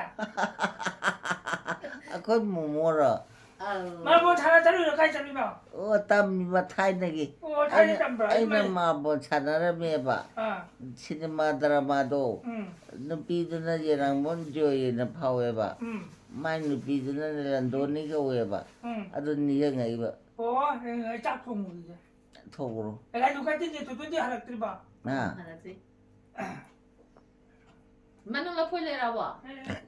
ꯑꯩꯈꯣꯏ ꯃꯣꯃꯣꯔꯣ? ꯑꯧ꯫ ꯃꯥꯔꯕꯣꯜ ꯁꯥꯟꯅ ꯆꯠꯂꯤꯔꯣ? ꯀꯥꯏ ꯆꯠꯂꯤꯅꯣ? ꯑꯣ, ꯇꯝꯃꯤꯕ ꯊꯥꯏꯅꯒꯤ꯫ ꯑꯣ, ꯊꯥꯏꯅ ꯑꯩꯅ, ꯇꯝꯕ꯭ꯔꯥ? ꯑꯩꯅ ꯏꯃꯥꯏ꯫ ꯃꯥꯔꯕꯣꯜ ꯁꯥꯟꯅꯔꯝꯃꯦꯕ꯫ ꯑꯥ, ꯁꯤꯅꯦꯃꯥ ꯗ꯭ꯔꯃꯥꯗꯣ꯫ ꯎꯝ, ꯅꯨꯄꯤꯗꯨꯅ ꯌꯦꯔꯥꯡꯕꯝ ꯖꯣꯏꯅ ꯐꯥꯎꯋꯦꯕ꯫ ꯎꯝ, ꯃꯥꯏ ꯅꯨꯄꯤꯗꯨꯅ ꯂꯟꯗꯣꯅꯤ ꯀꯧꯋꯦꯕ꯫ ꯎꯝ꯫ ꯑꯗꯨ ꯅꯤꯡꯁꯤꯡꯉꯛꯏꯕ꯫ ꯑꯣ, ꯑꯩ ꯆꯥꯛ ꯊꯣꯡꯉꯨꯈꯤꯒꯦ꯫ ꯊꯣꯛꯎꯔꯣ꯫ ꯑꯦ, ꯂꯥꯏꯗꯨ ꯀꯥꯇꯤꯟꯁꯦ ꯊꯣꯏꯊꯣꯏꯗꯤ ꯍꯜꯂꯛꯇ꯭ꯔꯤꯕ? ꯑꯥ꯫ ꯍꯜꯂꯛꯇ꯭ꯔꯤ꯫ ꯃꯅꯨꯡ ꯂꯐꯣꯏ ꯂꯩꯔꯛꯑꯕꯣ? ꯑꯦ,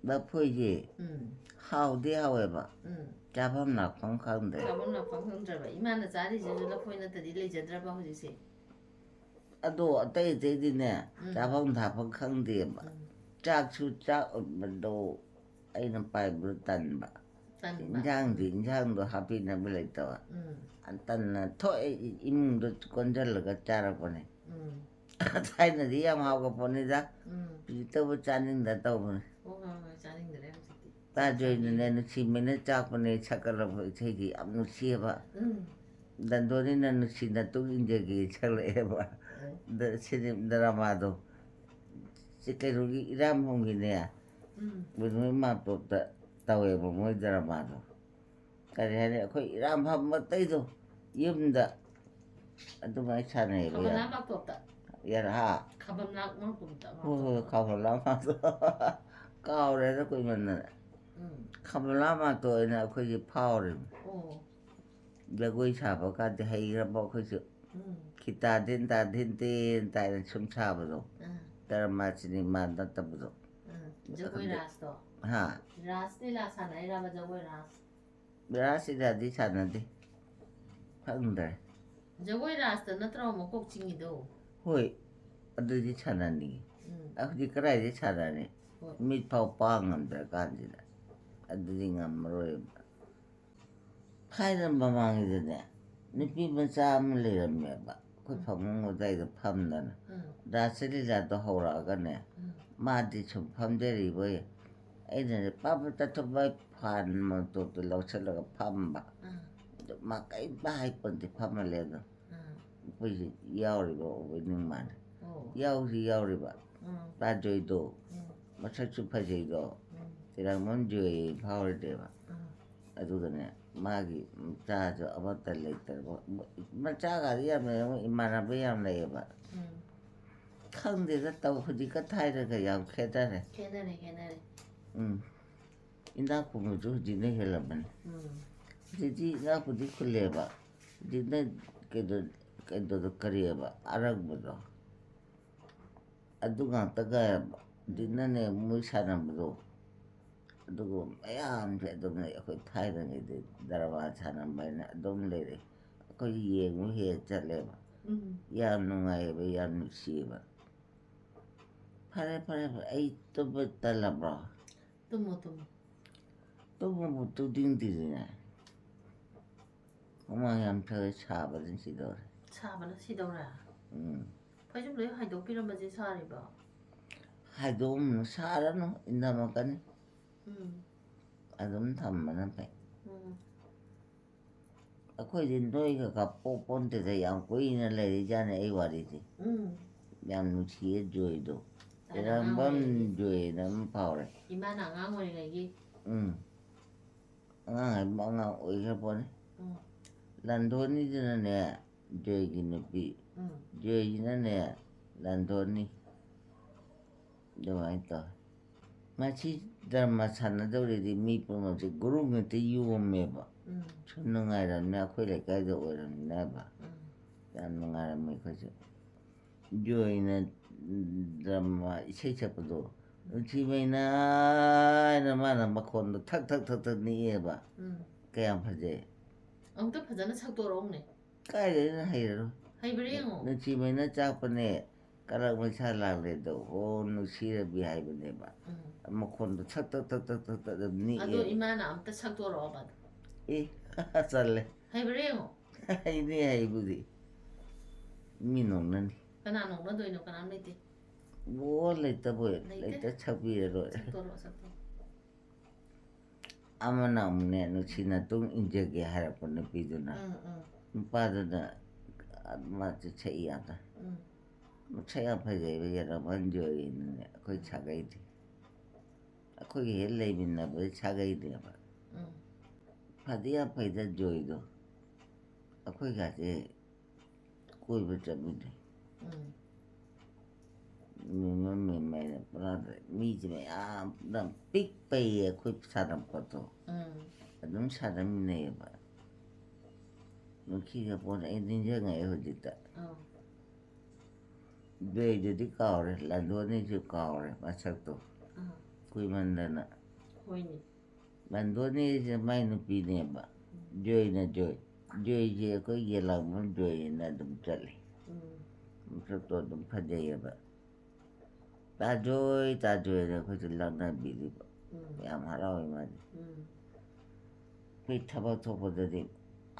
ꯂꯐꯣꯏꯁꯦ ꯎꯝ꯫ ꯍꯥꯎꯗꯤ ꯍꯥꯎꯋꯦꯕ꯫ ꯎꯝ꯫ ꯆꯥꯐꯝ ꯂꯥꯛꯐꯝ ꯈꯪꯗ꯭ꯔꯦ꯫ ꯆꯥꯐꯝ ꯂꯥꯛꯐꯝ ꯈꯪꯗ꯭ꯔꯕ꯫ ꯏꯃꯥꯅ ꯆꯥꯔꯤꯁꯤꯁꯨ ꯂꯐꯣꯏ ꯅꯠꯇꯗꯤ ꯂꯩꯖꯗ꯭ꯔꯕ ꯍꯧꯖꯤꯛꯁꯦ꯫ ꯑꯗꯣ ꯑꯇꯩ ꯑꯇꯩꯗꯤꯅꯦ, ꯎꯝ꯫ ꯆꯥꯐꯝ ꯊꯥꯐꯝ ꯈꯪꯗꯦꯕ꯫ ꯎꯝ꯫ ꯆꯥꯛꯁꯨ ꯆꯥꯛ ꯎꯠꯄꯗꯣ ꯑꯩꯅ ꯄꯥꯏꯕꯗꯣ ꯇꯟꯕ꯫ ꯇꯟꯕ꯫ ꯏꯟꯖꯥꯡꯗꯤ, ꯏꯟꯖꯥꯡꯗꯣ ꯍꯥꯞꯄꯤꯅꯕ ꯂꯩꯇꯕ꯫ ꯎꯝ꯫ ꯇꯟꯅ ꯊꯣꯛꯑꯦ, ꯏ-, ꯏꯃꯨꯡꯗ ꯀꯣꯟꯁꯤꯜꯂꯒ ꯆꯥꯔꯛꯄꯅꯦ꯫ ꯎꯝ꯫ ꯊꯥꯏꯅꯗꯤ ꯌꯥꯝ ꯍꯥꯎꯕ ꯄꯣꯠꯅꯤꯗ꯫ ꯎꯝ꯫ ꯍꯧꯖꯤꯛꯇꯕꯨ ꯆꯥꯅꯤꯡꯗ ꯇꯧꯕꯅꯦ꯫ ꯍꯣꯏ, ꯍꯣꯏ, ꯍꯣꯏ, ꯆꯥꯅꯤꯡꯗ꯭ꯔꯦ ꯍꯧꯖꯤꯛꯇꯤ꯫ ꯇꯥꯖꯣꯏꯅꯅꯦ, ꯆꯥꯅꯤꯡꯗ꯭ꯔꯦ꯫ ꯅꯨꯡꯁꯤꯕꯅ ꯆꯥꯛꯄꯅꯦ ꯁꯛꯀꯠꯂꯛꯄ ꯏꯁꯩꯗꯤ ꯌꯥꯝ ꯅꯨꯡꯁꯤꯌꯦꯕ꯫ ꯎꯝ꯫ ꯗꯟꯗꯣꯅꯤꯅ ꯅꯨꯡꯁꯤ ꯅꯇꯨꯡ ꯏꯟꯖꯒꯦ ꯁꯛꯂꯛꯑꯦꯕ꯫ ꯎꯝ꯫ ꯗ-, ꯁꯤꯅꯤ-, ꯗ꯭ꯔꯃꯥꯗꯣ꯫ ꯁꯤ ꯀꯩꯅꯣꯒꯤ ꯏꯔꯥꯡꯕꯝꯒꯤꯅꯦ꯫ ꯎꯝ꯫ ꯕꯤꯅꯣꯏ ꯃꯥꯝꯇꯣꯞꯇ ꯇꯧꯋꯦꯕ ꯃꯣꯏ ꯗ꯭ꯔꯃꯥꯗꯣ꯫ ꯀꯔꯤ ꯍꯥꯏꯅꯤ, ꯑꯩꯈꯣꯏ ꯏꯔꯥꯡꯐꯝ ꯃꯇꯩꯗꯣ ꯌꯨꯝꯗ ꯑꯗꯨꯃꯥꯏꯅ ꯁꯥꯟꯅꯩꯌꯦꯕ ꯈꯝꯕꯂꯥ ꯌꯥꯝ꯫ ꯃꯥꯝꯇꯣꯞꯇ꯫ ꯌꯥꯔ ꯍꯥ? ꯈꯝꯕꯂꯥ ꯃꯥꯝꯇꯣꯞꯇ, ꯍꯣꯏ, ꯍꯣꯏ, ꯃꯥꯝꯇꯣꯞꯇ꯫ ꯈꯝꯕꯂꯥ ꯃꯥꯝꯇꯣꯞ꯫ ꯀꯥꯎꯔꯦꯗ ꯀꯨꯏꯃꯟꯗꯅ꯫ ꯎꯝ꯫ ꯈꯝꯕꯂꯥ ꯃꯥꯝꯇꯣꯞ ꯑꯣꯏꯅ ꯑꯩꯈꯣꯏꯁꯦ ꯐꯥꯎꯔꯦꯕ꯫ ꯑꯣ꯫ ꯖꯒꯣꯏ ꯁꯥꯕ ꯀꯥꯗꯤ ꯍꯩꯈ꯭ꯔꯕ ꯑꯩꯈꯣꯏꯁꯨ꯫ ꯎꯝ꯫ ꯈꯤꯇꯥ ꯙꯤꯟ ꯇꯥ ꯙꯤꯟ ꯇꯦꯟ ꯇꯥꯏꯅ ꯁꯨꯝ ꯁꯥꯕꯗꯣ꯫ ꯑꯥ꯫ ꯗ꯭ꯔꯃꯥ ꯁꯤꯅꯦꯃꯥ ꯅꯠꯇꯕꯗꯣ꯫ ꯑꯥ꯫ ꯖꯒꯣꯏ ꯈꯪꯗꯦ꯫ ꯔꯥꯁꯇꯣ? ꯍꯥ? ꯔꯥꯁ ꯂꯤꯂꯥ ꯁꯥꯟꯅꯩꯔꯕ, ꯖꯒꯣꯏ ꯔꯥꯁ? ꯔꯥꯁ ꯂꯤꯂꯥꯗꯤ ꯁꯥꯟꯅꯗꯦ꯫ ꯈꯪꯗ꯭ꯔꯦ꯫ ꯖꯒꯣꯏ ꯔꯥꯁꯇ ꯅꯠꯇ꯭ꯔꯣ ꯃꯀꯣꯛ ꯆꯤꯡꯉꯤꯗꯣ? ꯍꯣꯏ, ꯑꯗꯨꯗꯤ ꯁꯥꯟꯅꯅꯤꯡꯉꯤ꯫ ꯎꯝ꯫ ꯑ, ꯍꯧꯖꯤꯛ ꯀꯗꯥꯏꯗ ꯁꯥꯟꯅꯅꯤ? ꯍꯣꯏ꯫ ꯃꯤꯠ ꯐꯥꯎ ꯄꯥꯡ ꯉꯝꯗ꯭ꯔꯀꯥꯟꯁꯤꯗ꯫ ꯑꯗꯨꯗꯤ ꯉꯝꯃꯔꯣꯏꯕ꯫ ꯊꯥꯏꯅ ꯃꯃꯥꯡꯒꯤꯗꯅꯦ, ꯅꯨꯄꯤ ꯃꯆꯥ ꯑꯃ ꯂꯩꯔꯝꯃꯦꯕ, ꯑꯩꯈꯣꯏ ꯎꯝ꯫ ꯐꯃꯨꯡ ꯑꯗꯨꯋꯥꯏꯗ ꯐꯝꯗꯅ꯫ ꯎꯝ꯫ ꯔꯥꯁ ꯂꯤꯂꯥꯗꯣ ꯍꯧꯔꯛꯑꯒꯅꯦ, ꯎꯝ꯫ ꯃꯥꯗꯤ ꯁꯨꯝ ꯐꯝꯖꯔꯤꯕꯣꯏ꯫ ꯑꯩꯅꯅꯦ ꯄꯥꯕ ꯇꯠꯊꯣꯛꯄ ꯐꯥꯟ ꯃꯇꯣꯞꯇꯣ ꯂꯧꯁꯤꯜꯂꯒ ꯐꯝꯕ꯫ ꯎꯝ꯫ ꯑꯗꯨ ꯃꯥ ꯀꯔꯤꯝꯇ ꯍꯥꯏꯄꯣꯟꯇꯦ, ꯐꯝꯍꯜꯂꯦ ꯑꯗꯨꯝ꯫ ꯎꯝ꯫ ꯑꯩꯈꯣꯏꯁꯤ ꯌꯥꯎꯔꯤꯕ ꯑꯣꯏꯅꯤꯡ ꯃꯥꯜꯂꯦ꯫ ꯑꯣ꯫ ꯌꯥꯎꯁꯤ ꯌꯥꯎꯔꯤꯕ꯫ ꯎꯝ꯫ ꯇꯥꯖꯣꯏꯗꯣ꯫ ꯎꯝ꯫ ꯃꯁꯛꯁꯨ ꯐꯖꯩꯗꯣ꯫ ꯎꯝ꯫ ꯏꯔꯥꯡꯕꯝ ꯖꯣꯏ ꯐꯥꯎꯔꯗꯦꯕ꯫ ꯎꯝ꯫ ꯑꯗꯨꯒꯅꯦ, ꯃꯥꯒꯤ ꯃꯆꯥꯁꯨ ꯑꯃꯠꯇ ꯂꯩꯇ꯭ꯔꯕ꯫ ꯃꯆꯥꯒꯗꯤ ꯌꯥꯝ ꯂꯩꯔꯝꯃꯣꯏ, ꯏꯃꯥꯟꯅꯕ ꯌꯥꯝ ꯂꯩꯌꯦꯕ꯫ ꯎꯝ꯫ ꯈꯪꯗꯦꯗ ꯇꯧ, ꯍꯧꯖꯤꯛꯀ ꯊꯥꯏꯅꯒ ꯌꯥꯝ ꯈꯦꯠꯅꯔꯦ꯫ ꯈꯦꯠꯅꯔꯦ, ꯈꯦꯠꯅꯔꯦ꯫ ꯎꯝ꯫ ꯏꯅꯥꯛ ꯈꯨꯟꯕꯁꯨ ꯍꯧꯖꯤꯛꯅ ꯍꯦꯜꯂꯕꯅꯤ꯫ ꯎꯝ꯫ ꯍꯧꯖꯤꯛꯇꯤ ꯏꯅꯥꯛꯄꯨꯗꯤ ꯈꯨꯜꯂꯦꯕ꯫ ꯍꯧꯖꯤꯛꯅ ꯀꯩꯅꯣ, ꯀꯩꯅꯣꯗꯣ ꯀꯔꯤꯑꯕ? ꯑꯔꯪꯕꯗꯣ꯫ ꯑꯗꯨ ꯉꯥꯛꯇ ꯉꯥꯏꯔꯕ꯫ ꯍꯧꯖꯤꯛꯅꯅꯦ ꯃꯣꯏ ꯁꯥꯟꯅꯕꯗꯣ꯫ ꯑꯗꯨꯒ ꯃꯌꯥꯝꯁꯦ ꯑꯗꯨꯝ ꯂꯩ꯫ ꯑꯩꯈꯣꯏ ꯊꯥꯏꯅꯉꯩꯗꯩ ꯗ꯭ꯔꯃꯥ ꯁꯥꯟꯅꯕ ꯍꯥꯏꯅ ꯑꯗꯨꯝ ꯂꯩꯔꯦ꯫ ꯑꯩꯈꯣꯏ ꯌꯦꯡꯕ ꯍꯦꯛ ꯆꯠꯂꯦꯕ꯫ ꯎꯝ꯫ ꯌꯥꯝ ꯅꯨꯡꯉꯥꯏꯌꯦꯕ, ꯌꯥꯝ ꯅꯨꯡꯁꯤꯌꯦꯕ꯫ ꯐꯔꯦ, ꯐꯔꯦ, ꯐꯔꯦ꯫ ꯑꯩ ꯇꯨꯝꯕ ꯇꯜꯂꯕ꯭ꯔꯣ? ꯇꯨꯝꯃꯣ, ꯇꯨꯝꯃꯣ꯫ ꯇꯨꯝꯕꯕꯨ ꯇꯨꯝꯅꯤꯡꯗꯦꯗꯅ꯫ ꯍꯨꯃꯥꯡ ꯌꯥꯝ ꯊꯣꯛꯑꯦ, ꯁꯥꯕꯅ ꯁꯤꯗꯧꯔꯦ꯫ ꯁꯥꯕꯅ ꯁꯤꯗꯧꯔꯦ? ꯎꯝ꯫ ꯐꯩꯖꯨꯞ ꯂꯣꯏ ꯍꯥꯏꯗꯣꯛꯄꯤꯔꯝꯃꯁꯦ, ꯁꯥꯔꯤꯕꯣ? ꯍꯥꯏꯗꯣꯛꯑꯝꯃꯅꯨ, ꯁꯥꯔꯅꯨ, ꯏꯪꯊꯝꯃꯛꯀꯅꯤ꯫ ꯎꯝ꯫ ꯑꯗꯨꯝ ꯊꯝꯕꯅ ꯐꯩ꯫ ꯎꯝ꯫ ꯑꯩꯈꯣꯏꯗꯤ ꯅꯣꯏꯒ ꯀꯥꯞꯄꯣꯛ ꯄꯣꯟꯇꯦꯗ, ꯌꯥꯝ ꯀꯨꯏꯅ ꯂꯩꯔꯤꯖꯥꯠꯅꯤ ꯑꯩ ꯋꯥꯔꯤꯁꯦ꯫ ꯎꯝ꯫ ꯌꯥꯝ ꯅꯨꯡꯁꯤꯌꯦ ꯖꯣꯏꯗꯣ꯫ ꯑꯩꯅ ꯑꯉꯥꯡ ꯆꯦꯔꯥꯡꯕꯝ ꯑꯣꯏꯔꯤꯉꯩꯒꯤ ꯖꯣꯏꯅ ꯑꯃ ꯐꯥꯎꯔꯦ꯫ ꯏꯃꯥꯅ ꯑꯉꯥꯡ ꯑꯣꯏꯔꯤꯉꯩꯒꯤ꯫ ꯎꯝ꯫ ꯑꯉꯥꯡ ꯍꯥꯏꯕꯨ ꯑꯉꯥꯡ ꯑꯣꯏꯈ꯭ꯔ ꯄꯣꯠꯅꯤ꯫ ꯎꯝ꯫ ꯂꯟꯗꯣꯟꯅꯤꯗꯨꯅꯅꯦ, ꯖꯣꯏꯒꯤ ꯅꯨꯄꯤ꯫ ꯎꯝ꯫ ꯖꯣꯏꯁꯤꯅꯅꯦ, ꯂꯟꯗꯣꯟꯅꯤ꯫ ꯑꯗꯨꯃꯥꯏꯅ ꯇꯧꯋꯦ꯫ ꯃꯁꯤ ꯗ꯭ꯔꯃꯥ ꯁꯥꯟꯅꯗꯧꯔꯤꯗꯤ ꯃꯤ ꯄꯨꯝꯅꯃꯛꯁꯦ ꯒ꯭ꯔꯨꯞ ꯉꯥꯛꯇ ꯌꯣꯝꯃꯦꯕ꯫ ꯎꯝ꯫ ꯁꯨꯝ ꯅꯨꯡꯉꯥꯏꯔꯝꯅꯦ, ꯑꯩꯈꯣꯏ ꯂꯩꯀꯥꯏꯗ ꯑꯣꯏꯔꯝꯅꯦꯕ꯫ ꯎꯝ꯫ ꯌꯥꯝ ꯅꯨꯡꯉꯥꯏꯔꯝꯃꯦ ꯑꯩꯈꯣꯏꯁꯨ꯫ ꯖꯣꯏꯅ ꯗ꯭ꯔꯃꯥ ꯏꯁꯩ ꯁꯛꯄꯗꯣ, ꯅꯨꯡꯁꯤꯕꯩꯅ ꯍꯥꯏꯅ ꯃꯥꯅ ꯃꯈꯣꯟꯗꯣ ꯊꯛ ꯊꯛ ꯊꯛ ꯊꯛ ꯅꯤꯛꯑꯦꯕ꯫ ꯎꯝ꯫ ꯀꯌꯥꯝ ꯐꯖꯩ꯫ ꯑꯃꯨꯛꯇ ꯐꯖꯅ ꯁꯛꯇꯣꯔꯛꯎꯅꯦ꯫ ꯀꯥꯏꯗꯩꯅꯣ, ꯍꯩꯔꯔꯣꯏ꯫ ꯍꯩꯕ꯭ꯔꯥ ꯌꯦꯡꯉꯣ꯫ ꯅꯨꯡꯁꯤꯕꯩꯅ ꯆꯥꯛꯄꯅꯦ, ꯀꯔꯛ ꯃꯩꯁꯥ ꯂꯥꯛꯂꯦꯗꯣ, ꯍꯣ ꯅꯨꯡꯁꯤꯔꯕꯤ ꯍꯥꯏꯕꯅꯦꯕ꯫ ꯎꯝ꯫ ꯃꯈꯣꯟꯗꯣ ꯊꯛ ꯊꯛ ꯊꯛ ꯊꯛ ꯊꯛ ꯊꯛ ꯑꯗꯨꯝ ꯅꯤꯛꯑꯦ꯫ ꯑꯗꯣ ꯏꯃꯥꯅ ꯑꯝꯇ ꯁꯛꯇꯣꯔꯛꯑꯣꯕ ꯑꯗꯣ꯫ ꯑꯦ, ꯆꯜꯂꯦ꯫ ꯍꯩꯕ꯭ꯔꯥ ꯌꯦꯡꯉꯣ꯫ ꯍꯩꯅꯤ, ꯍꯩꯕꯨꯗꯤ꯫ ꯃꯤ ꯅꯣꯛꯅꯅꯤ꯫ ꯀꯅꯥ ꯅꯣꯛꯅꯗꯣꯏꯅꯣ? ꯀꯅꯥꯝ ꯂꯩꯇꯦ꯫ ꯑꯣ, ꯂꯩꯇꯕ ꯑꯣꯏ-, ꯂꯩꯇꯦ꯫ ꯂꯩꯇ ꯁꯛꯄꯤꯔ ꯂꯣꯏꯔꯦ꯫ ꯁꯛꯇꯣꯔꯛꯑꯣ, ꯁꯛꯇꯣꯔꯛꯑꯣ꯫ ꯑꯃꯅ ꯑꯃꯨꯛꯅꯦ, ꯅꯨꯡꯁꯤ ꯅꯇꯨꯡ ꯏꯟꯖꯒꯦ ꯍꯥꯏꯔꯛꯄ ꯅꯨꯄꯤꯗꯨꯅ꯫ ꯎꯝ, ꯎꯝ꯫ ꯅꯨꯄꯥꯗꯨꯅ ꯃꯥꯁꯦ ꯁꯛꯏ ꯌꯥꯗ꯫ ꯎꯝ꯫ ꯃꯁꯛ ꯌꯥꯝ ꯐꯖꯩꯕ, ꯌꯥꯔꯝꯃꯟ ꯖꯣꯏꯅꯅꯦ, ꯑꯩꯈꯣꯏ ꯁꯥꯒꯩꯗꯤ꯫ ꯑꯩꯈꯣꯏꯒꯤ ꯍꯦꯛ ꯂꯩꯃꯤꯟꯅꯕ ꯁꯥꯒꯩꯅꯦꯕ꯫ ꯎꯝ꯫ ꯐꯗꯤ ꯌꯥꯝ ꯐꯩꯗ ꯖꯣꯏꯗꯣ꯫ ꯑꯩꯈꯣꯏꯒꯥꯁꯦ ꯀꯣꯏꯕ ꯆꯠꯃꯤꯟꯅꯩ꯫ ꯎꯝ꯫ ꯃꯦꯝꯃ ꯃꯦꯝꯃ ꯍꯥꯏꯅ ꯄꯨꯔꯥ ꯃꯤꯁꯦ ꯃꯌꯥꯝ ꯄꯨꯔꯥ ꯄꯤꯛ ꯄꯩꯌꯦ ꯑꯩꯈꯣꯏ ꯁꯥꯟꯅꯄꯣꯠꯇꯣ꯫ ꯎꯝ꯫ ꯑꯗꯨꯝ ꯁꯥꯟꯅꯃꯤꯟꯅꯩꯌꯦꯕ꯫ ꯅꯨꯡꯁꯤꯒ ꯄꯣꯠ ꯑꯩ ꯅꯤꯡꯁꯤꯡꯉꯛꯑꯦ ꯍꯧꯖꯤꯛꯇ꯫ ꯑꯧ꯫ ꯕꯦꯗꯨꯗꯤ ꯀꯥꯎꯔꯦ, ꯂꯟꯗꯣꯟꯅꯤꯁꯨ ꯀꯥꯎꯔꯦ ꯃꯁꯛꯇꯣ꯫ ꯑꯥ꯫ ꯀꯨꯏꯃꯟꯗꯅ꯫ ꯍꯣꯏꯅꯦ꯫ ꯂꯟꯗꯣꯟꯅꯤꯁꯦ ꯃꯥꯏ ꯅꯨꯄꯤꯅꯦꯕ꯫ ꯎꯝ꯫ ꯖꯣꯏꯅ ꯖꯣꯏ꯫ ꯖꯣꯏꯁꯦ ꯑꯩꯈꯣꯏ ꯌꯦꯂꯥꯡꯕꯝ ꯖꯣꯏꯅ ꯑꯗꯨꯝ ꯆꯠꯂꯦ꯫ ꯎꯝ꯫ ꯃꯁꯛꯇꯣ ꯑꯗꯨꯝ ꯐꯖꯩꯌꯦꯕ꯫ ꯇꯥꯖꯣꯏ ꯇꯥꯖꯣꯏꯅ ꯑꯩꯈꯣꯏꯁꯦ ꯂꯛꯅꯕꯤꯔꯤꯕ꯫ ꯎꯝ꯫ ꯌꯥꯝ ꯍꯔꯥꯎꯋꯤ ꯃꯥꯗꯤ꯫ ꯎꯝ꯫ ꯑꯩꯈꯣꯏ ꯊꯕꯛ ꯊꯣꯛꯄꯗꯗꯤ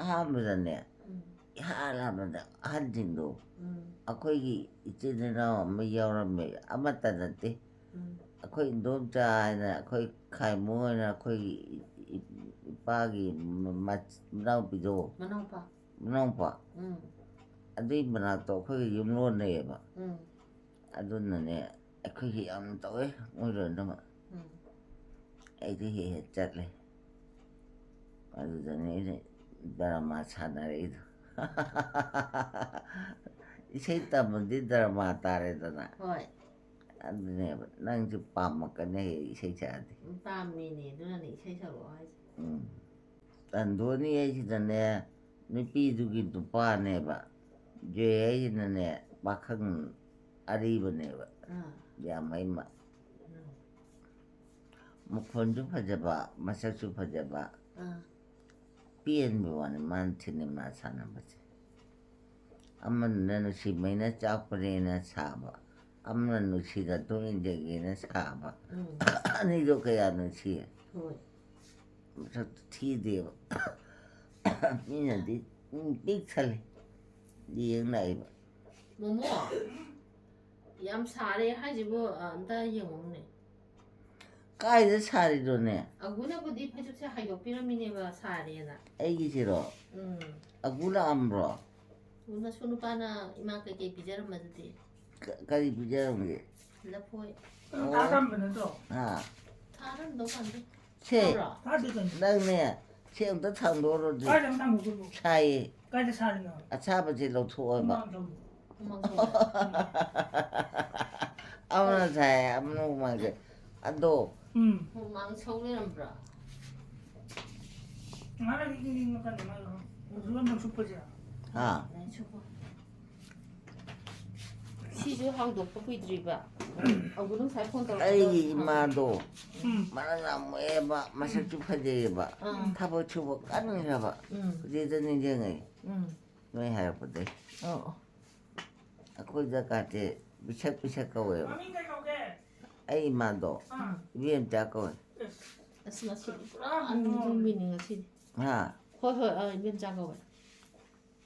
ꯑꯍꯥꯟꯕꯗꯅꯦ, ꯎꯝ꯫ ꯏꯍꯥꯟ ꯍꯥꯟꯕꯗ ꯑꯍꯟꯁꯤꯡꯗꯣ, ꯎꯝ꯫ ꯑꯩꯈꯣꯏꯒꯤ ꯏꯆꯤꯟ ꯏꯅꯥꯎ ꯑꯃ ꯌꯥꯎꯔꯝꯃꯦ, ꯑꯃꯠꯇ ꯅꯠꯇꯦ꯫ ꯎꯝ꯫ ꯑꯩꯈꯣꯏ ꯏꯟꯗꯣꯝꯆꯥ ꯍꯥꯏꯅ, ꯑꯩꯈꯣꯏ ꯈꯥꯏꯃꯨ ꯍꯥꯏꯅ, ꯑꯩꯈꯣꯏꯒꯤ ꯏ-, ꯏ-, ꯏꯄꯥꯒꯤ ꯃ-, ꯃꯆ-, ꯃꯅꯥꯎꯄꯤꯗꯣ, ꯃꯅꯥꯎꯄꯥ꯫ ꯃꯅꯥꯎꯄꯥ, ꯎꯝ꯫ ꯑꯗꯨꯏ ꯃꯅꯥꯛꯇꯣ ꯑꯩꯈꯣꯏꯒꯤ ꯌꯨꯝꯂꯣꯟꯅꯩꯌꯦꯕ꯫ ꯎꯝ꯫ ꯑꯗꯨꯅꯅꯦ, ꯑꯩꯈꯣꯏꯒꯤ ꯌꯥꯝ ꯇꯧꯋꯦ ꯃꯣꯏ ꯂꯣꯏꯅꯃꯛ꯫ ꯎꯝ꯫ ꯑꯩꯗꯤ ꯍꯦꯛ ꯍꯦꯛ ꯆꯠꯂꯦ꯫ ꯑꯗꯨꯗꯅꯦ ꯑꯩꯅ ꯗ꯭ꯔꯃꯥ ꯁꯥꯟꯅꯔꯛꯏꯗꯣ꯫ ꯏꯁꯩ ꯇꯝꯕꯗꯤ ꯗ꯭ꯔꯃꯥ ꯇꯥꯔꯦꯗꯅ꯫ ꯍꯣꯏ꯫ ꯑꯗꯨꯅꯦꯕ, ꯅꯪꯁꯨ ꯄꯥꯝꯃꯛꯀꯅꯤ ꯍꯌꯦꯡ ꯏꯁꯩ ꯁꯛꯑꯗꯤ꯫ ꯎꯝ, ꯄꯥꯝꯃꯤꯅꯦ, ꯑꯗꯨꯅꯅꯦ ꯏꯁꯩ ꯁꯛꯂꯛꯑꯣ ꯍꯥꯏꯁꯦ꯫ ꯎꯝ꯫ ꯇꯟꯗꯣꯅꯤ ꯍꯥꯏꯁꯤꯅꯅꯦ, ꯅꯨꯄꯤꯗꯨꯒꯤ ꯅꯨꯄꯥꯅꯦꯕ꯫ ꯖꯣꯏ ꯍꯥꯏꯁꯤꯅꯅꯦ, ꯄꯥꯈꯪ ꯑꯔꯤꯕꯅꯦꯕ꯫ ꯑꯥ꯫ ꯌꯥꯝ ꯍꯩꯃ꯫ ꯎꯝ꯫ ꯃꯈꯣꯟꯁꯨ ꯐꯖꯕ, ꯃꯁꯛꯁꯨ ꯐꯖꯕ꯫ ꯑꯥ꯫ ꯄꯦꯟꯕ ꯋꯥꯅꯤ ꯃꯥꯅ ꯁꯤꯅꯦꯃꯥ ꯁꯥꯟꯅꯕꯁꯦ꯫ ꯑꯃꯗꯨꯅ ꯅꯨꯡꯁꯤꯕꯩꯅ ꯆꯥꯛꯄꯅꯦꯅ ꯁꯥꯕ, ꯑꯃꯅ ꯅꯨꯡꯁꯤꯅ ꯇꯨꯡ ꯏꯟꯖꯒꯦꯅ ꯁꯥꯕ꯫ ꯎꯝ꯫ ꯑꯅꯤꯗꯣ ꯀꯌꯥ ꯅꯨꯡꯁꯤ꯫ ꯍꯣꯏ꯫ ꯃꯁꯛꯇꯨ ꯊꯤꯗꯦꯕ꯫ ꯃꯤꯅꯗꯤ ꯃꯤ ꯄꯤꯛ ꯊꯜꯂꯤ ꯌꯦꯡ ꯂꯥꯛꯏꯕ꯫ ꯃꯣꯃꯣ, ꯌꯥꯝ ꯁꯥꯔꯦ ꯍꯥꯏꯁꯤꯕꯨ, ꯑ, ꯑꯝꯇ ꯌꯦꯡꯉꯨꯅꯦ꯫ ꯀꯥꯏꯗ ꯁꯥꯔꯤꯅꯣꯅꯦ? ꯑꯒꯨꯅꯕꯨꯗꯤ ꯐꯩꯖꯨꯞꯁꯦ ꯍꯥꯏꯗꯣꯛꯄꯤꯔꯝꯃꯤꯅꯦꯕ, ꯁꯥꯔꯦꯅ꯫ ꯑꯩꯒꯤꯁꯤꯔꯣ? ꯎꯝ꯫ ꯑꯒꯨ ꯂꯥꯛꯑꯝꯕ꯭ꯔꯣ? ꯃꯁꯨ ꯅꯨꯄꯥꯅ ꯏꯃꯥ ꯀꯩꯀꯩ ꯄꯤꯖꯔꯝꯕꯗꯨꯗꯤ? ꯀ-, ꯀꯔꯤ ꯄꯤꯖꯔꯝꯒꯦ? ꯂꯐꯣꯏ꯫ ꯑꯣ꯫ ꯊꯥꯔꯝꯕ ꯅꯠꯇ꯭ꯔꯣ? ꯍꯥ? ꯊꯥꯔꯝꯗꯧ ꯃꯥꯟꯗꯦ꯫ ꯁꯦ, ꯊꯥꯕ꯭ꯔꯣ? ꯊꯥꯗꯦ ꯀꯩꯅꯣ꯫ ꯅꯪꯅꯦ, ꯁꯤ ꯑꯝꯇ ꯊꯥꯡꯗꯣꯛꯎꯔꯣ ꯑꯗꯨ꯫ ꯀꯥꯏꯗ ꯑꯃꯨꯛ ꯊꯥꯡꯗꯣꯛꯇꯣꯏꯕ? ꯁꯥꯏꯌꯦ꯫ ꯀꯥꯏꯗ ꯁꯥꯔꯤꯅꯣ? ꯑꯁꯥꯕꯁꯦ ꯂꯧꯊꯣꯛꯑꯣꯕ꯫ ꯍꯨꯃꯥꯡ ꯁꯧꯕ꯫ ꯍꯨꯃꯥꯡ ꯁꯧꯕ꯫ ꯑꯃꯅ ꯁꯥꯏ, ꯑꯃꯅ ꯍꯨꯃꯥꯡ ꯁꯥꯏ꯫ ꯑꯗꯣ꯫ ꯎꯝ꯫ ꯍꯨꯃꯥꯡ ꯁꯧ ꯂꯩꯔꯝꯕ꯭ꯔꯥ? ꯉꯥꯏꯍꯥꯛ ꯏꯪ ꯏꯪ ꯏꯪꯉꯀꯥꯟꯗ ꯃꯥꯏꯗꯣ ꯍꯧꯖꯤꯛ ꯑꯃꯨꯛ ꯁꯨꯞꯄꯁꯦ꯫ ꯍꯥ? ꯂꯥꯏ ꯁꯨꯞꯄꯣ꯫ ꯁꯤꯁꯨ ꯍꯥꯡꯗꯣꯛꯄ ꯀꯨꯏꯗ꯭ꯔꯤꯕ꯫ ꯑꯒꯨ ꯅꯪ ꯉꯁꯥꯏ ꯐꯣꯟ ꯇꯧꯔꯛꯄꯗꯣ ꯑꯩꯒꯤ ꯍꯥꯡꯗꯣꯛ- ꯏꯃꯥꯗꯣ ꯎꯝ꯫ ꯃꯔꯝ ꯌꯥꯝ ꯃꯣꯛꯑꯦꯕ, ꯃꯁꯛꯁꯨ ꯐꯖꯩꯌꯦꯕ, ꯑꯥ꯫ ꯊꯕꯛ ꯁꯨꯕ ꯀꯟꯈ꯭ꯔꯕ꯫ ꯎꯝ꯫ ꯍꯧꯖꯤꯛꯇ ꯅꯤꯡꯁꯤꯡꯉꯦ꯫ ꯎꯝ꯫ ꯅꯣꯏ ꯍꯥꯏꯔꯛꯄꯗꯩ꯫ ꯑꯣ, ꯑꯣ꯫ ꯑꯩꯈꯣꯏꯗ ꯀꯥꯇꯤ ꯄꯤꯁꯛ ꯄꯤꯁꯛ ꯀꯧꯋꯦꯕ꯫ ꯃꯃꯤꯡ ꯀꯩ ꯀꯧꯒꯦ? ꯑꯩ ꯏꯃꯥꯗꯣ ꯑꯥ꯫ ꯏꯕꯦꯝꯆꯥ ꯀꯧꯋꯦ꯫ ꯑꯁ, ꯉꯁꯤꯗꯤ ꯄꯨꯔꯥ ꯑꯅꯤꯡꯕꯤꯅꯤ ꯉꯁꯤꯗꯤ꯫ ꯍꯥ? ꯍꯣꯏ, ꯍꯣꯏ, ꯑꯥ, ꯏꯕꯦꯝꯆꯥ ꯀꯧꯋꯦ꯫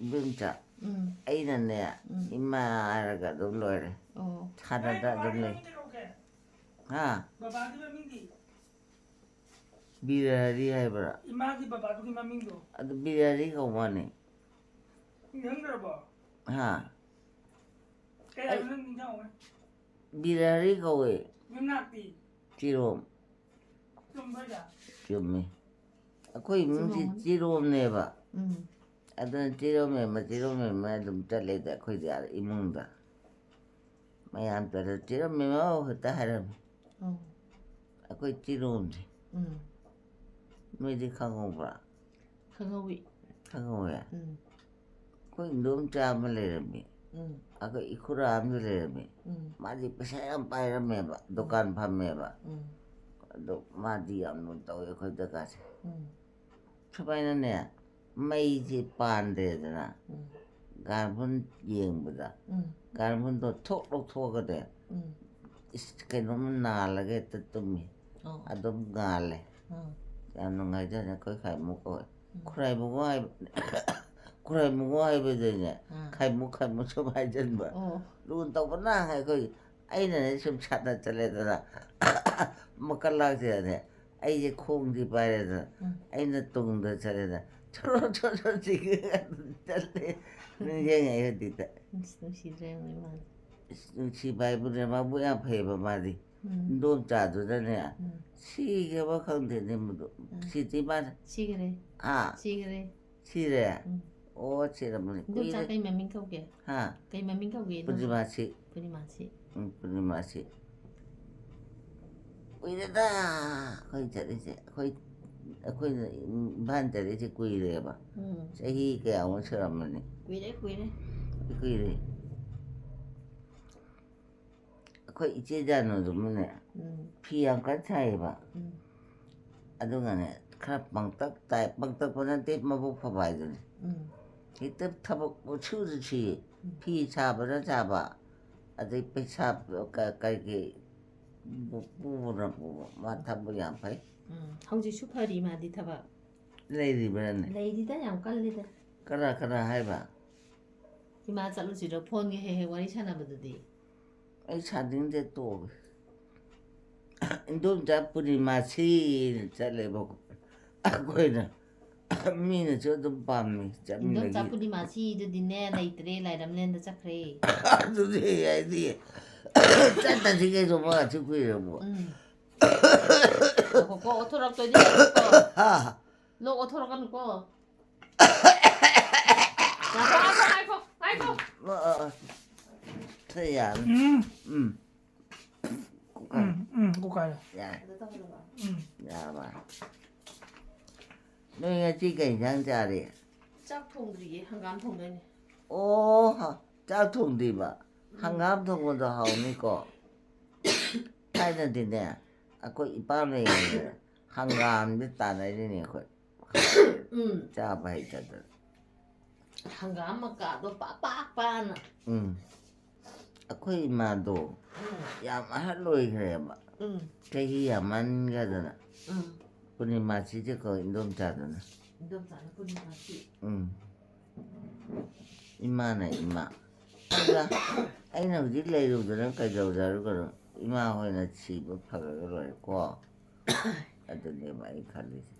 ꯏꯕꯦꯝꯆꯥ꯫ ꯎꯝ, ꯑꯩꯅꯅꯦ ꯎꯝ꯫ ꯏꯃꯥ ꯍꯥꯏꯔꯒ ꯑꯗꯨꯝ ꯂꯣꯏꯔꯦ꯫ ꯑꯣ, ꯁꯥꯟꯅꯗ ꯑꯗꯨꯝ ꯂꯩ꯫ ꯃꯃꯤꯡ ꯀꯩ ꯀꯧꯒꯦ? ꯍꯥ? ꯕꯕꯥꯒꯤ ꯃꯃꯤꯡꯗꯤ? ꯕꯤꯔꯍꯔꯤ ꯍꯥꯏꯕ꯭ꯔꯥ? ꯏꯃꯥꯒꯤ ꯕꯕꯥꯗꯨꯒꯤ ꯃꯃꯤꯡꯗꯣ ꯑꯗꯨ ꯕꯤꯔꯍꯔꯤ ꯀꯧꯕꯅꯤ꯫ ꯅꯤꯡꯁꯤꯡꯗ꯭ꯔꯕꯣ? ꯍꯥ? ꯀꯩ ꯍꯥꯏꯕꯅꯣ ꯅꯤꯡꯁꯤꯡꯉꯣ꯫ ꯕꯤꯔꯍꯔꯤ ꯀꯧꯋꯦ꯫ ꯌꯨꯝꯅꯥꯛꯇꯤ? ꯆꯤꯔꯣꯝ꯫ ꯆꯨꯝꯕ꯭ꯔꯥ? ꯆꯨꯝꯃꯤ꯫ ꯑꯩꯈꯣꯏ ꯏꯃꯨꯡꯁꯤ ꯆꯨꯝꯃꯝꯒꯅꯤ꯫ ꯆꯤꯔꯣꯝꯅꯦꯕ꯫ ꯎꯝ, ꯑꯗꯨꯅ ꯆꯤꯔꯣꯝ ꯃꯦꯝꯃ, ꯆꯤꯔꯣꯝ ꯃꯦꯝꯃ ꯑꯗꯨꯝ ꯆꯠꯂꯦꯗ ꯑꯩꯈꯣꯏꯗꯤ ꯑꯥꯗ ꯏꯃꯨꯡꯗ꯫ ꯃꯌꯥꯝ ꯆꯠꯂ "ꯆꯤꯔꯣꯝ ꯃꯦꯝꯃ" ꯍꯦꯛꯇ ꯍꯥꯏꯔꯝꯃꯤ꯫ ꯑꯣ, ꯑꯩꯈꯣꯏ ꯆꯤꯔꯣꯝꯁꯦ꯫ ꯎꯝ, ꯅꯣꯏꯗꯤ ꯈꯪꯍꯧꯕ꯭ꯔꯥ? ꯈꯪꯍꯧꯋꯤ꯫ ꯈꯪꯍꯧꯋꯦ꯫ ꯎꯝ, ꯑꯩꯈꯣꯏ ꯏꯟꯗꯣꯝꯆꯥ ꯑꯃ ꯂꯩꯔꯝꯃꯤ꯫ ꯎꯝ, ꯑꯩꯈꯣꯏ ꯏꯈꯨꯔꯥ ꯑꯃꯁꯨ ꯂꯩꯔꯝꯃꯤ꯫ ꯎꯝ, ꯃꯥꯗꯤ ꯄꯩꯁꯥ ꯌꯥꯝ ꯄꯥꯏꯔꯝꯃꯦꯕ, ꯗꯨꯀꯥꯟ ꯐꯝꯃꯦꯕ꯫ ꯎꯝ, ꯑꯗꯣ ꯃꯥꯗꯤ ꯌꯥꯝ ꯂꯨꯅ ꯇꯧꯋꯦ ꯑꯩꯈꯣꯏ ꯗꯀꯥꯁꯦ꯫ ꯎꯝ, ꯁꯨꯃꯥꯏꯅꯅꯦ, ꯃꯩꯁꯦ ꯄꯥꯟꯗ꯭ꯔꯦꯗꯅ, ꯎꯝ, ꯒꯥꯔꯕꯟ ꯌꯦꯡꯕꯗ, ꯎꯝ, ꯒꯥꯔꯕꯟꯗꯣ ꯊꯣꯛ ꯂꯧꯊꯣꯛꯑꯒꯅꯦ, ꯎꯝ, ꯏꯁ, ꯀꯩꯅꯣꯝꯃ ꯅꯥꯜꯂꯒ ꯍꯦꯛꯇ ꯇꯨꯝꯃꯤ꯫ ꯑꯣ, ꯑꯗꯨꯝ ꯉꯥꯜꯂꯦ꯫ ꯑꯥ, ꯌꯥꯝ ꯅꯨꯡꯉꯥꯏꯖꯥꯠꯅꯤ ꯑꯩꯈꯣꯏ ꯈꯥꯏꯃꯨ ꯀꯧꯋꯦ꯫ ꯎꯝ, ꯈꯨꯔꯥꯏꯃꯨꯒꯣ ꯍꯥꯏꯕ, ꯈꯨꯔꯥꯏꯃꯨꯒꯣ ꯍꯥꯏꯕꯗꯅꯦ, ꯑꯥ, ꯈꯥꯏꯃꯨ, ꯈꯥꯏꯃꯨ ꯁꯨꯝ ꯍꯥꯏꯖꯟꯕ꯫ ꯑꯣ, ꯂꯨꯅ ꯇꯧꯕꯅ ꯑꯩꯈꯣꯏ, ꯑꯩꯅꯅꯦ ꯁꯨꯝ ꯁꯥꯟꯅ ꯆꯠꯂꯦꯗꯅ, ꯃꯀꯜꯂꯥꯛꯁꯤꯗꯅꯦ, ꯑꯩꯁꯦ ꯈꯣꯡꯁꯤ ꯄꯥꯏꯔꯦꯗꯅ, ꯎꯝ, ꯑꯩꯅ ꯇꯨꯡꯗ ꯆꯠꯂꯦꯗꯅ, ꯊꯣꯔꯣ ꯊꯣꯔꯣ ꯆꯤꯡꯉꯒ ꯑꯗꯨꯝ ꯆꯠꯂꯦ꯫ ꯅꯤꯡꯁꯤꯡꯉꯦ ꯍꯧꯖꯤꯛꯇ꯫ ꯑꯁ, ꯅꯨꯡꯁꯤꯗ꯭ꯔꯥ ꯌꯦꯡꯉꯨꯅꯦ ꯃꯥꯗꯤ꯫ ꯑꯁ, ꯅꯨꯡꯁꯤꯕ ꯍꯥꯏꯕꯨꯅꯦ, ꯃꯕꯨꯛ ꯌꯥꯝ ꯐꯩꯌꯦꯕ ꯃꯥꯗꯤ꯫ ꯎꯝ, ꯏꯟꯗꯣꯝꯆꯥꯗꯨꯗꯅꯦ, ꯎꯝ, ꯁꯤꯈ꯭ꯔꯕ ꯈꯪꯗꯦꯅꯦ ꯃꯗꯨ꯫ ꯎꯝ꯫ ꯁꯤꯗꯤ ꯃꯥꯅ, ꯁꯤꯈ꯭ꯔꯦ, ꯑꯥ, ꯁꯤꯈ꯭ꯔꯦ꯫ ꯁꯤꯔꯦ? ꯎꯝ, ꯑꯣ, ꯁꯤꯔꯝꯃꯅꯤ꯫ ꯏꯟꯗꯣꯝꯆꯥ ꯀꯨꯏꯔꯦ꯫ ꯀꯩ ꯃꯃꯤꯡ ꯀꯧꯒꯦ? ꯍꯥ? ꯀꯩ ꯃꯃꯤꯡ ꯀꯧꯒꯦ ꯏꯟꯗꯣꯝꯆꯥ? ꯄꯨꯔꯅꯤꯃꯥꯁꯤ꯫ ꯄꯨꯔꯅꯤꯃꯥꯁꯤ꯫ ꯎꯝ, ꯄꯨꯔꯅꯤꯃꯥꯁꯤ꯫ ꯀꯨꯏꯔꯦꯗ ꯑꯩꯈꯣꯏ ꯆꯠꯂꯤꯁꯦ꯫ ꯑꯩꯈꯣꯏ, ꯑꯩꯈꯣꯏꯅ ꯏꯝꯐꯥꯜ ꯆꯠꯂꯤꯁꯦ ꯀꯨꯏꯔꯦꯕ꯫ ꯎꯝ, ꯆꯍꯤ ꯀꯌꯥꯃꯨꯛ ꯁꯨꯔꯝꯃꯅꯤ? ꯀꯨꯏꯔꯦ, ꯀꯨꯏꯔꯦ꯫ ꯀꯨꯏꯔꯦ꯫ ꯑꯩꯈꯣꯏ ꯏꯆꯦ ꯖꯥꯅꯨꯗꯨꯃꯅꯦ, ꯎꯝ, ꯐꯤ ꯌꯥꯝ ꯀꯟꯅ ꯁꯥꯏꯌꯦꯕ꯫ ꯎꯝ, ꯑꯗꯨꯒꯅꯦ, ꯈꯔ ꯄꯪꯇꯛ ꯇꯥꯏ, ꯄꯪꯇꯛꯄ ꯅꯠꯇꯦ, ꯃꯕꯨꯛ ꯐꯕ ꯍꯥꯏꯗꯨꯅꯤ꯫ ꯎꯝ, ꯍꯦꯛꯇ ꯊꯕꯛ ꯄꯪꯁꯨꯗ ꯁꯨꯏ꯫ ꯎꯝ, ꯐꯤ ꯁꯥꯕꯅ ꯁꯥꯕ, ꯑꯗꯩ ꯄꯩꯁꯥ ꯀ- ꯀꯔꯤꯒꯤ ꯄꯨ- ꯄꯨꯕꯅ ꯄꯨꯕ, ꯃꯥ ꯊꯕꯛ ꯌꯥꯝ ꯐꯩ꯫ ꯎꯝ, ꯍꯧꯖꯤꯛꯁꯨ ꯐꯔꯤ ꯃꯥꯗꯤ ꯊꯕꯛ꯫ ꯂꯩꯔꯤꯕ꯭ꯔꯥꯅꯦ? ꯂꯩꯔꯤꯗ, ꯌꯥꯝ ꯀꯜꯂꯤꯗ꯫ ꯀꯅꯥ ꯀꯅꯥ ꯍꯥꯏꯕ? ꯏꯃꯥ ꯆꯠꯂꯨꯁꯤꯔꯣ? ꯐꯣꯟꯒꯤ ꯍꯦꯛ ꯍꯦꯛ ꯋꯥꯔꯤ ꯁꯥꯟꯅꯕꯗꯨꯗꯤ꯫ ꯑꯩ ꯁꯥꯅꯤꯡꯗꯦ, ꯇꯣꯛꯑꯒꯦ꯫ ꯏꯟꯗꯣꯝꯆꯥ ꯄꯨꯔꯅꯤꯃꯥꯁꯤꯅ ꯆꯠꯂꯦꯕꯀꯣ꯫ ꯑꯩꯈꯣꯏꯅ, ꯃꯤꯅꯁꯨ ꯑꯗꯨꯝ ꯄꯥꯝꯃꯤ ꯏꯟꯗꯣꯝꯆꯥ ꯆꯠꯃꯤꯟꯅꯈꯤ꯫ ꯄꯨꯔꯅꯤꯃꯥꯁꯤꯗꯨꯗꯤꯅꯦ, ꯂꯩꯇ꯭ꯔꯦ, ꯂꯥꯏꯔꯝꯂꯦꯟꯗ ꯆꯠꯈ꯭ꯔꯦ꯫ ꯑꯗꯨꯗꯤ ꯍꯥꯏꯗꯤ ꯆꯠꯇꯗꯤ ꯀꯩꯗꯧꯕ ꯑꯁꯨꯛ ꯀꯨꯏꯔꯕꯣ? ꯎꯝ꯫ ꯉꯥꯏꯈꯣꯀꯣ, ꯑꯣꯊꯣꯔꯛꯇꯣꯏꯗꯤ ꯉꯥꯏꯈꯣꯀꯣ꯫ ꯍꯥ? ꯂꯣꯛ ꯑꯣꯊꯣꯔꯛꯀꯅꯨꯀꯣ꯫ ꯉꯥꯏꯈꯣ, ꯉꯥꯏꯈꯣ, ꯉꯥꯏꯈꯣ, ꯉꯥꯏꯈꯣ꯫ ꯑ, ꯑ, ꯑ꯫ ꯁꯦ ꯌꯥꯔꯦ꯫ ꯎꯝ ꯎꯝ꯫ ꯎꯝ ꯎꯝ ꯀꯣꯛꯀꯥꯏꯔꯦ꯫ ꯌꯥꯔꯦ꯫ ꯑꯗ ꯇꯧꯍꯜꯂꯣꯕ꯫ ꯎꯝ ꯌꯥꯔꯕ? ꯅꯣꯏ ꯉꯁꯤ ꯀꯩ ꯏꯟꯁꯥꯡ ꯆꯥꯔꯦ? ꯆꯥꯛ ꯊꯣꯡꯗ꯭ꯔꯤꯌꯦ, ꯍꯪꯒꯥꯝ ꯊꯣꯡꯗꯣꯏꯅꯦ꯫ ꯑꯣ, ꯍ-, ꯆꯥꯛ ꯊꯣꯡꯗ꯭ꯔꯤꯕ? ꯍꯪꯒꯥꯝ ꯊꯣꯡꯕꯗꯣ ꯍꯥꯎꯅꯤꯀꯣ꯫ ꯊꯥꯏꯅꯗꯤꯅꯦ, ꯑꯩꯈꯣꯏ ꯏꯄꯥꯝ ꯂꯩꯔꯤꯉꯩꯗ ꯍꯪꯒꯥꯝꯗꯤ ꯇꯥꯟꯅꯔꯤꯅꯦ ꯑꯩꯈꯣꯏ꯫ ꯎꯝ꯫ ꯆꯥꯕ ꯍꯩꯇꯗꯅ꯫ ꯍꯪꯒꯥꯝ ꯃꯀꯥꯗꯣ ꯄꯥꯛ ꯄꯥꯛ ꯄꯥꯛꯅ꯫ ꯎꯝ꯫ ꯑꯩꯈꯣꯏ ꯏꯃꯥꯗꯣ ꯎꯝ꯫ ꯌꯥꯝ ꯑꯍꯜ ꯑꯣꯏꯈ꯭ꯔꯦꯕ꯫ ꯎꯝ꯫ ꯆꯍꯤ ꯌꯥꯝꯃꯟꯈ꯭ꯔꯗꯅ꯫ ꯎꯝ꯫ ꯄꯨꯔꯅꯤꯃꯥꯁꯤꯗꯤ ꯀꯧ ꯏꯟꯗꯣꯝꯆꯥꯗꯨꯅ꯫ ꯏꯟꯗꯣꯝꯆꯥꯅ ꯄꯨꯔꯅꯤꯃꯥꯁꯤ꯫ ꯎꯝ꯫ ꯏꯃꯥꯅ ꯏꯃꯥ꯫ ꯑꯗꯨꯒ ꯑꯩꯅ ꯍꯧꯖꯤꯛ ꯂꯩꯔꯨꯕꯗꯅ ꯀꯩꯗꯧꯖꯔꯨꯒꯅꯣ? ꯏꯃꯥ ꯍꯣꯏꯅ ꯁꯤꯕ ꯐꯔꯒ ꯂꯣꯏꯔꯦꯀꯣ꯫ ꯑꯗꯨꯅꯦꯕ ꯑꯩ ꯈꯜꯂꯤꯁꯦ꯫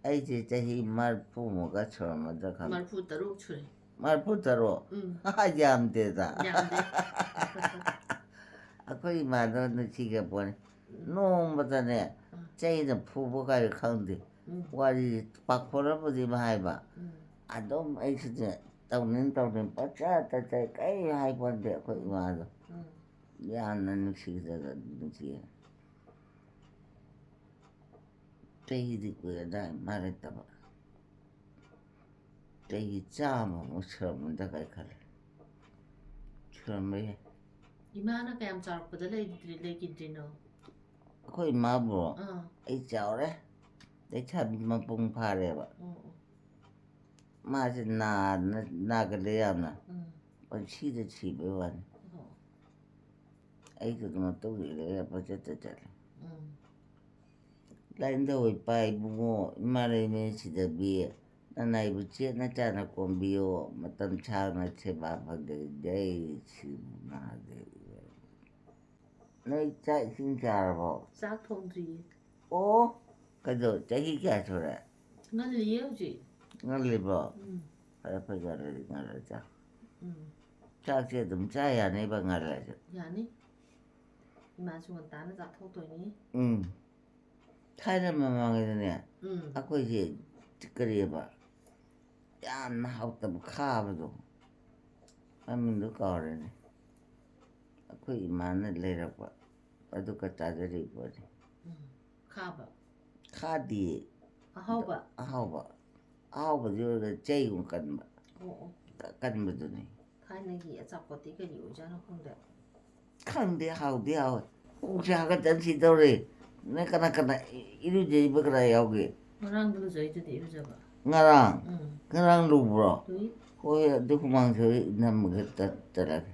ꯑꯩꯁꯦ ꯆꯍꯤ ꯃꯔꯐꯨꯃꯨꯛꯀ ꯁꯨꯔꯝꯃꯗ꯭ꯔꯥ ꯈꯪꯗꯦ꯫ ꯃꯔꯐꯨ ꯇꯔꯨꯛ ꯁꯨꯔꯦ꯫ ꯃꯔꯐꯨ ꯇꯔꯨꯛ? ꯎꯝ꯫ ꯌꯥꯝꯗꯦꯗ꯫ ꯌꯥꯝꯗꯦ꯫ ꯑꯩꯈꯣꯏ ꯏꯃꯥꯗꯣ ꯅꯨꯡꯁꯤꯈ꯭ꯔ ꯄꯣꯠꯅꯤ꯫ ꯅꯣꯡꯃꯗꯅꯦ, ꯎꯝ꯫ ꯆꯩꯅ ꯐꯨꯕ ꯀꯥꯏ ꯈꯪꯗꯦ꯫ ꯎꯝ꯫ ꯋꯥꯔꯤ ꯄꯥꯐꯣꯔꯕꯨꯗꯤ ꯑꯃ ꯍꯥꯏꯕ꯫ ꯎꯝ꯫ ꯑꯗꯨꯝ ꯑꯩꯁꯨꯅꯦ, ꯇꯧꯅꯤꯡ ꯇꯧꯅꯤꯡ ꯄꯪꯆꯠꯇ ꯆꯠ, ꯀꯔꯤ ꯍꯥꯏꯄꯣꯟꯇꯦ ꯑꯩꯈꯣꯏ ꯏꯃꯥꯗꯣ꯫ ꯎꯝ꯫ ꯌꯥꯝꯅ ꯅꯨꯡꯁꯤꯖꯒ ꯅꯨꯡꯁꯤꯌꯦ꯫ ꯆꯍꯤꯗꯤ ꯀꯨꯏꯔꯗꯥꯏ ꯃꯥ ꯂꯩꯇꯕ꯫ ꯆꯍꯤ ꯆꯥꯝꯃꯃꯨꯛ ꯁꯨꯔꯝꯃꯗ꯭ꯔꯥ ꯀꯥꯏ ꯈꯜꯂꯦ꯫ ꯁꯨꯔꯝꯕ ꯌꯥꯏ꯫ ꯏꯃꯥꯅ ꯀꯌꯥꯝ ꯆꯥꯎꯔꯛꯄꯗ ꯂꯩꯗ꯭ꯔꯤ-, ꯂꯩꯈꯤꯗ꯭ꯔꯤꯅꯣ? ꯑꯩꯈꯣꯏ ꯏꯃꯥꯕꯨ ꯑꯥ꯫ ꯑꯩ ꯆꯥꯎꯔꯦ꯫ ꯂꯩꯁꯥꯕꯤ ꯃꯄꯨꯡ ꯐꯥꯔꯦꯕ꯫ ꯑꯣ, ꯑꯣ꯫ ꯃꯥꯁꯦ ꯅꯥ-, ꯅꯥꯒꯜꯂꯦ ꯌꯥꯝꯅ꯫ ꯎꯝ꯫ ꯄꯪꯁꯤꯗ ꯁꯤꯕꯩ ꯋꯥꯅꯤ꯫ ꯑꯣ꯫ ꯑꯩꯁꯨ ꯑꯗꯨꯝ ꯃꯇꯨꯡ ꯏꯜꯂꯒ ꯄꯪꯆꯠꯇ ꯆꯠꯂꯦ꯫ ꯎꯝ꯫ ꯂꯥꯏꯅꯤꯡꯊꯧ ꯏꯄꯥ ꯏꯕꯨꯡꯉꯣ ꯏꯃꯥ ꯂꯩꯃꯔꯦꯟ ꯁꯤꯗꯕꯤ, ꯅꯅꯥꯏꯕꯨ ꯆꯦꯠꯅ ꯆꯥꯅ ꯀꯣꯝꯕꯤꯌꯣ, ꯃꯇꯝ ꯁꯥꯡꯅ ꯁꯦꯕꯥ ꯐꯪꯖꯩ, ꯖꯩ ꯁ꯭ꯔꯤ ꯃꯍꯥꯗꯦꯕ꯫ ꯅꯣꯏ ꯆꯥꯛ ꯏꯁꯤꯡ ꯆꯥꯔꯕꯣ? ꯆꯥꯛ ꯊꯣꯡꯗ꯭ꯔꯤꯌꯦ꯫ ꯑꯣ, ꯀꯩꯗꯧ, ꯆꯍꯤ ꯀꯌꯥ ꯁꯨꯔꯦ? ꯉꯜꯂꯤꯌꯦ ꯍꯧꯖꯤꯛ꯫ ꯉꯜꯂꯤꯕꯣ? ꯎꯝ꯫ ꯐꯔꯦ ꯐꯔꯦ, ꯉꯜꯂꯗꯤ ꯉꯜꯂ ꯆꯥꯎ꯫ ꯎꯝ꯫ ꯆꯥꯛꯁꯦ ꯑꯗꯨꯝ ꯆꯥ ꯌꯥꯅꯤꯕ ꯉꯜꯂꯁꯨ? ꯌꯥꯅꯤ꯫ ꯏꯃꯥꯁꯨ ꯉꯟꯇꯥꯅ ꯆꯥꯊꯣꯛꯇꯣꯏꯅꯤ꯫ ꯎꯝ꯫ ꯊꯥꯏꯅ ꯃꯃꯥꯡꯉꯩꯗꯅꯦ, ꯎꯝ꯫ ꯑꯩꯈꯣꯏꯁꯦ ꯀꯔꯤꯑꯕ, ꯌꯥꯝꯅ ꯍꯥꯎꯇꯕ ꯈꯥꯕꯗꯣ, ꯃꯃꯤꯡꯗꯣ ꯀꯥꯎꯔꯦꯅꯦ, ꯑꯩꯈꯣꯏ ꯏꯃꯥꯅ ꯂꯩꯔꯛꯄ, ꯑꯗꯨꯒ ꯆꯥꯖꯔꯤꯕ ꯄꯣꯠꯅꯤ꯫ ꯎꯝ꯫ ꯈꯥꯕ꯫ ꯈꯥꯗꯤꯌꯦ꯫ ꯑꯍꯥꯎꯕ꯫ ꯑꯍꯥꯎꯕ꯫ ꯑꯍꯥꯎꯕꯗꯤ ꯑꯣꯏꯔꯒ ꯆꯩꯒꯨꯝꯕ ꯀꯟꯕ꯫ ꯑꯣ ꯑꯣ꯫ ꯀꯟꯕꯗꯨꯅꯤ꯫ ꯊꯥꯏꯅꯒꯤ ꯑꯆꯥꯄꯣꯠꯇꯤ ꯀꯔꯤ ꯑꯣꯏꯖꯥꯠꯅꯣ ꯈꯪꯗꯦ꯫ ꯈꯪꯗꯦ, ꯍꯥꯎꯗꯤ ꯍꯥꯎꯋꯦ꯫ ꯀꯣꯛꯁꯦ ꯍꯥꯒꯠꯆꯅ ꯁꯤꯗꯧꯔꯦ꯫ ꯅꯣꯏ ꯀꯅꯥ ꯀꯅꯥ ꯏ-, ꯏꯔꯨꯖꯔꯤꯕ ꯀꯅꯥ ꯌꯥꯎꯒꯦ? ꯉꯔꯥꯡꯗ ꯂꯨꯖꯩꯗꯨꯗꯤ ꯏꯔꯨꯖꯕ꯫ ꯉꯔꯥꯡ? ꯎꯝ꯫ ꯉꯔꯥꯡ ꯂꯨꯕ꯭ꯔꯣ? ꯂꯨꯏ꯫ ꯍꯣꯏ, ꯑꯗꯨ ꯍꯨꯃꯥꯡ ꯁꯧꯋꯤ, ꯅꯝꯃꯒ ꯆꯠ-, ꯆꯠꯂꯒꯦ꯫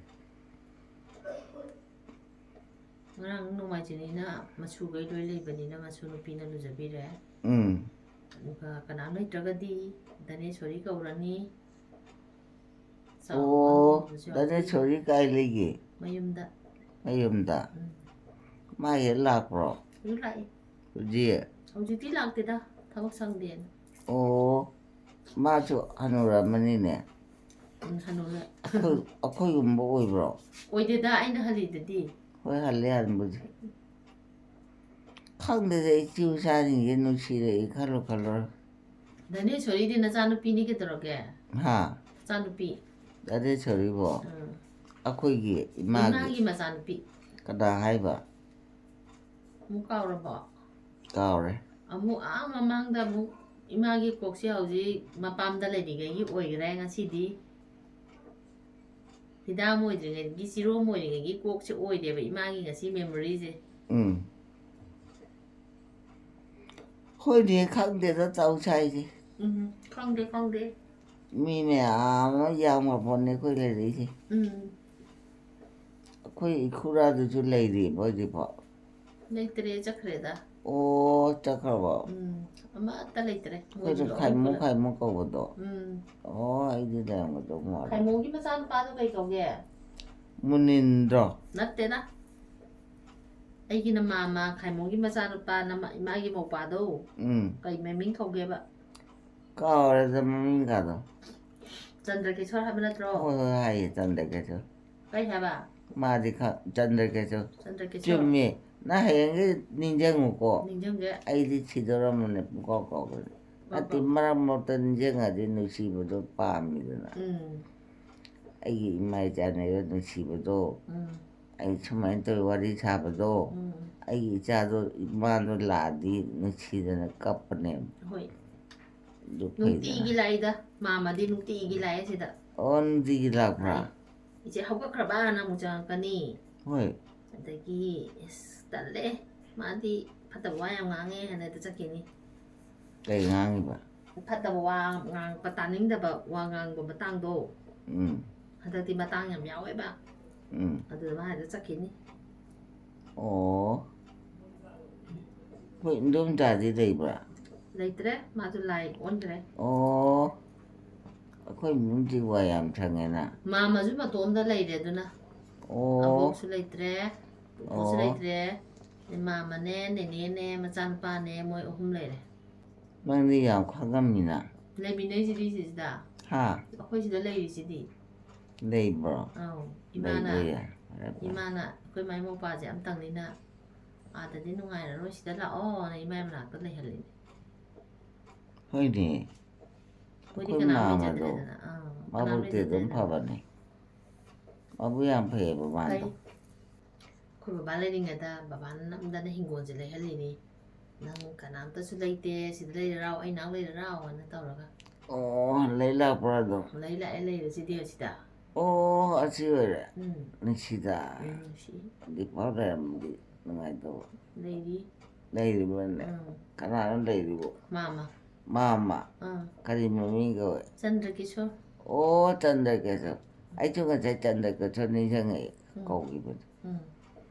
ꯉꯔꯥꯡ ꯅꯣꯡꯃꯥꯏꯖꯤꯡꯅꯤꯅ ꯃꯁꯨꯈꯩ ꯂꯣꯏ ꯂꯩꯕꯅꯤꯅ ꯃꯁꯨ ꯅꯨꯄꯤꯅ ꯂꯨꯖꯕꯤꯔꯦ꯫ ꯎꯝ꯫ ꯑꯗꯨꯒ ꯀꯅꯥꯝ ꯂꯩꯇ꯭ꯔꯒꯗꯤ ꯙꯅꯦꯁꯣꯔꯤ ꯀꯧꯔꯅꯤ꯫ ꯆꯥꯎ, ꯑꯣ, ꯑꯍꯟꯁꯨ ꯌꯥꯎꯏ꯫ ꯙꯅꯦꯁꯣꯔꯤ ꯀꯥꯏ ꯂꯩꯒꯦ? ꯃꯌꯨꯝꯗ꯫ ꯃꯌꯨꯝꯗ? ꯎꯝ꯫ ꯃꯥ ꯍꯦꯛ ꯂꯥꯛꯄ꯭ꯔꯣ? ꯑꯗꯨ ꯂꯥꯛꯏ꯫ ꯍꯧꯖꯤꯛ? ꯍꯧꯖꯤꯛꯇꯤ ꯂꯥꯛꯇꯦꯗ, ꯊꯕꯛ ꯁꯪꯗꯦꯅ꯫ ꯑꯣ, ꯃꯥꯁꯨ ꯍꯅꯨꯔꯝꯃꯅꯤꯅꯦ꯫ ꯎꯝ, ꯍꯅꯨꯔꯦ꯫ ꯑꯩꯈꯣꯏ, ꯑꯩꯈꯣꯏꯒꯨꯝꯕ ꯑꯣꯏꯕ꯭ꯔꯣ? ꯑꯣꯏꯗꯦꯗ, ꯑꯩꯅ ꯍꯜꯂꯤꯗꯗꯤ꯫ ꯍꯣꯏ, ꯍꯜꯂꯦ ꯍꯟꯕꯨꯗꯤ꯫ ꯈꯪꯗꯦꯗ, ꯏꯆꯤ ꯏꯆꯥꯁꯤꯡꯁꯦ ꯅꯨꯡꯁꯤꯔꯛꯏ ꯈꯜꯂꯨ ꯈꯜꯂꯨꯔ꯫ ꯙꯅꯦꯁꯣꯔꯤꯗꯤ ꯅꯆꯥꯅꯨꯄꯤꯅꯤ ꯀꯩꯗꯧꯔꯒꯦ? ꯍꯥ? ꯅꯆꯥꯅꯨꯄꯤ꯫ ꯙꯅꯦꯁꯣꯔꯤꯕꯣ? ꯎꯝ꯫ ꯑꯩꯈꯣꯏꯒꯤ ꯏꯃꯥꯒꯤ꯫ ꯏꯃꯥꯒꯤ ꯃꯆꯥꯅꯨꯄꯤ꯫ ꯀꯅꯥ ꯍꯥꯏꯕ? ꯑꯃꯨꯛ ꯀꯥꯎꯔꯕꯣ? ꯀꯥꯎꯔꯦ꯫ ꯑꯃꯨꯛ ꯑꯥ ꯃꯃꯥꯡꯗ ꯑꯃꯨꯛ ꯏꯃꯥꯒꯤ ꯀꯣꯛꯁꯦ ꯍꯧꯖꯤꯛ ꯃꯄꯥꯝꯗ ꯂꯩꯔꯤꯉꯩꯒꯤ ꯑꯣꯏꯈ꯭ꯔꯦ, ꯉꯁꯤꯗꯤ ꯍꯤꯗꯥꯝ ꯑꯣꯏꯗ꯭ꯔꯤꯉꯩꯒꯤ, ꯆꯤꯔꯣꯝ ꯑꯣꯏꯔꯤꯉꯩꯒꯤ ꯀꯣꯛꯁꯦ ꯑꯣꯏꯔꯦꯕ ꯏꯃꯥꯒꯤ ꯉꯁꯤ memoryꯁꯦ꯫ ꯎꯝ꯫ ꯍꯣꯏꯅꯦ, ꯈꯪꯗꯦꯗ ꯇꯧ ꯁꯥꯏꯁꯦ꯫ ꯎꯝ, ꯈꯪꯗꯦ, ꯈꯪꯗꯦ꯫ ꯃꯤ ꯃꯌꯥꯝ ꯑꯃ ꯌꯥꯝꯈ꯭ꯔ ꯄꯣꯠꯅꯤ ꯑꯩꯈꯣꯏ ꯂꯩꯔꯛꯏꯁꯦ꯫ ꯎꯝ꯫ ꯑꯩꯈꯣꯏ ꯏꯈꯨꯔꯥꯗꯨꯁꯨ ꯂꯩꯔꯤꯕ ꯍꯧꯖꯤꯛꯐꯥꯎ? ꯂꯩꯇ꯭ꯔꯦ, ꯆꯠꯈ꯭ꯔꯦꯗ꯫ ꯑꯣ, ꯆꯠꯈ꯭ꯔꯕꯣ? ꯎꯝ, ꯑꯃꯠꯇ ꯂꯩꯇ꯭ꯔꯦ꯫ ꯑꯩꯈꯣꯏꯁꯨ ꯂꯣꯏ ꯈꯥꯏꯃꯨ ꯄꯨꯂꯞ- ꯈꯥꯏꯃꯨ ꯀꯧꯕꯗꯣ? ꯎꯝ꯫ ꯑꯣ, ꯑꯩꯗꯤ ꯂꯩꯔꯝꯒꯗꯧ ꯃꯥꯜꯂꯦ꯫ ꯈꯥꯏꯃꯣꯒꯤ ꯃꯆꯥꯅꯨꯄꯥꯗꯣ ꯀꯩ ꯀꯧꯒꯦ? ꯃꯨꯅꯤꯟꯗ꯭ꯔꯣ? ꯅꯠꯇꯦꯅ꯫ ꯑꯩꯒꯤꯅ ꯃꯥꯃ, ꯈꯥꯏꯃꯣꯒꯤ ꯃꯆꯥꯅꯨꯄꯥꯅ ꯃ-, ꯃꯥꯒꯤ ꯃꯧꯄꯥꯗꯣ꯫ ꯎꯝ꯫ ꯀꯩ ꯃꯃꯤꯡ ꯀꯧꯒꯦꯕ? ꯀꯥꯎꯔꯦꯗ ꯃꯃꯤꯡꯒꯗꯣ꯫ ꯆꯟꯗ꯭ꯔꯀꯤꯁꯣꯔ ꯍꯥꯏꯕ ꯅꯠꯇ꯭ꯔꯣ? ꯍꯣꯏ, ꯍꯣꯏ, ꯍꯥꯏꯌꯦ, ꯆꯟꯗ꯭ꯔꯀꯤꯁꯣꯔ꯫ ꯀꯩ ꯍꯥꯏꯕ? ꯃꯥꯗꯤ ꯈ-, ꯆꯟꯗ꯭ꯔꯀꯤꯁꯣꯔ꯫ ꯆꯟꯗ꯭ꯔꯀꯤꯁꯣꯔ꯫ ꯆꯨꯝꯃꯦ꯫ ꯅꯪ ꯍꯌꯦꯡꯒꯤ ꯅꯤꯡꯁꯤꯡꯉꯨꯀꯣ꯫ ꯅꯤꯡꯁꯤꯡꯒꯦ꯫ ꯑꯩꯗꯤ ꯁꯤꯗꯧꯔꯝꯕꯅꯦ, ꯄꯨꯡꯀꯥꯎ ꯀꯥꯎꯈ꯭ꯔꯦ꯫ ꯅꯠꯇꯦ, ꯀꯥꯎ- ꯃꯔꯛ ꯃꯔꯛꯇ ꯅꯤꯡꯁꯤꯡꯉꯗꯤ ꯅꯨꯡꯁꯤꯕꯗꯣ ꯄꯥꯝꯃꯤꯗꯅ꯫ ꯎꯝ꯫ ꯑꯩꯒꯤ ꯏꯃꯥ ꯏꯆꯥꯅꯒ ꯅꯨꯡꯁꯤꯕꯗꯣ, ꯎꯝ꯫ ꯑꯩ ꯁꯨꯃꯥꯏꯅ ꯇꯧꯔ ꯋꯥꯔꯤ ꯁꯥꯕꯗꯣ, ꯎꯝ꯫ ꯑꯩꯒꯤ ꯏꯆꯥꯗꯣ, ꯏꯃꯥꯗꯣ ꯂꯥꯛꯑꯗꯤ ꯅꯨꯡꯁꯤꯗꯅ ꯀꯞꯄꯅꯦꯕ꯫ ꯍꯣꯏ꯫ ꯑꯗꯨ ꯅꯨꯡꯇꯤꯒꯤ ꯐꯩꯗꯅ꯫ ꯂꯥꯛꯏꯗ꯫ ꯃꯥꯃꯗꯤ ꯅꯨꯡꯇꯤꯒꯤ ꯂꯥꯛꯑꯦ ꯁꯤꯗ꯫ ꯑꯣ, ꯅꯨꯡꯇꯤꯒꯤ ꯂꯥꯛꯄ꯭ꯔꯥ? ꯏꯆꯦ ꯍꯧꯒꯠꯈ꯭ꯔꯕꯅ ꯑꯃꯨꯛ ꯆꯪꯉꯛꯀꯅꯤ꯫ ꯍꯣꯏ꯫ ꯑꯗꯒꯤ, ꯑꯁ, ꯇꯜꯂꯦ꯫ ꯃꯥꯗꯤ ꯐꯠꯇꯕ ꯋꯥ ꯌꯥꯝ ꯉꯥꯡꯉꯦ ꯍꯥꯏꯅ ꯍꯦꯛꯇ ꯆꯠꯈꯤꯅꯤ꯫ ꯀꯩ ꯉꯥꯡꯉꯤꯕ? ꯐꯠꯇꯕ ꯋꯥ ꯉꯥꯡꯉꯛꯄ, ꯇꯥꯅꯤꯡꯗꯕ ꯋꯥ ꯉꯥꯡꯕ ꯃꯇꯥꯡꯗꯣ꯫ ꯎꯝ꯫ ꯍꯟꯗꯛꯇꯤ ꯃꯇꯥꯡ ꯌꯥꯝ ꯌꯥꯎꯋꯦꯕ꯫ ꯎꯝ꯫ ꯑꯗꯨꯗ ꯃꯥ ꯍꯦꯛꯇ ꯆꯠꯈꯤꯅꯤ꯫ ꯑꯣ꯫ ꯑꯩꯈꯣꯏ ꯏꯟꯗꯣꯝꯆꯥꯗꯤ ꯂꯩꯕ꯭ꯔꯥ? ꯂꯩꯇ꯭ꯔꯦ, ꯃꯥꯁꯨ ꯂꯥꯏ ꯑꯣꯟꯈ꯭ꯔꯦ꯫ ꯑꯣ꯫ ꯑꯩꯈꯣꯏ ꯏꯃꯨꯡꯁꯤ ꯋꯥ ꯌꯥꯝ ꯁꯪꯉꯦꯅ꯫ ꯃꯥꯃꯁꯨ ꯃꯇꯣꯝꯗ ꯂꯩꯔꯦ ꯑꯗꯨꯅ꯫ ꯑꯣ꯫ ꯑꯕꯣꯛꯁꯨ ꯂꯩꯇ꯭ꯔꯦ, ꯄꯨꯄꯨꯁꯨ ꯑꯣ꯫ ꯂꯩꯇ꯭ꯔꯦ꯫ ꯃꯥꯃꯅꯦ, ꯅꯦꯅꯦꯅꯦ, ꯃꯆꯥꯅꯨꯄꯥꯅꯦ, ꯃꯣꯏ ꯑꯍꯨꯝ ꯂꯩꯔꯦ꯫ ꯅꯪꯗꯤ ꯌꯥꯝ ꯈꯪꯉꯝꯃꯤꯅ꯫ ꯂꯩꯃꯤꯟꯅꯩꯁꯤꯗꯤ ꯁꯤꯁꯤꯗ꯫ ꯍꯥ? ꯑꯩꯈꯣꯏ ꯁꯤꯗ ꯂꯩꯔꯤꯁꯤꯗꯤ꯫ ꯂꯩꯕ꯭ꯔꯣ? ꯑꯧ, ꯏꯃꯥꯅ, ꯂꯩꯕ ꯌꯥꯏ꯫ ꯐꯔꯦ, ꯐꯔꯦ꯫ ꯏꯃꯥꯅ ꯑꯩꯈꯣꯏ ꯃꯥꯏ ꯃꯧꯄꯥꯁꯦ ꯑꯝꯇꯪꯅꯤꯅ ꯑꯥꯗꯗꯤ ꯅꯨꯡꯉꯥꯏꯔꯔꯣꯏ, ꯁꯤꯗ ꯂꯥꯛꯑꯣꯅ ꯏꯃꯥꯏ ꯃꯅꯥꯛꯇ ꯂꯩꯍꯜꯂꯤꯅꯦ꯫ ꯍꯣꯏꯅꯦ꯫ ꯑꯩꯈꯣꯏꯗꯤ ꯑꯩꯈꯣꯏ ꯀꯅꯥꯝ ꯃꯥꯃꯗꯣ ꯂꯩꯖꯗ꯭ꯔꯦꯗꯅ꯫ ꯑꯥ, ꯀꯅꯥꯝ ꯃꯕꯨꯛꯇꯤ ꯑꯗꯨꯝ ꯂꯩꯖꯗ꯭ꯔꯦꯗꯅ꯫ ꯐꯕꯅꯦ꯫ ꯃꯕꯨꯛ ꯌꯥꯝ ꯐꯩꯌꯦꯕ ꯃꯥꯗꯣ꯫ ꯐꯩ꯫ ꯑꯩꯈꯣꯏ ꯕꯕꯥ ꯂꯩꯔꯤꯉꯩꯗ ꯕꯕꯥꯅ ꯅꯝꯗꯅ ꯍꯤꯡꯒꯣꯜꯁꯦ ꯂꯩꯍꯜꯂꯤꯅꯤ꯫ "ꯅꯪ ꯀꯅꯥꯝꯇꯁꯨ ꯂꯩꯇꯦ, ꯁꯤꯗ ꯂꯩꯔꯔꯥꯎ, ꯑꯩ ꯅꯥꯛ ꯂꯩꯔꯔꯥꯎ" ꯍꯥꯏꯅ ꯇꯧꯔꯒ꯫ ꯑꯣ, ꯂꯩ ꯂꯥꯛꯄ꯭ꯔꯥ ꯑꯗꯣ? ꯂꯩ ꯂꯥꯛꯑꯦ, ꯂꯩꯔꯦ ꯁꯤꯗꯤ ꯑꯁꯤꯗ꯫ ꯑꯣ, ꯑꯁꯤ ꯑꯣꯏꯔꯦ꯫ ꯎꯝ꯫ ꯅꯨꯡꯁꯤꯗ꯫ ꯎꯝ, ꯅꯨꯡꯁꯤ꯫ ꯍꯧꯖꯤꯛꯐꯥꯎ ꯂꯩꯔꯝꯃꯗꯤ ꯅꯨꯡꯉꯥꯏꯇꯧꯕ꯫ ꯂꯩꯔꯤ꯫ ꯂꯩꯔꯤꯕꯅꯦ꯫ ꯎꯝ꯫ ꯀꯅꯥꯅꯣ ꯂꯩꯔꯤꯕꯣ? ꯃꯥꯃ꯫ ꯃꯥꯃ꯫ ꯑꯥ꯫ ꯀꯔꯤ ꯃꯃꯤꯡ ꯀꯧꯋꯦ? ꯆꯟꯗ꯭ꯔꯀꯤꯁꯣꯔ꯫ ꯑꯣ, ꯆꯟꯗ꯭ꯔꯀꯦꯁꯣꯔ꯫ ꯑꯩꯁꯨ ꯉꯁꯥꯏ ꯆꯟꯗ꯭ꯔꯀꯦꯁꯣꯔ ꯅꯤꯡꯁꯤꯡꯉꯛꯑꯦ꯫ ꯎꯝ꯫ ꯀꯧꯈꯤꯕꯗꯣ꯫ ꯎꯝ꯫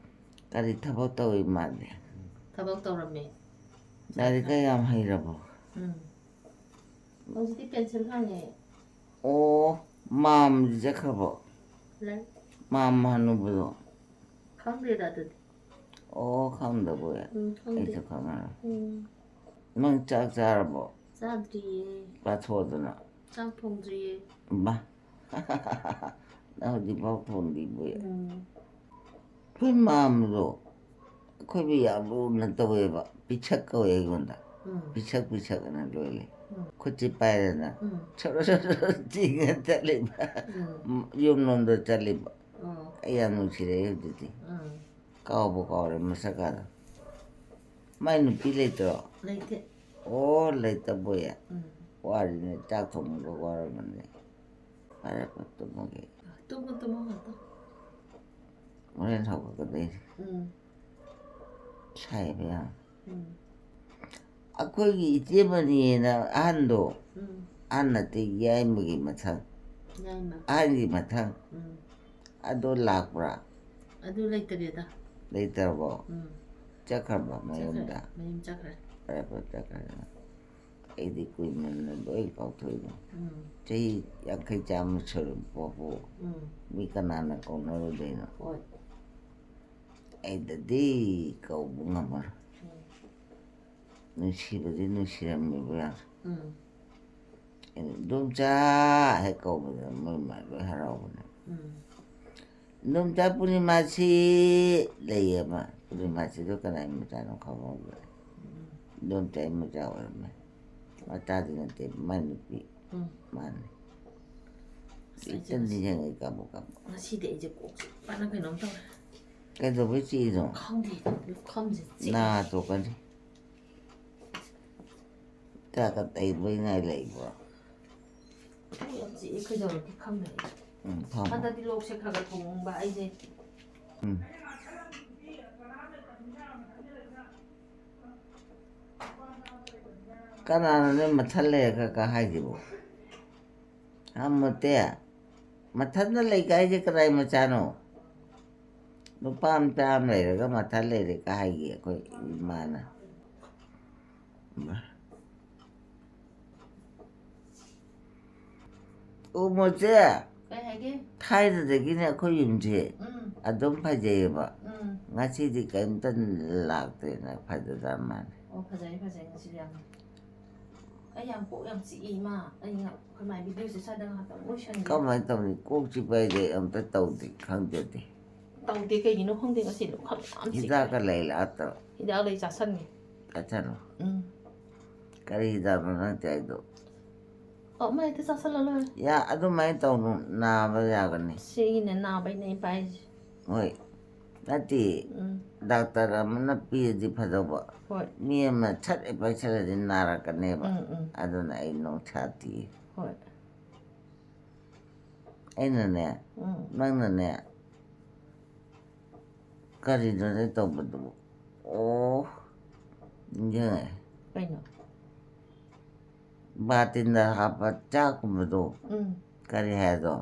ꯀꯔꯤ ꯊꯕꯛ ꯇꯧꯏ ꯃꯥꯗꯤ? ꯊꯕꯛ ꯇꯧꯔꯝꯃꯦ꯫ ꯂꯥꯏꯔꯤꯛꯀ ꯌꯥꯝ ꯍꯩꯔꯕꯣ? ꯎꯝ꯫ ꯍꯧꯖꯤꯛꯇꯤ ꯄꯦꯟꯁꯤꯜ ꯍꯪꯉꯦ꯫ ꯑꯣ, ꯃꯥꯝꯗꯤ ꯆꯠꯈ꯭ꯔꯕꯣ? ꯂꯩ꯫ ꯃꯥꯝ ꯍꯅꯨꯕꯗꯣ? ꯈꯪꯗꯦꯗ ꯑꯗꯨꯗꯤ꯫ ꯑꯣ, ꯈꯪꯗꯕ ꯑꯣꯏꯔꯦ꯫ ꯎꯝ, ꯈꯪꯗꯦ꯫ ꯑꯩꯁꯨ ꯈꯪꯉꯔꯣꯏ꯫ ꯎꯝ꯫ ꯅꯪ ꯆꯥꯛ ꯆꯥꯔꯕꯣ? ꯆꯥꯗ꯭ꯔꯤꯌꯦ꯫ ꯆꯥꯊꯣꯛꯑꯗꯅ꯫ ꯆꯥꯛ ꯊꯣꯡꯗ꯭ꯔꯤꯌꯦ꯫ ꯏꯃꯥ꯫ ꯅꯪ ꯍꯧꯖꯤꯛꯐꯥꯎ ꯊꯣꯡꯗ꯭ꯔꯤꯕꯣ? ꯎꯝ꯫ ꯑꯩꯈꯣꯏ ꯃꯥꯝꯗꯣ ꯑꯩꯈꯣꯏꯕꯨ ꯌꯥꯝ ꯂꯨꯅ ꯇꯧꯋꯦꯕ꯫ ꯄꯤꯁꯛ ꯀꯧꯋꯦ ꯑꯩꯉꯣꯟꯗ꯫ ꯎꯝ꯫ ꯄꯤꯁꯛ, ꯄꯤꯁꯛ ꯑꯅ ꯂꯣꯏꯔꯦ꯫ ꯎꯝ꯫ ꯈꯨꯠꯁꯤ ꯄꯥꯏꯔꯦꯅ꯫ ꯎꯝ꯫ ꯁꯣꯔꯣ, ꯁꯣꯔꯣ, ꯁꯣꯔꯣ ꯆꯤꯡꯉ ꯆꯠꯂꯤꯕ꯫ ꯎꯝ꯫ ꯌꯨꯝꯂꯣꯝꯗ ꯆꯠꯂꯤꯕ꯫ ꯑꯣ꯫ ꯑꯩ ꯌꯥꯝ ꯅꯨꯡꯁꯤꯔꯛꯑꯦ ꯍꯧꯖꯤꯛꯇꯤ꯫ ꯎꯝ꯫ ꯀꯥꯎꯕꯨ ꯀꯥꯎꯔꯦ ꯃꯁꯛꯀꯥꯗꯣ꯫ ꯃꯥꯏ ꯅꯨꯄꯤ ꯂꯩꯇ꯭ꯔꯣ? ꯂꯩꯇꯦ꯫ ꯑꯣ, ꯂꯩꯇꯕꯣꯏ꯫ ꯎꯝ꯫ ꯋꯥꯔꯤꯅꯦ, ꯆꯥꯛ ꯊꯣꯡꯕꯗ ꯋꯥꯔꯝꯃꯅꯤ꯫ ꯐꯔꯦ, ꯐꯔꯦ, ꯇꯨꯝꯃꯒꯦ꯫ ꯇꯨꯝꯃꯣ, ꯇꯨꯝꯃꯣ ꯉꯥꯛꯇꯪ꯫ ꯍꯣꯔꯦꯟ ꯍꯧꯒꯠꯀꯗꯣꯏꯅꯤ꯫ ꯎꯝ꯫ ꯁꯥꯏꯕ ꯌꯥꯝ꯫ ꯎꯝ꯫ ꯑꯩꯈꯣꯏꯒꯤ ꯏꯆꯦ ꯃꯅꯤꯅ ꯑꯍꯟꯗꯣ, ꯎꯝ꯫ ꯑꯍꯟ ꯅꯠꯇꯦ, ꯌꯥꯏꯃꯒꯤ ꯃꯊꯪ꯫ ꯌꯥꯏꯃ꯫ ꯑꯍꯟꯒꯤ ꯃꯊꯪ꯫ ꯎꯝ꯫ ꯑꯗꯣ ꯂꯥꯛꯄ꯭ꯔꯥ? ꯑꯗꯨ ꯂꯩꯇꯔꯦꯗ꯫ ꯂꯩꯇ꯭ꯔꯕꯣ? ꯎꯝ꯫ ꯆꯠꯈ꯭ꯔꯕ ꯆꯠꯈ꯭ꯔꯦ꯫ ꯃꯌꯨꯝꯗ? ꯃꯌꯨꯝ ꯆꯠꯈ꯭ꯔꯦ꯫ ꯐꯔꯦ, ꯐꯔꯦ, ꯆꯠꯈ꯭ꯔꯦ꯫ ꯑꯩꯗꯤ ꯀꯨꯏꯃꯟꯅ ꯂꯣꯏ ꯀꯥꯎꯊꯣꯛꯏꯅꯦ꯫ ꯎꯝ꯫ ꯆꯍꯤ ꯌꯥꯡꯈꯩ ꯆꯥꯝꯃ ꯁꯨꯔꯕ ꯄꯣꯠꯄꯨ ꯎꯝ꯫ ꯃꯤ ꯀꯅꯥꯅ ꯀꯧꯅꯔꯨꯗꯣꯏꯅꯣ? ꯍꯣꯏ꯫ ꯑꯩꯗꯗꯤ ꯀꯧꯕ ꯉꯝꯃꯔꯣꯏ꯫ ꯎꯝ꯫ ꯅꯨꯡꯁꯤꯕꯗꯤ ꯅꯨꯡꯁꯤꯔꯝꯃꯦꯕ ꯌꯥꯝ꯫ ꯎꯝ꯫ ꯑꯩꯅ, "ꯏꯗꯣꯝꯆꯥ" ꯍꯦꯛ ꯀꯧꯕꯗ ꯃꯣꯏ ꯃꯥ ꯂꯣꯏ ꯍꯔꯥꯎꯕꯅꯦ꯫ ꯎꯝ꯫ "ꯏꯗꯣꯝꯆꯥ ꯄꯨꯔꯅꯤꯃꯥꯁꯤ" ꯂꯩꯌꯦ ꯑꯃ꯫ ꯄꯨꯔꯅꯤꯃꯥꯁꯤꯗꯣ ꯀꯅꯥꯒꯤ ꯃꯆꯥꯅꯣ ꯈꯪꯍꯧꯗ꯭ꯔꯦ꯫ ꯎꯝ꯫ ꯏꯗꯣꯝꯆꯥꯒꯤ ꯃꯆꯥ ꯑꯣꯏꯔꯝꯃꯦ꯫ ꯃꯆꯥꯗꯤ ꯅꯠꯇꯦ, ꯃꯥꯏ ꯅꯨꯄꯤ꯫ ꯎꯝ꯫ ꯃꯥꯅꯤ꯫ ꯑꯁ, ꯑꯩꯁꯦ ꯍꯦꯛꯇ ꯉꯁꯤ-, ꯅꯤꯡꯁꯤꯡꯉꯦ ꯀꯥꯕꯣꯛ ꯀꯥꯕꯣꯛ꯫ ꯉꯁꯤꯗꯤ ꯑꯩꯁꯦ ꯀꯣꯛꯁꯦ ꯐꯖꯅ ꯀꯩꯅꯣꯝ ꯇꯧꯔꯦ꯫ ꯀꯩꯗꯧꯕꯩ ꯆꯤꯛꯏꯅꯣ? ꯈꯪꯗꯦ, ꯂꯨꯈꯝꯁꯦ ꯆꯤꯛꯑꯦ꯫ ꯅꯥ ꯇꯣꯛꯀꯅꯤ꯫ ꯆꯥꯛꯀ ꯇꯩꯕꯩ ꯉꯥꯏ ꯂꯩꯕ꯭ꯔꯣ? ꯀꯣꯛ ꯌꯥꯝ ꯆꯤꯛꯑꯦ, ꯀꯩꯗꯧꯔꯒꯦ ꯈꯪꯗꯦ ꯑꯩ꯫ ꯎꯝ, ꯐꯝꯃꯣ꯫ ꯍꯟꯗꯛꯇꯤ ꯂꯣꯛꯁꯦ ꯈꯔ ꯈꯔ ꯊꯨꯡꯕ ꯑꯩꯁꯦ꯫ ꯎꯝ꯫ ꯀꯅꯥꯅꯣ ꯅꯣꯏ ꯃꯊꯜ ꯂꯩꯔꯒ ꯀ ꯍꯥꯏꯁꯤꯕꯣ? ꯍꯥ, ꯃꯣꯇꯦ? ꯃꯊꯟꯇ ꯂꯩ ꯀꯥꯏꯁꯦ ꯀꯅꯥꯏ ꯃꯆꯥꯅꯣ? ꯅꯨꯄꯥ ꯃꯆꯥ ꯑꯃ ꯂꯩꯔꯒ ꯃꯊꯟ ꯂꯩꯔꯦ ꯀ ꯍꯥꯏꯒꯦ ꯑꯩꯈꯣꯏ ꯏꯃꯥꯅ꯫ ꯎꯃꯣꯆꯦ, ꯀꯩ ꯍꯥꯏꯒꯦ? ꯊꯥꯏꯅꯗꯒꯤꯅꯦ ꯑꯩꯈꯣꯏ ꯌꯨꯝꯁꯦ ꯎꯝ꯫ ꯑꯗꯨꯝ ꯐꯖꯩꯌꯦꯕ꯫ ꯎꯝ꯫ ꯉꯁꯤꯗꯤ ꯀꯔꯤꯝꯇ ꯂꯥꯛꯇ꯭ꯔꯦꯅ ꯐꯖꯗ꯭ꯔ ꯃꯥꯜꯂꯦ꯫ ꯑꯣ, ꯐꯖꯩ, ꯐꯖꯩ ꯉꯁꯤꯗꯤ ꯌꯥꯝꯅ꯫ ꯑꯩ ꯌꯥꯝ ꯀꯣꯛ ꯌꯥꯝ ꯆꯤꯛꯏ, ꯏꯃꯥ꯫ ꯑꯩ ꯉ-, ꯑꯩꯈꯣꯏ ꯃꯥꯏ ꯚꯤꯗꯤꯑꯣꯁꯦ ꯁ꯭ꯋꯥꯏꯗ ꯉꯥꯏꯍꯥꯛꯇꯪ ꯂꯣꯏꯁꯟꯒꯦ꯫ ꯀꯃꯥꯏꯅ ꯇꯧꯅꯤ? ꯀꯣꯛ ꯆꯤꯛꯄ ꯍꯥꯏꯁꯦ ꯑꯩ ꯑꯝꯇ ꯇꯧꯗꯦ, ꯈꯪꯖꯗꯦ꯫ ꯇꯧꯗꯦ, ꯀꯩꯒꯤꯅꯣ ꯈꯪꯗꯦ, ꯉꯁꯤ ꯂꯨꯈꯝ ꯌꯥꯝ ꯆꯤꯛꯑꯦ꯫ ꯍꯤꯗꯥꯛꯀ ꯂꯩ ꯂꯥꯛꯇ꯭ꯔꯣ? ꯍꯤꯗꯥꯛ ꯂꯩ, ꯆꯥꯁꯟꯒꯦ꯫ ꯆꯥꯁꯜꯂꯣ꯫ ꯎꯝ꯫ ꯀꯔꯤ ꯍꯤꯗꯥꯛꯅꯣ ꯅꯪ ꯆꯥꯏꯗꯣ? ꯑꯣ, ꯑꯃ ꯍꯦꯛꯇ ꯆꯥꯁꯜꯂ ꯂꯣꯏꯔꯦ꯫ ꯌꯥ, ꯑꯗꯨꯃꯥꯏꯅ ꯇꯧꯅꯨ, ꯅꯥꯕ ꯌꯥꯒꯅꯤ꯫ ꯁꯤꯒꯤꯅꯦ, ꯅꯥꯕꯩꯅꯦ ꯑꯩ ꯄꯥꯏꯁꯦ꯫ ꯍꯣꯏ꯫ ꯅꯠꯇꯦ, ꯎꯝ꯫ ꯗꯥꯛꯇꯔ ꯑꯃꯅ ꯄꯤꯔꯗꯤ ꯐꯗꯧꯕ꯫ ꯍꯣꯏ꯫ ꯃꯤ ꯑꯃ ꯁꯠ ꯍꯦꯛ ꯄꯥꯏꯁꯜꯂꯗꯤ ꯅꯥꯔꯛꯀꯅꯦꯕ꯫ ꯎꯝ, ꯎꯝ꯫ ꯑꯗꯨꯅ ꯑꯩ ꯅꯣꯡ ꯁꯥꯇꯤ꯫ ꯍꯣꯏ꯫ ꯑꯩꯅꯅꯦ, ꯎꯝ꯫ ꯅꯪꯅꯅꯦ, ꯀꯔꯤꯅꯣꯅꯦ ꯇꯧꯕꯗꯨꯕꯨ? ꯑꯣ, ꯅꯤꯡꯁꯤꯡꯉꯦ꯫ ꯀꯩꯅꯣ? ꯕꯥꯇꯤꯟꯗ ꯍꯥꯞꯄ ꯆꯥꯛꯀꯨꯝꯕꯗꯣ꯫ ꯎꯝ꯫ ꯀꯔꯤ ꯍꯥꯏꯗꯣ?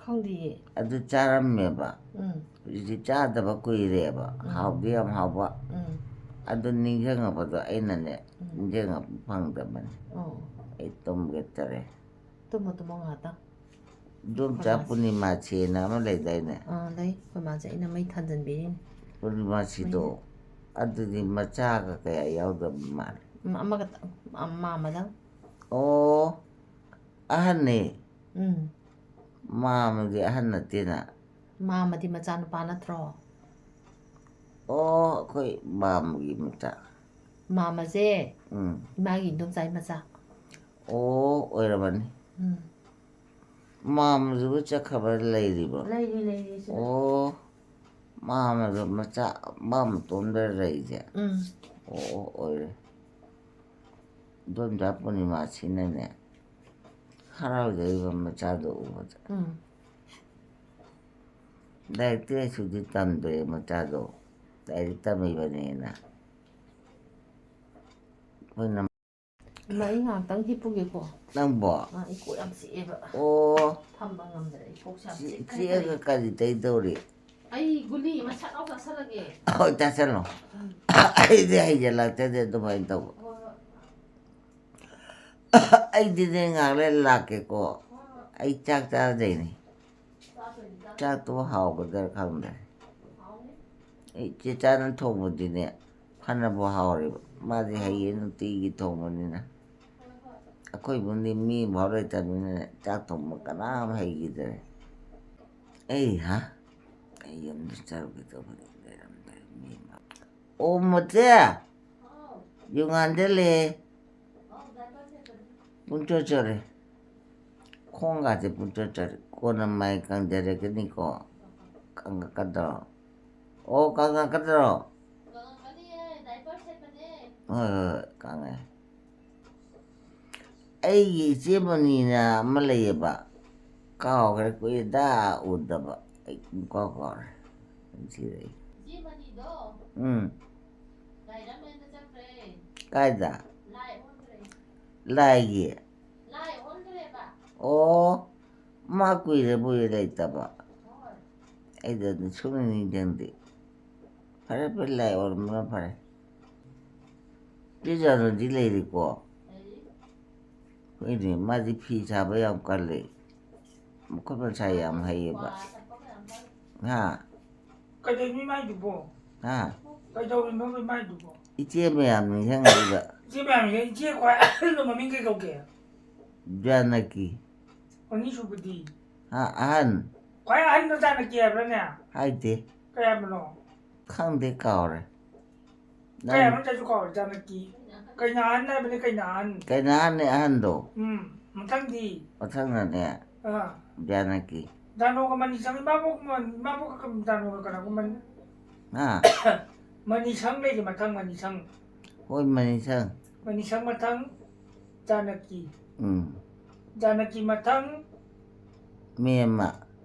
ꯈꯪꯗꯤꯌꯦ꯫ ꯑꯗꯨ ꯆꯥꯔꯝꯃꯦꯕ꯫ ꯎꯝ꯫ ꯍꯧꯖꯤꯛꯇꯤ ꯆꯥꯗꯕ ꯀꯨꯏꯔꯦꯕ꯫ ꯎꯝ꯫ ꯍꯥꯎꯗꯤ ꯌꯥꯝ ꯍꯥꯎꯕ꯫ ꯎꯝ꯫ ꯑꯗꯨ ꯅꯤꯡꯁꯤꯡꯉꯛꯄꯗꯣ ꯑꯩꯅꯅꯦ, ꯎꯝ꯫ ꯅꯤꯡꯁꯤꯡꯉꯛꯄ ꯐꯪꯗꯕꯅꯤ꯫ ꯑꯣ꯫ ꯑꯩ ꯇꯨꯝꯒꯦ ꯇꯧꯔꯦ꯫ ꯇꯨꯝꯃꯣ, ꯇꯨꯝꯃꯣ ꯉꯥꯏꯍꯥꯛꯇꯪ꯫ ꯏꯗꯣꯝꯆꯥ ꯑꯩꯈꯣꯏ ꯃꯥꯁꯦ꯫ ꯄꯨꯔꯅꯤꯃꯥꯁꯤꯅ ꯑꯃ ꯂꯩꯗꯥꯏꯅꯦ? ꯑꯥ, ꯂꯩ꯫ ꯑꯩꯈꯣꯏ ꯃꯥꯁꯦ ꯑꯩꯅ ꯃꯩ ꯊꯥꯟꯖꯟꯕꯤꯔꯤꯅꯤ꯫ ꯄꯨꯔꯅꯤꯃꯥꯁꯤꯗꯣ, ꯃꯩꯁꯦ꯫ ꯑꯗꯨꯗꯤ ꯃꯆꯥꯒ ꯀꯌꯥ ꯌꯥꯎꯗꯕ ꯃꯥꯜꯂꯦ꯫ ꯎꯝ, ꯑꯃꯈꯛꯇꯪ, ꯃꯥ-, ꯃꯥꯝꯃꯗꯪ꯫ ꯑꯣ, ꯑꯍꯟꯅꯤ꯫ ꯎꯝ꯫ ꯃꯥꯝꯃꯗꯤ ꯑꯍꯟ ꯅꯠꯇꯦꯅ꯫ ꯃꯥꯝꯃꯗꯤ ꯃꯆꯥꯅꯨꯄꯥ ꯅꯠꯇ꯭ꯔꯣ? ꯑꯣ, ꯑꯩꯈꯣꯏ ꯃꯥꯝꯃꯒꯤ ꯃꯆꯥ꯫ ꯃꯥꯝꯃꯁꯦ ꯎꯝ꯫ ꯏꯃꯥꯒꯤ ꯏꯗꯣꯝꯆꯥꯒꯤ ꯃꯆꯥ꯫ ꯑꯣ, ꯑꯣꯏꯔꯕꯅꯤ꯫ ꯎꯝ꯫ ꯃꯥꯝꯃꯗꯨꯕꯨ ꯆꯠꯈ꯭ꯔꯕ ꯂꯩꯔꯤꯕꯣ? ꯂꯩꯔꯤ, ꯂꯩꯔꯤ ꯁꯤꯗ꯫ ꯑꯣ, ꯃꯥꯝꯃꯗꯣ ꯃꯆꯥ, ꯃꯥ ꯃꯇꯣꯝꯗ ꯂꯩꯁꯦ? ꯎꯝ꯫ ꯑꯣ, ꯑꯣ, ꯑꯣꯏꯔꯦ꯫ ꯏꯗꯣꯝꯆꯥ ꯄꯨꯔꯅꯤꯃꯥꯁꯤꯅꯅꯦ, ꯍꯔꯥꯎꯖꯔꯤꯕ ꯃꯆꯥꯗꯣ ꯎꯕꯗ꯫ ꯎꯝ꯫ ꯂꯥꯏꯔꯤꯛꯇꯤ ꯂꯥꯏꯁꯨꯗꯤ ꯇꯝꯗ꯭ꯔꯦ ꯃꯆꯥꯗꯣ, ꯂꯥꯏꯔꯤꯛ ꯇꯝꯃꯤꯕꯅꯦꯅ꯫ ꯑꯩꯈꯣꯏꯅ ꯏꯃꯥ, ꯑꯩ ꯉꯥꯏꯍꯥꯛꯇꯪ ꯍꯤꯞꯄꯨꯒꯦꯀꯣ꯫ ꯅꯪꯕꯣ? ꯑꯥ, ꯑꯩ ꯀꯣꯛ ꯌꯥꯝ ꯆꯤꯛꯑꯦꯕ꯫ ꯑꯣ꯫ ꯐꯝꯕ ꯉꯝꯗ꯭ꯔꯦ, ꯑꯩ ꯀꯣꯛꯁꯦ ꯌꯥꯝ ꯆꯤ-, ꯆꯤꯛꯈ꯭ꯔꯦ꯫ ꯆꯤꯛꯑꯒ ꯀꯔꯤ ꯇꯩꯗꯧꯔꯤ? ꯑꯩ ꯒꯨꯂꯤ ꯑꯃ ꯁꯠ ꯂꯥꯎ ꯆꯥꯁꯜꯂꯒꯦ꯫ ꯍꯣꯏ, ꯆꯥꯁꯜꯂꯣ꯫ ꯑꯩꯗꯤ ꯍꯩꯖꯜꯂꯛꯇꯗꯤ ꯑꯗꯨꯃꯥꯏꯅ ꯇꯧꯕ꯫ ꯍꯣꯏ, ꯍꯣꯏ꯫ ꯑꯩꯗꯤꯅꯦ ꯉꯥꯏꯍꯥꯛ ꯂꯩ ꯂꯥꯛꯀꯦꯀꯣ꯫ ꯍꯣꯏ, ꯍꯣꯏ꯫ ꯑꯩ ꯆꯥꯛ ꯆꯥꯔꯗꯣꯏꯅꯦ꯫ ꯆꯥꯗꯣꯏꯅꯤ, ꯆꯥꯗꯣꯏꯅꯤ꯫ ꯆꯥꯛꯇꯣ ꯍꯥꯎꯒꯗ꯭ꯔꯥ ꯈꯪꯗ꯭ꯔꯦ꯫ ꯍꯥꯎꯅꯤ꯫ ꯑꯩ ꯆꯦ ꯆꯥꯅ ꯊꯣꯡꯕꯗꯤꯅꯦ ꯐꯅꯕꯨ ꯍꯥꯎꯔꯦꯕ꯫ ꯃꯥꯗꯤ ꯍꯩꯌꯦ, ꯅꯨꯡꯇꯤꯒꯤ ꯊꯣꯡꯕꯅꯤꯅ꯫ ꯍꯣꯏ, ꯍꯣꯏ꯫ ꯑꯩꯈꯣꯏ ꯏꯃꯨꯡꯗꯤ ꯃꯤ ꯑꯃꯐꯥꯎ ꯂꯩꯇꯕꯅꯤꯅ ꯆꯥꯛ ꯊꯣꯡꯕ ꯀꯅꯥꯝ ꯍꯩꯈꯤꯗ꯭ꯔꯦ꯫ ꯑꯩ ꯍꯥ? ꯑꯩ ꯌꯨꯝꯗ ꯆꯠꯂꯨꯒꯦ ꯇꯧꯕꯅꯤ, ꯂꯩꯔꯝꯗ꯭ꯔꯦ ꯃꯤ ꯑꯃ꯫ ꯑꯣ, ꯃꯣꯆꯦ! ꯍꯥꯎ꯫ ꯌꯨꯡ ꯍꯥꯟꯖꯜꯂꯦ꯫ ꯍꯥꯎ, ꯗꯥꯏꯄꯔ ꯁꯦꯠꯄꯅꯤ꯫ ꯄꯨꯡꯆꯣꯠ ꯆꯣꯠꯂꯦ꯫ ꯈꯣꯡꯒꯥꯁꯦ ꯄꯨꯡꯆꯣꯠ ꯆꯣꯠꯂꯦ꯫ ꯀꯣꯟꯅ ꯃꯥꯏ ꯀꯪꯖꯔꯛꯀꯅꯤꯀꯣ꯫ ꯀꯪꯉꯛꯀꯗ꯭ꯔꯣ? ꯑꯣ, ꯀꯪꯉꯛꯀꯗ꯭ꯔꯣ? ꯀꯪꯉꯛꯀꯅꯤꯌꯦ, ꯗꯥꯏꯄꯔ ꯁꯦꯠꯄꯅꯦ꯫ ꯍꯣꯏ, ꯍꯣꯏ, ꯍꯣꯏ, ꯀꯪꯉꯦ꯫ ꯑꯩꯒꯤ ꯏꯆꯦ ꯃꯅꯤꯅ ꯑꯃ ꯂꯩꯌꯦꯕ, ꯀꯥꯎꯈ꯭ꯔꯦ, ꯀꯨꯏꯔꯦꯗ ꯎꯗꯕ꯫ ꯑꯩ ꯄꯨꯡꯀꯥꯎ ꯀꯥꯎꯔꯦ꯫ ꯅꯨꯡꯁꯤꯔꯛꯏ꯫ ꯏꯆꯦ ꯃꯅꯤꯗꯣ ꯎꯝ꯫ ꯒꯥꯏꯔꯝꯂꯦꯟꯗ ꯆꯠꯈ꯭ꯔꯦ꯫ ꯀꯥꯏꯗ? ꯂꯥꯏ ꯑꯣꯟꯈ꯭ꯔꯦ꯫ ꯂꯥꯏꯒꯤ? ꯂꯥꯏ ꯑꯣꯟꯈ꯭ꯔꯦꯕ꯫ ꯑꯣ, ꯃꯥ ꯀꯨꯏꯔꯦ ꯃꯣꯏ ꯂꯩꯇꯕ꯫ ꯍꯣꯏ꯫ ꯑꯩꯗꯤ ꯑꯗꯨ ꯁꯨꯡꯅꯤꯡ ꯅꯤꯡꯁꯤꯡꯗꯦ꯫ ꯐꯔꯦ, ꯐꯔꯦ, ꯂꯥꯏ ꯑꯣꯟꯕꯅ ꯐꯔꯦ꯫ ꯆꯦ ꯖꯥꯅꯨꯗꯤ ꯂꯩꯔꯤꯀꯣ? ꯂꯩꯔꯤ꯫ ꯍꯣꯏꯅꯦ, ꯃꯥꯗꯤ ꯐꯤ ꯁꯥꯕ ꯌꯥꯝ ꯀꯜꯂꯦ꯫ ꯃꯈꯨꯠ ꯃꯁꯥ ꯌꯥꯝ ꯍꯩꯌꯦꯕ꯫ ꯋꯥ ꯆꯠꯄꯒ ꯌꯥꯝ ꯀꯜꯂꯤ꯫ ꯍꯥ? ꯀꯩꯗꯧꯔꯤꯅꯣ ꯃꯥꯏꯗꯨꯕꯣ? ꯍꯥ? ꯀꯩꯗꯧꯔꯤꯅꯣ ꯃꯥꯏꯗꯨꯕꯣ? ꯏꯆꯦ ꯃꯌꯥꯝ ꯅꯤꯡꯁꯤꯡꯉꯛꯏꯕ꯫ ꯏꯆꯦ ꯃꯌꯥꯝꯁꯦ, ꯏꯆꯦ ꯈ꯭ꯋꯥꯏ ꯑꯍꯟꯗꯣ ꯃꯃꯤꯡ ꯀꯩ ꯀꯧꯒꯦ? ꯖꯥꯅꯀꯤ꯫ ꯑꯅꯤꯁꯨꯕꯗꯤ? ꯍꯥ, ꯑꯍꯟ? ꯈ꯭ꯋꯥꯏ ꯑꯍꯟꯗꯣ ꯖꯥꯅꯀꯤ ꯍꯥꯏꯕ꯭ꯔꯥꯅꯦ? ꯍꯥꯏꯗꯦ꯫ ꯀꯩ ꯍꯥꯏꯕꯅꯣ? ꯈꯪꯗꯦ, ꯀꯥꯎꯔꯦ꯫ ꯀꯩ ꯅꯪ ꯍꯥꯏꯕꯅꯣ? ꯑꯩꯁꯨ ꯀꯥꯎꯔꯦ, ꯖꯥꯅꯀꯤ꯫ ꯀꯩꯅꯥ ꯑꯍꯟ ꯍꯥꯏꯕꯅꯦ, ꯀꯩꯅꯥ ꯑꯍꯟ꯫ ꯀꯩꯅꯥꯅꯦ ꯑꯍꯟꯗꯣ꯫ ꯎꯝ, ꯃꯊꯪꯗꯤ? ꯃꯊꯪꯅꯅꯦ ꯑꯥ꯫ ꯖꯥꯅꯀꯤ꯫ ꯖꯥꯅꯣꯒ ꯃꯅꯤꯁꯪ, ꯏꯃꯥꯕꯣꯛ, ꯏꯃꯥꯕꯣꯛ ꯀ-, ꯖꯥꯅꯣꯒ ꯀꯅꯥꯒꯨꯝꯕ? ꯍꯥ? ꯃꯅꯤꯁꯪ ꯂꯩꯔꯦ, ꯃꯊꯪ ꯃꯅꯤꯁꯪ꯫ ꯍꯣꯏ, ꯃꯅꯤꯁꯪ꯫ ꯃꯅꯤꯁꯪ ꯃꯊꯪ ꯖꯥꯅꯀꯤ꯫ ꯎꯝ꯫ ꯖꯥꯅꯀꯤ ꯃꯊꯪ ꯃꯦꯝꯃ꯫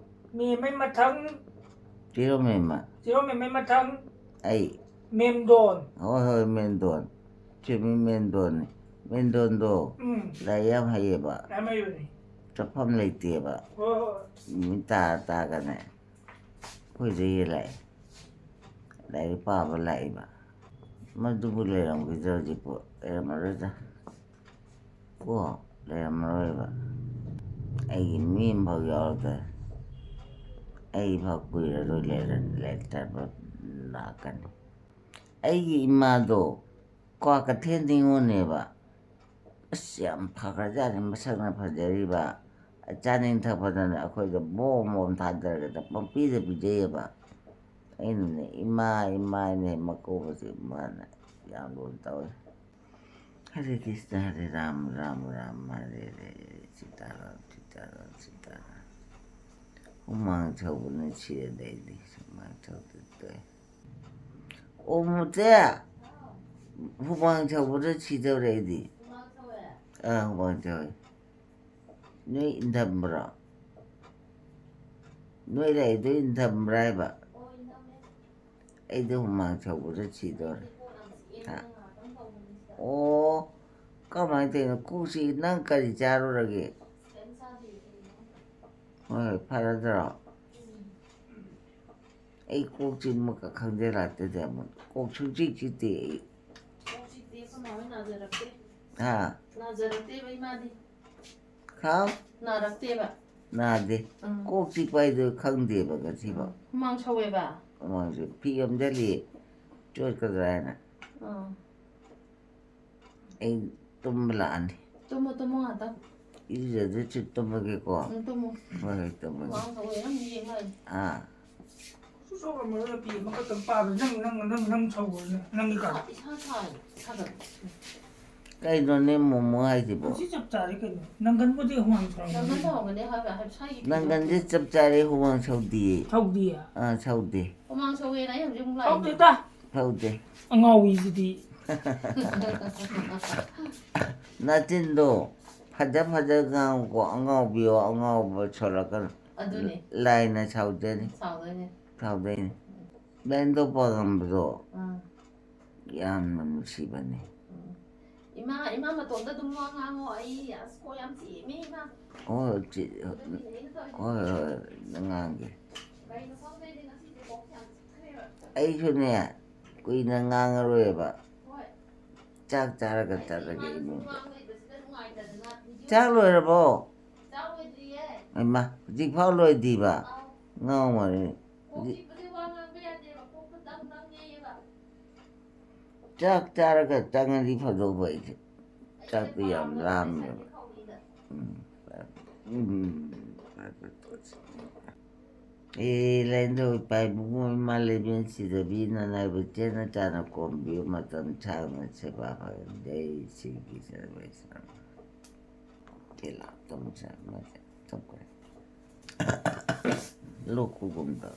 ꯃꯦꯝꯃꯩ ꯃꯊꯪ ꯆꯤꯔꯣ ꯃꯦꯝꯃ꯫ ꯆꯤꯔꯣ ꯃꯦꯝꯃꯩ ꯃꯊꯪ ꯑꯩ꯫ ꯃꯦꯝꯗꯣꯟ꯫ ꯍꯣꯏ, ꯍꯣꯏ, ꯃꯦꯝꯗꯣꯟ꯫ ꯆꯨꯝꯃꯤ, ꯃꯦꯝꯗꯣꯟꯅꯤ꯫ ꯃꯦꯝꯗꯣꯟꯗꯣ ꯎꯝ꯫ ꯂꯥꯏꯔꯤꯛ ꯌꯥꯝ ꯍꯩꯌꯦꯕ꯫ ꯌꯥꯝ ꯍꯩꯕꯅꯤ꯫ ꯆꯠꯐꯝ ꯂꯩꯇꯦꯕ꯫ ꯍꯣꯏ, ꯍꯣꯏ꯫ ꯅꯨꯃꯤꯠ ꯇꯥꯔ ꯇꯥꯔꯒꯅꯦ꯫ ꯑꯩꯈꯣꯏꯗ ꯌꯦꯜꯂꯛꯑꯦ꯫ ꯂꯥꯏꯔꯤꯛ ꯄꯥꯕ ꯂꯥꯛꯏꯕ꯫ ꯃꯗꯨꯕꯨ ꯂꯩꯔꯝꯈꯤꯗ꯭ꯔꯥ ꯍꯧꯖꯤꯛꯄꯨ? ꯂꯩꯔꯝꯃꯔꯣꯏꯗ꯫ ꯀꯣ, ꯂꯩꯔꯝꯃꯔꯣꯏꯕ꯫ ꯑꯩꯒꯤ ꯃꯤ ꯑꯃꯐꯥꯎ ꯌꯥꯎꯔꯛꯇ꯭ꯔꯦ꯫ ꯑꯩꯐꯥꯎ ꯀꯨꯏꯔꯔꯣꯏ ꯂꯩꯔ-, ꯂꯩꯇꯕ ꯂꯥꯛꯀꯅꯤ꯫ ꯑꯩꯒꯤ ꯏꯃꯥꯗꯣ ꯀ꯭ꯋꯥꯀꯩꯊꯦꯜ ꯅꯤꯉꯣꯜꯅꯦꯕ꯫ ꯑꯁ, ꯌꯥꯝ ꯐꯈ꯭ꯔꯖꯥꯠꯅꯤ, ꯃꯁꯛꯅ ꯐꯖꯔꯤꯕ꯫ ꯆꯥꯅꯤꯡ ꯊꯛꯄꯗꯅ ꯑꯩꯈꯣꯏꯗ ꯕꯣꯝ ꯕꯣꯝ ꯊꯥꯗꯔꯒ ꯄꯪꯄꯤꯗ ꯄꯤꯖꯩꯌꯦꯕ꯫ ꯑꯩꯅꯅꯦ, "ꯏꯃꯥ, ꯏꯃꯥ" ꯍꯥꯏꯅ ꯍꯦꯛ ꯃꯀꯧꯕꯁꯦ ꯃꯥꯅ ꯌꯥꯝ ꯂꯨꯅ ꯇꯧꯋꯦ꯫ ꯍꯔꯦ ꯀ꯭ꯔꯤꯁꯅ, ꯍꯔꯦ ꯔꯥꯝ, ꯔꯥꯝ ꯔꯥꯝ, ꯍꯔꯦ ꯍꯔꯦ, ꯁꯤꯇꯥꯔꯥꯝ, ꯁꯤꯇꯥꯔꯥꯝ, ꯁꯤꯇꯥꯔꯥꯝ꯫ ꯍꯨꯃꯥꯡ ꯁꯧꯕꯅ ꯁꯤꯔꯦꯗ ꯑꯩꯗꯤ, ꯍꯨꯃꯥꯡ ꯁꯧꯗ ꯇꯣꯛꯑꯦ꯫ ꯑꯣ, ꯃꯨꯇꯦ, ꯍꯨꯃꯥꯡ ꯁꯧꯕꯗ ꯁꯤꯗꯧꯔꯦ ꯑꯩꯗꯤ꯫ ꯑꯥ, ꯍꯨꯃꯥꯡ ꯁꯧꯋꯦ꯫ ꯅꯣꯏ ꯏꯟꯊꯝꯕ꯭ꯔꯣ? ꯅꯣꯏ ꯂꯩꯗꯣ ꯏꯟꯊꯝꯕ꯭ꯔꯥ ꯍꯥꯏꯕ? ꯑꯩꯗꯤ ꯍꯨꯃꯥꯡ ꯁꯧꯕꯗ ꯁꯤꯗꯧꯔꯦ꯫ ꯍꯥ? ꯑꯣ, ꯀꯃꯥꯏꯅ ꯇꯧꯔꯤꯅꯣ? ꯀꯣꯛꯁꯤ ꯅꯪ ꯀꯔꯤ ꯆꯥꯔꯨꯔꯒꯦ? ꯍꯣꯏ, ꯍꯣꯏ, ꯐꯔꯗ꯭ꯔꯣ? ꯑꯩ ꯀꯣꯛ ꯆꯤꯛꯄꯒ ꯈꯪꯖꯤꯜꯂꯛꯇꯦꯗ ꯑꯃꯨꯛ꯫ ꯀꯣꯛ ꯁꯨꯡꯆꯤꯛ ꯆꯤꯛꯇꯦ ꯑꯩ꯫ ꯀꯣꯛ ꯆꯤꯛꯇꯦ, ꯑꯩꯈꯣꯏ ꯃꯥ ꯍꯣꯏ ꯅꯥꯖꯔꯛꯇꯦ꯫ ꯍꯥ? ꯅꯥꯖꯔꯛꯇꯦꯕ ꯏꯃꯥꯗꯤ꯫ ꯈꯥꯎ? ꯅꯥꯔꯛꯇꯦꯕ꯫ ꯅꯥꯗꯦ꯫ ꯎꯝ꯫ ꯀꯣꯛ ꯆꯤꯛꯄ ꯍꯥꯏꯗꯨ ꯈꯪꯗꯦꯕ ꯉꯁꯤꯐꯥꯎ꯫ ꯎꯝ꯫ ꯍꯨꯃꯥꯡ ꯁꯧꯋꯦꯕ? ꯍꯨꯃꯥꯡꯁꯦ ꯐꯤ ꯑꯃꯗ ꯂꯤ ꯆꯣꯠꯀꯗ꯭ꯔꯥ ꯍꯥꯏꯅ꯫ ꯎꯝ꯫ ꯑꯩ ꯇꯨꯝꯕ ꯂꯥꯛꯑꯅꯤ꯫ ꯇꯨꯝꯃꯣ, ꯇꯨꯝꯃꯣ ꯉꯥꯛꯇꯪ꯫ ꯏꯔꯨꯖꯗ꯭ꯔꯁꯨ ꯇꯨꯝꯃꯒꯦꯀꯣ꯫ ꯎꯝ, ꯇꯨꯝꯃꯣ꯫ ꯍꯣꯏ, ꯍꯣꯏ, ꯇꯨꯝꯃꯒꯦ꯫ ꯍꯨꯃꯥꯡ ꯁꯧꯋꯦ, ꯅꯪ ꯌꯦꯡ ꯂꯩ꯫ ꯑꯥ꯫ ꯁꯨ ꯁꯣꯛꯂꯝꯃꯔꯣꯏ, ꯐꯤ ꯑꯃꯈꯛꯇꯪ ꯄꯥꯕ꯫ ꯅꯪ, ꯅꯪ, ꯅꯪ, ꯅꯪ ꯁꯧꯕ꯭ꯔꯅꯦ? ꯅꯪꯒꯤ ꯀꯥꯗꯣ꯫ ꯏꯁꯥ ꯁꯥꯏ, ꯁꯥꯒꯠꯂꯦ꯫ ꯀꯩꯅꯣꯅꯦ ꯃꯣꯃꯣ ꯍꯥꯏꯁꯤꯕꯣ? ꯁꯤ ꯆꯞ ꯆꯥꯔꯦ ꯀꯩꯅꯣ꯫ ꯅꯪꯒꯟꯕꯨꯗꯤ ꯍꯨꯃꯥꯡ ꯁꯧꯔꯝꯒꯅꯤ꯫ ꯅꯪꯒꯟ ꯁꯧꯔꯝꯒꯅꯤ ꯍꯥꯏꯕ, ꯍꯥꯏꯕ ꯁ꯭ꯋꯥꯏꯒꯤ ꯅꯪꯒꯟꯁꯦ ꯆꯞ ꯆꯥꯔꯦ, ꯍꯨꯃꯥꯡ ꯁꯧꯗꯤꯌꯦ꯫ ꯁꯧꯗꯤꯌꯦ? ꯑꯥ, ꯁꯧꯗꯦ꯫ ꯍꯨꯃꯥꯡ ꯁꯧꯋꯦꯅ ꯑꯩ ꯍꯧꯖꯤꯛ ꯑꯃꯨꯛ ꯂꯥꯛꯏꯅꯦ꯫ ꯁꯧꯗꯦꯗ꯫ ꯁꯧꯗꯦ꯫ ꯑꯉꯥꯎꯕꯤꯁꯤꯗꯤ꯫ ꯅꯆꯤꯟꯗꯣ ꯐꯖ ꯐꯖ ꯉꯥꯡꯉꯨꯀꯣ, ꯑꯉꯥꯎꯕꯤꯌꯣ, ꯑꯉꯥꯎꯕ ꯁꯣꯜꯂꯛꯀꯅꯨ꯫ ꯑꯗꯨꯅꯦ꯫ ꯂꯥꯏꯅ ꯁꯥꯎꯖꯅꯤ꯫ ꯁꯥꯎꯗꯣꯏꯅꯦ꯫ ꯁꯥꯎꯗꯣꯏꯅꯦ꯫ ꯂꯥꯏꯟꯗꯣ ꯄꯥꯉꯝꯕꯗꯣ ꯑꯥ꯫ ꯌꯥꯝꯅ ꯅꯨꯡꯁꯤꯕꯅꯦ꯫ ꯎꯝ꯫ ꯏꯃꯥ, ꯏꯃꯥ ꯃꯇꯣꯝꯇ ꯑꯗꯨꯝ ꯋꯥ ꯉꯥꯡꯉꯣ꯫ ꯑꯩ ꯑꯁ ꯀꯣꯛ ꯌꯥꯝ ꯆꯤꯛꯑꯦꯃꯤ ꯏꯃꯥ꯫ ꯍꯣꯏ, ꯆꯤ-, ꯑꯗꯨꯒꯤꯅꯦ ꯑꯩꯅ ꯇꯧꯔꯤꯁꯦ꯫ ꯍꯣꯏ, ꯍꯣꯏ, ꯉꯥꯡꯒꯦ꯫ ꯑꯩꯁꯨꯅꯦ, ꯀꯨꯏꯅ ꯉꯥꯡꯉꯔꯣꯏꯕ꯫ ꯆꯥꯛ ꯆꯥꯔꯒ ꯆꯠꯂꯒꯦ, ꯏꯃꯨꯡꯗ꯫ ꯆꯥꯛ ꯂꯣꯏꯔꯕꯣ? ꯍꯩꯃꯥ, ꯍꯧꯖꯤꯛꯐꯥꯎ ꯂꯣꯏꯗ꯭ꯔꯤꯕ? ꯉꯥꯎꯃꯔꯦ꯫ ꯍꯧꯖꯤꯛ ꯆꯥꯛ ꯆꯥꯔꯒ ꯆꯪꯉꯗꯤ ꯐꯗꯧꯕ ꯑꯩꯁꯦ꯫ ꯆꯥꯛꯇꯣ ꯌꯥꯝ ꯂꯥꯝꯃꯦꯕ꯫ ꯎꯝ꯫ ꯎꯝ꯫ ꯑꯦ, ꯂꯥꯏꯅꯤꯡꯊꯧ ꯏꯄꯥ ꯏꯕꯨꯡꯉꯣ ꯏꯃꯥ ꯂꯩꯕꯦꯟ ꯁꯤꯗꯕꯤ ꯅꯅꯥꯏꯕ ꯆꯦꯠꯅ ꯆꯥꯅ ꯀꯣꯝꯕꯤꯌꯨ, ꯃꯇꯝ ꯁꯥꯡꯅ ꯁꯦꯕꯥ ꯐꯪꯍꯟꯗꯦ, ꯁꯤꯒꯤ ꯁꯔꯕꯦꯁꯅ꯫ ꯇꯦꯂꯥ ꯇꯧꯁꯦ ꯑꯃꯁꯦ ꯇꯧꯈ꯭ꯔꯦ꯫ ꯂꯣꯛ ꯈꯨꯒꯨꯝ ꯇꯧ꯫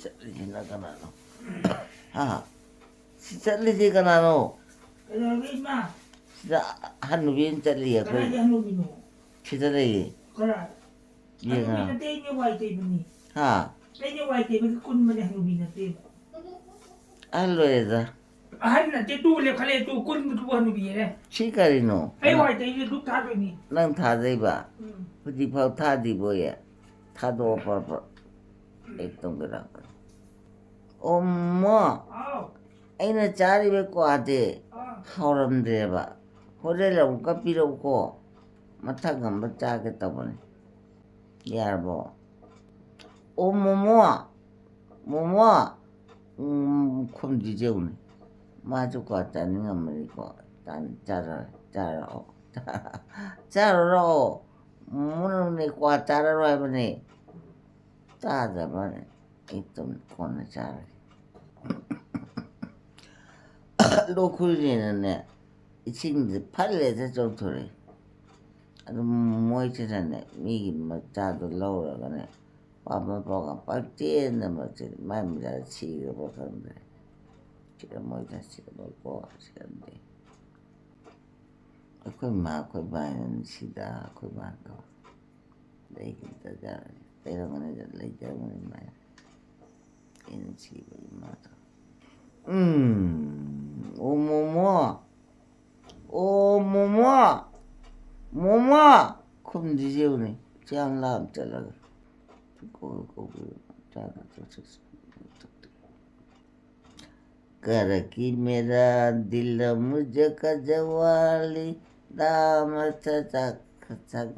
ꯆꯠꯂꯤꯁꯤꯅ ꯀꯅꯥꯅꯣ? ꯍꯥ? ꯁꯤ ꯆꯠꯂꯤꯁꯤ ꯀꯅꯥꯅꯣ? ꯀꯩꯗꯧꯔꯒꯦ, ꯏꯃꯥ? ꯁꯤꯗ ꯍꯟꯅꯨꯕꯤ ꯑꯃ ꯆꯠꯂꯤ ꯑꯩꯈꯣꯏ꯫ ꯀꯗꯥꯏꯗ ꯍꯟꯅꯨꯕꯤꯅꯣ? ꯁꯤꯗ ꯂꯩꯌꯦ꯫ ꯀꯗꯥꯏ? ꯌꯦꯡꯉ꯫ ꯍꯟꯅꯨꯕꯤ ꯅꯠꯇꯦ, ꯑꯩꯅꯦ ꯋꯥꯏ ꯇꯩꯕꯅꯤ꯫ ꯍꯥ? ꯑꯩꯅꯦ ꯋꯥꯏ ꯇꯩꯕꯒꯤ ꯀꯨꯟꯕꯅꯦ, ꯍꯟꯅꯨꯕꯤ ꯅꯠꯇꯦꯕ꯫ ꯑꯍꯜ ꯑꯣꯏꯔꯦꯗ꯫ ꯑꯍꯟ ꯅꯠꯇꯦ, ꯇꯨ ꯂꯦꯞꯈꯠꯂꯦ, ꯇꯨ ꯀꯨꯟꯕꯗꯨꯕꯨ ꯍꯟꯅꯨꯕꯤꯔꯦ꯫ ꯁꯤ ꯀꯔꯤꯅꯣ? ꯑꯩ ꯋꯥꯏ ꯇꯩꯕꯁꯦ ꯙꯨꯞ ꯊꯥꯗꯣꯏꯅꯤ꯫ ꯅꯪ ꯊꯥꯗꯩꯕ? ꯎꯝ꯫ ꯍꯧꯖꯤꯛꯐꯥꯎ ꯊꯥꯗ꯭ꯔꯤꯕꯣꯌꯦ? ꯊꯥꯗꯣꯛꯑꯣ ꯄ꯭ꯔꯞ ꯄ꯭ꯔꯞ꯫ ꯑꯩ ꯇꯨꯝꯒꯦ ꯂꯥꯛꯀꯅꯤ꯫ ꯑꯣ ꯃꯣ꯫ ꯍꯥꯎ꯫ ꯑꯩꯅ ꯆꯥꯔꯤꯕ ꯀ꯭ꯋꯥꯗꯤ ꯑꯥ꯫ ꯍꯥꯎꯔꯝꯗ꯭ꯔꯦꯕ꯫ ꯍꯣꯔꯦꯟ ꯑꯃꯨꯛꯀ ꯄꯤꯔꯛꯎꯀꯣ꯫ ꯃꯊꯪ ꯑꯃ ꯆꯥꯒꯦ ꯇꯧꯕꯅꯤ꯫ ꯌꯥꯔꯕꯣ? ꯑꯣ ꯃꯣꯃꯣ꯫ ꯃꯣꯃꯣ꯫ ꯎꯝ, ꯈꯨꯝꯗ꯭ꯔꯤꯁꯦ ꯌꯦꯡꯉꯨꯅꯦ꯫ ꯃꯥꯁꯨ ꯀ꯭ꯋꯥ ꯆꯥꯅꯤꯡꯉꯝꯃꯅꯤꯀꯣ꯫ ꯆꯥ-, ꯆꯥꯔꯣ-, ꯆꯥꯔꯛꯑꯣ꯫ ꯆꯥꯔꯨꯔꯣ꯫ ꯃꯣꯃꯣꯅꯅꯦ ꯀ꯭ꯋꯥ ꯆꯥꯔꯔꯣꯏ ꯍꯥꯏꯕꯅꯦ꯫ ꯆꯥꯗꯕꯅꯦ꯫ ꯑꯩ ꯇꯨꯝ ꯀꯣꯟꯅ ꯆꯥꯔꯒꯦ꯫ ꯂꯣꯛ ꯈꯨꯔꯤꯅꯦꯅꯅꯦ, ꯏꯁꯤꯡꯁꯦ ꯐꯠ ꯂꯦꯗ ꯆꯧꯊꯣꯔꯛꯑꯦ꯫ ꯑꯗꯨꯝ ꯃꯣꯏꯁꯤꯅꯅꯦ, ꯃꯤꯒꯤ ꯃꯆꯥꯗꯣ ꯂꯧꯔꯒꯅꯦ, ꯄꯥꯝꯕ ꯄꯥꯝꯕ ꯄꯪꯆꯦꯟꯗ ꯃꯆꯦꯟ, ꯃꯥꯏ ꯃꯆꯥ ꯁꯤꯈ꯭ꯔꯕ ꯈꯪꯗ꯭ꯔꯦ꯫ ꯁꯤꯔꯝꯃꯣꯏꯗ, ꯁꯤꯔꯝꯃꯣꯏꯀꯣ, ꯁꯤꯔꯝꯗꯦ꯫ ꯑꯩꯈꯣꯏ ꯃꯥ, ꯑꯩꯈꯣꯏ ꯕꯥ ꯍꯥꯏꯅ ꯅꯨꯡꯁꯤꯗ, ꯑꯩꯈꯣꯏ ꯃꯥꯗꯣ꯫ ꯂꯩꯈꯤꯗ꯭ꯔꯖꯥꯠꯂ? ꯂꯩꯔꯝꯒꯅꯤꯗ, ꯂꯩꯖꯔꯝꯒꯅꯤ ꯃꯥ꯫ ꯑꯩꯅ ꯅꯨꯡꯁꯤꯕꯒꯤ ꯃꯥꯗꯣ꯫ ꯎꯝ, ꯑꯣ ꯃꯣꯃꯣ꯫ ꯑꯣ ꯃꯣꯃꯣ꯫ ꯃꯣꯃꯣ꯫ ꯈꯨꯝꯗ꯭ꯔꯤꯁꯦ ꯌꯦꯡꯉꯨꯅꯦ꯫ ꯆꯥꯡ ꯂꯥꯞ ꯆꯠꯂꯒ꯫ ꯀꯧꯕꯤꯌꯨ꯫ ꯆꯥꯗ ꯆꯠꯁꯤ꯫ ꯀꯔꯀꯤ ꯃꯦꯔꯥ ꯗꯤꯜ ꯃꯨꯖ ꯀꯖꯋꯥꯂꯤ ꯗꯥꯃ ꯆ ꯆ ꯆ-,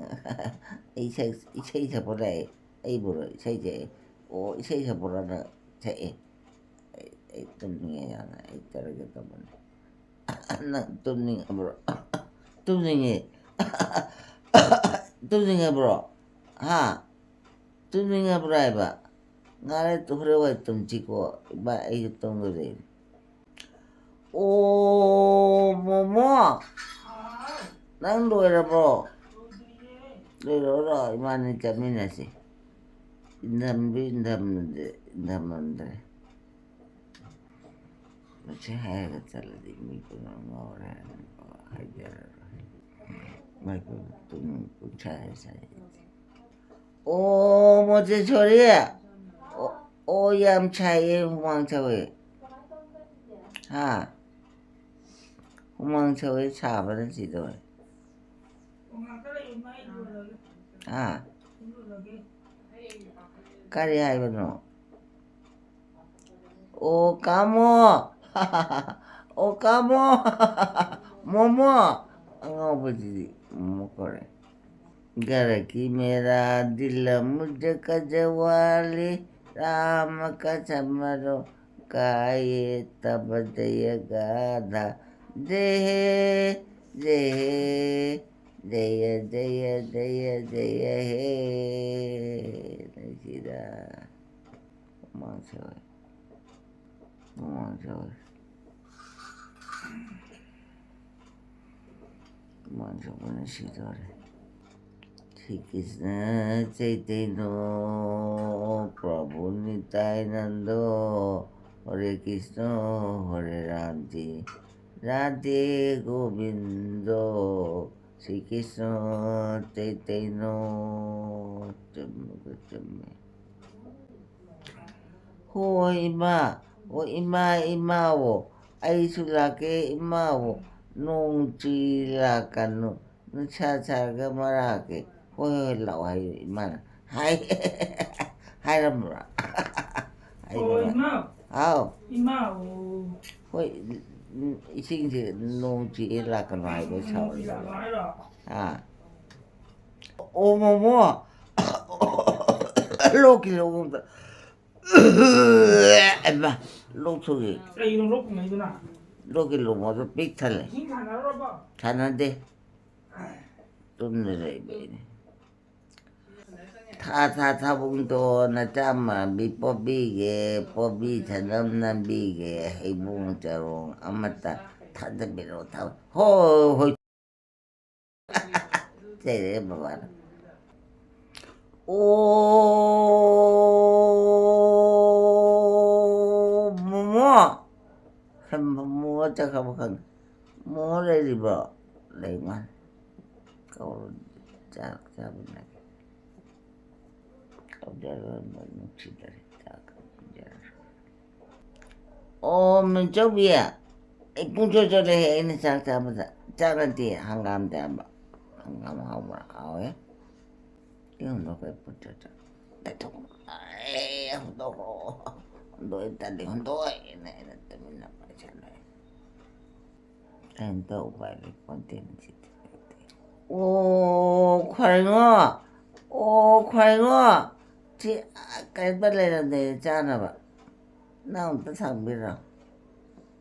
ꯑꯩ ꯏꯁꯩ, ꯏꯁꯩ ꯁꯛꯄ ꯂꯥꯛꯑꯦ꯫ ꯑꯩꯕꯨꯔꯣ ꯏꯁꯩꯁꯦ? ꯑꯣ, ꯏꯁꯩ ꯁꯛꯄ꯭ꯔꯣ ꯅꯪ? ꯁꯛꯑꯦ꯫ ꯑꯩ, ꯑꯩ ꯇꯨꯝꯅꯤꯡꯉꯦ ꯌꯥꯝꯅ꯫ ꯑꯩ ꯇꯧꯔꯒꯦ ꯇꯧꯕꯅꯦ꯫ ꯅꯪ ꯇꯨꯝꯅꯤꯡꯉꯕ꯭ꯔꯣ? ꯇꯨꯝꯅꯤꯡꯉꯦ꯫ ꯇꯨꯝꯅꯤꯡꯉꯕ꯭ꯔꯣ? ꯍꯥ? ꯇꯨꯝꯅꯤꯡꯉꯕ꯭ꯔꯣ ꯍꯥꯏꯕ? ꯉꯥꯏꯔꯦ, ꯍꯣꯔꯦꯟ ꯋꯥꯏ ꯇꯨꯝꯁꯤꯀꯣ꯫ ꯏꯃꯥ, ꯑꯩꯁꯨ ꯇꯨꯝꯒꯗꯣꯏꯅꯤ꯫ ꯑꯣ, ꯃꯣꯃꯣ, ꯅꯪ ꯂꯣꯏꯔꯕ꯭ꯔꯣ? ꯂꯣꯏꯔꯣ, ꯂꯥꯛꯑꯣ, ꯏꯕꯥꯅꯤ ꯆꯠꯃꯤꯟꯅꯁꯤ꯫ ꯏꯟꯊꯝꯕꯤ ꯏꯟꯊꯝꯗꯦ, ꯏꯟꯊꯝꯃꯝꯗ꯭ꯔꯦ꯫ ꯃꯁꯤ ꯍꯥꯏꯔꯒ ꯆꯠꯂꯗꯤ ꯃꯤ ꯄꯨꯝꯅꯃꯛ ꯉꯥꯎꯔꯦ ꯍꯥꯏꯅꯀꯣ, ꯍꯥꯏꯖꯔꯔꯣꯏ꯫ ꯃꯥꯏꯀꯣ ꯇꯨꯝ ꯄꯨꯡꯁꯥꯏ ꯁꯥꯏ꯫ ꯑꯣ, ꯃꯣꯆꯦ ꯁꯣꯔꯤ꯫ ꯑꯣ, ꯑꯣ, ꯌꯥꯝ ꯁꯥꯏꯌꯦ, ꯍꯨꯃꯥꯡ ꯁꯧꯋꯦ꯫ ꯍꯥ? ꯍꯨꯃꯥꯡ ꯁꯧꯋꯦ, ꯁꯥꯕꯅ ꯁꯤꯗꯧꯔꯦ꯫ ꯍꯥ? ꯀꯔꯤ ꯍꯥꯏꯕꯅꯣ? ꯑꯣ, ꯀꯥꯃꯣ! ꯑꯣ, ꯀꯥꯃꯣ! ꯃꯣꯃꯣ! ꯑꯉꯥꯎꯕꯁꯤꯗꯤ ꯃꯣꯃꯣ ꯀꯧꯔꯦ꯫ ꯒꯔ ꯀꯤ ꯃꯦꯔꯥ ꯗꯤꯜ ꯃꯨꯖ ꯀꯖꯋꯥꯂꯤ ꯔꯥꯃ ꯀꯁꯃꯔꯣ ꯀꯥꯌꯦ ꯇꯕ ꯖꯌ ꯒꯥꯊꯥ ꯖꯦ ꯍꯦ ꯖꯦ ꯍꯦ ꯖꯌ ꯖꯌ ꯖꯌ ꯖꯌ ꯍꯦ꯫ ꯅꯨꯡꯁꯤꯗ꯫ ꯍꯨꯃꯥꯡ ꯁꯧꯋꯦ꯫ ꯍꯨꯃꯥꯡ ꯁꯧꯋꯦ꯫ ꯍꯨꯃꯥꯡ ꯁꯧꯕꯅ ꯁꯤꯗꯧꯔꯦ꯫ ꯁ꯭ꯔꯤ ꯀ꯭ꯔꯤꯁꯅ ꯆꯩꯇꯩꯅꯣ ꯄ꯭ꯔꯚꯨ ꯅꯤꯇꯥꯏꯅꯟꯗꯣ ꯍꯔꯦ ꯀ꯭ꯔꯤꯁꯅ ꯍꯔꯦ ꯔꯥꯙꯦ ꯔꯥꯙꯦ ꯒꯣꯕꯤꯟꯗꯣ ꯁ꯭ꯔꯤ ꯀ꯭ꯔꯤꯁꯅ ꯆꯩꯇꯩꯅꯣ꯫ ꯆꯨꯝꯃꯒ ꯆꯨꯝꯃꯦ꯫ ꯍꯣ ꯏꯃꯥ, ꯑꯣ ꯏꯃꯥ, ꯏꯃꯥꯋꯣ, ꯑꯩꯁꯨ ꯂꯥꯛꯀꯦ ꯏꯃꯥꯋꯣ, ꯅꯣꯡ ꯆꯨꯏ ꯂꯥꯛꯀꯅꯨ, ꯅꯨꯡꯁꯥ ꯁꯥꯔꯒ ꯃꯔꯥꯛꯀꯦ꯫ ꯍꯣꯏ, ꯍꯣꯏ, ꯂꯥꯛꯑꯣ ꯍꯥꯏꯌꯣ ꯏꯃꯥꯅ꯫ ꯍꯥꯏ꯫ ꯍꯥꯏꯔꯝꯕ꯭ꯔꯥ? ꯑꯩ ꯑꯣ, ꯅꯨꯡꯉꯥꯏ-, ꯏꯃꯥ꯫ ꯍꯥꯎ꯫ ꯏꯃꯥ, ꯑꯣ꯫ ꯍꯣꯏ, ꯎꯝ, ꯏꯁꯤꯡꯁꯦ ꯅꯣꯡ ꯆꯨꯏ ꯂꯥꯛꯀꯅꯨ ꯍꯥꯏꯕ ꯅꯣꯡ ꯆꯨꯏ ꯁꯥꯎꯔꯦ꯫ ꯂꯥꯛꯀꯅꯨ ꯍꯥꯏꯔꯣ? ꯑꯥ꯫ ꯑꯣ, ꯃꯣꯃꯣ꯫ ꯂꯣꯛꯀꯤ ꯂꯧꯕꯝꯗ꯫ ꯑꯩꯃ, ꯂꯣꯛ ꯊꯨꯡꯉꯤ꯫ ꯀꯩꯅꯣ ꯂꯣꯛ ꯊꯨꯡꯉꯛꯏꯗꯨꯅ? ꯂꯣꯛꯀꯤ ꯂꯧꯕꯝꯗꯣ ꯄꯤꯛ ꯊꯜꯂꯦ꯫ ꯏꯁꯤꯡ ꯊꯥꯅꯔꯨꯔꯕꯣ? ꯊꯥꯅꯗꯦ꯫ ꯇꯨꯝꯅ ꯂꯩꯕ ꯑꯩꯅꯦ꯫ ꯊꯥ ꯊꯥ ꯊꯥꯕꯨꯡꯗꯣ ꯅꯆꯥ ꯃꯥꯟꯕꯤ ꯄꯣꯕꯤꯒꯦ, ꯄꯣꯕꯤ ꯁꯅꯝ ꯅꯝꯕꯤꯒꯦ, ꯍꯩꯕꯣꯡ ꯆꯔꯣꯡ ꯑꯃꯠꯇ ꯊꯥꯗꯕꯤꯔꯛꯑꯣ, ꯊꯥ-, ꯍꯣꯏ, ꯍꯣꯏ꯫ ꯆꯩꯔꯦ ꯕꯕꯥꯅ꯫ ꯑꯣ, ꯃꯣꯃꯣ꯫ ꯍꯦ, ꯃꯣꯃꯣ ꯆꯠꯈ꯭ꯔꯕ ꯈꯪꯗꯦ꯫ ꯃꯣꯃꯣ ꯂꯩꯔꯤꯕꯣ? ꯂꯩ ꯃꯥꯜꯂꯦ꯫ ꯀꯧꯔꯣ, ꯆꯥꯛ ꯆꯥꯃꯤꯟꯅꯒꯦ꯫ ꯀꯧꯖꯔꯣꯏ, ꯃꯣꯏ ꯅꯨꯡꯁꯤꯗꯔꯦ꯫ ꯆꯥꯛ ꯀꯧꯖꯔꯣꯏ꯫ ꯑꯣ, ꯃꯤꯡꯆꯧꯕꯤ, ꯑꯩ ꯄꯨꯡꯆꯣꯏ ꯆꯣꯏꯔꯦꯍꯦ ꯑꯩꯅ ꯆꯥꯛ ꯆꯥꯕꯗ꯫ ꯆꯥꯛ ꯅꯠꯇꯦ, ꯍꯪꯒꯥꯝ ꯆꯥꯕ꯫ ꯍꯪꯒꯥꯝ ꯍꯥꯎꯕ꯭ꯔꯥ? ꯍꯥꯎꯋꯦ꯫ ꯁꯤ ꯍꯨꯟꯗꯣꯛꯈ꯭ꯔꯦ, ꯄꯨꯡꯆꯣꯏ ꯆꯣꯏ-, ꯂꯩꯊꯣꯛ-, ꯑꯦ, ꯍꯨꯟꯗꯣꯛꯈ꯭ꯔꯣ꯫ ꯍꯨꯟꯗꯣꯛꯑꯦ, ꯇꯜꯂꯤ, ꯍꯨꯟꯗꯣꯛꯑꯦꯅ ꯑꯩꯅ ꯇꯨꯃꯤꯟꯅ ꯄꯥꯏꯁꯜꯂꯦ꯫ ꯀꯩꯝꯇ ꯎꯄꯥꯏ ꯂꯩꯄꯣꯟꯇꯦꯅꯦ ꯁꯤꯗꯤ꯫ ꯑꯣ, ꯈ꯭ꯋꯥꯏꯉꯣ꯫ ꯑꯣ, ꯈ꯭ꯋꯥꯏꯉꯣ꯫ ꯁꯤ, ꯑ, ꯀꯩꯝꯇ ꯂꯩꯔꯝꯗꯦ ꯆꯥꯅꯕ꯫ ꯅꯪ ꯑꯝꯇ ꯊꯥꯡꯕꯤꯔꯣ꯫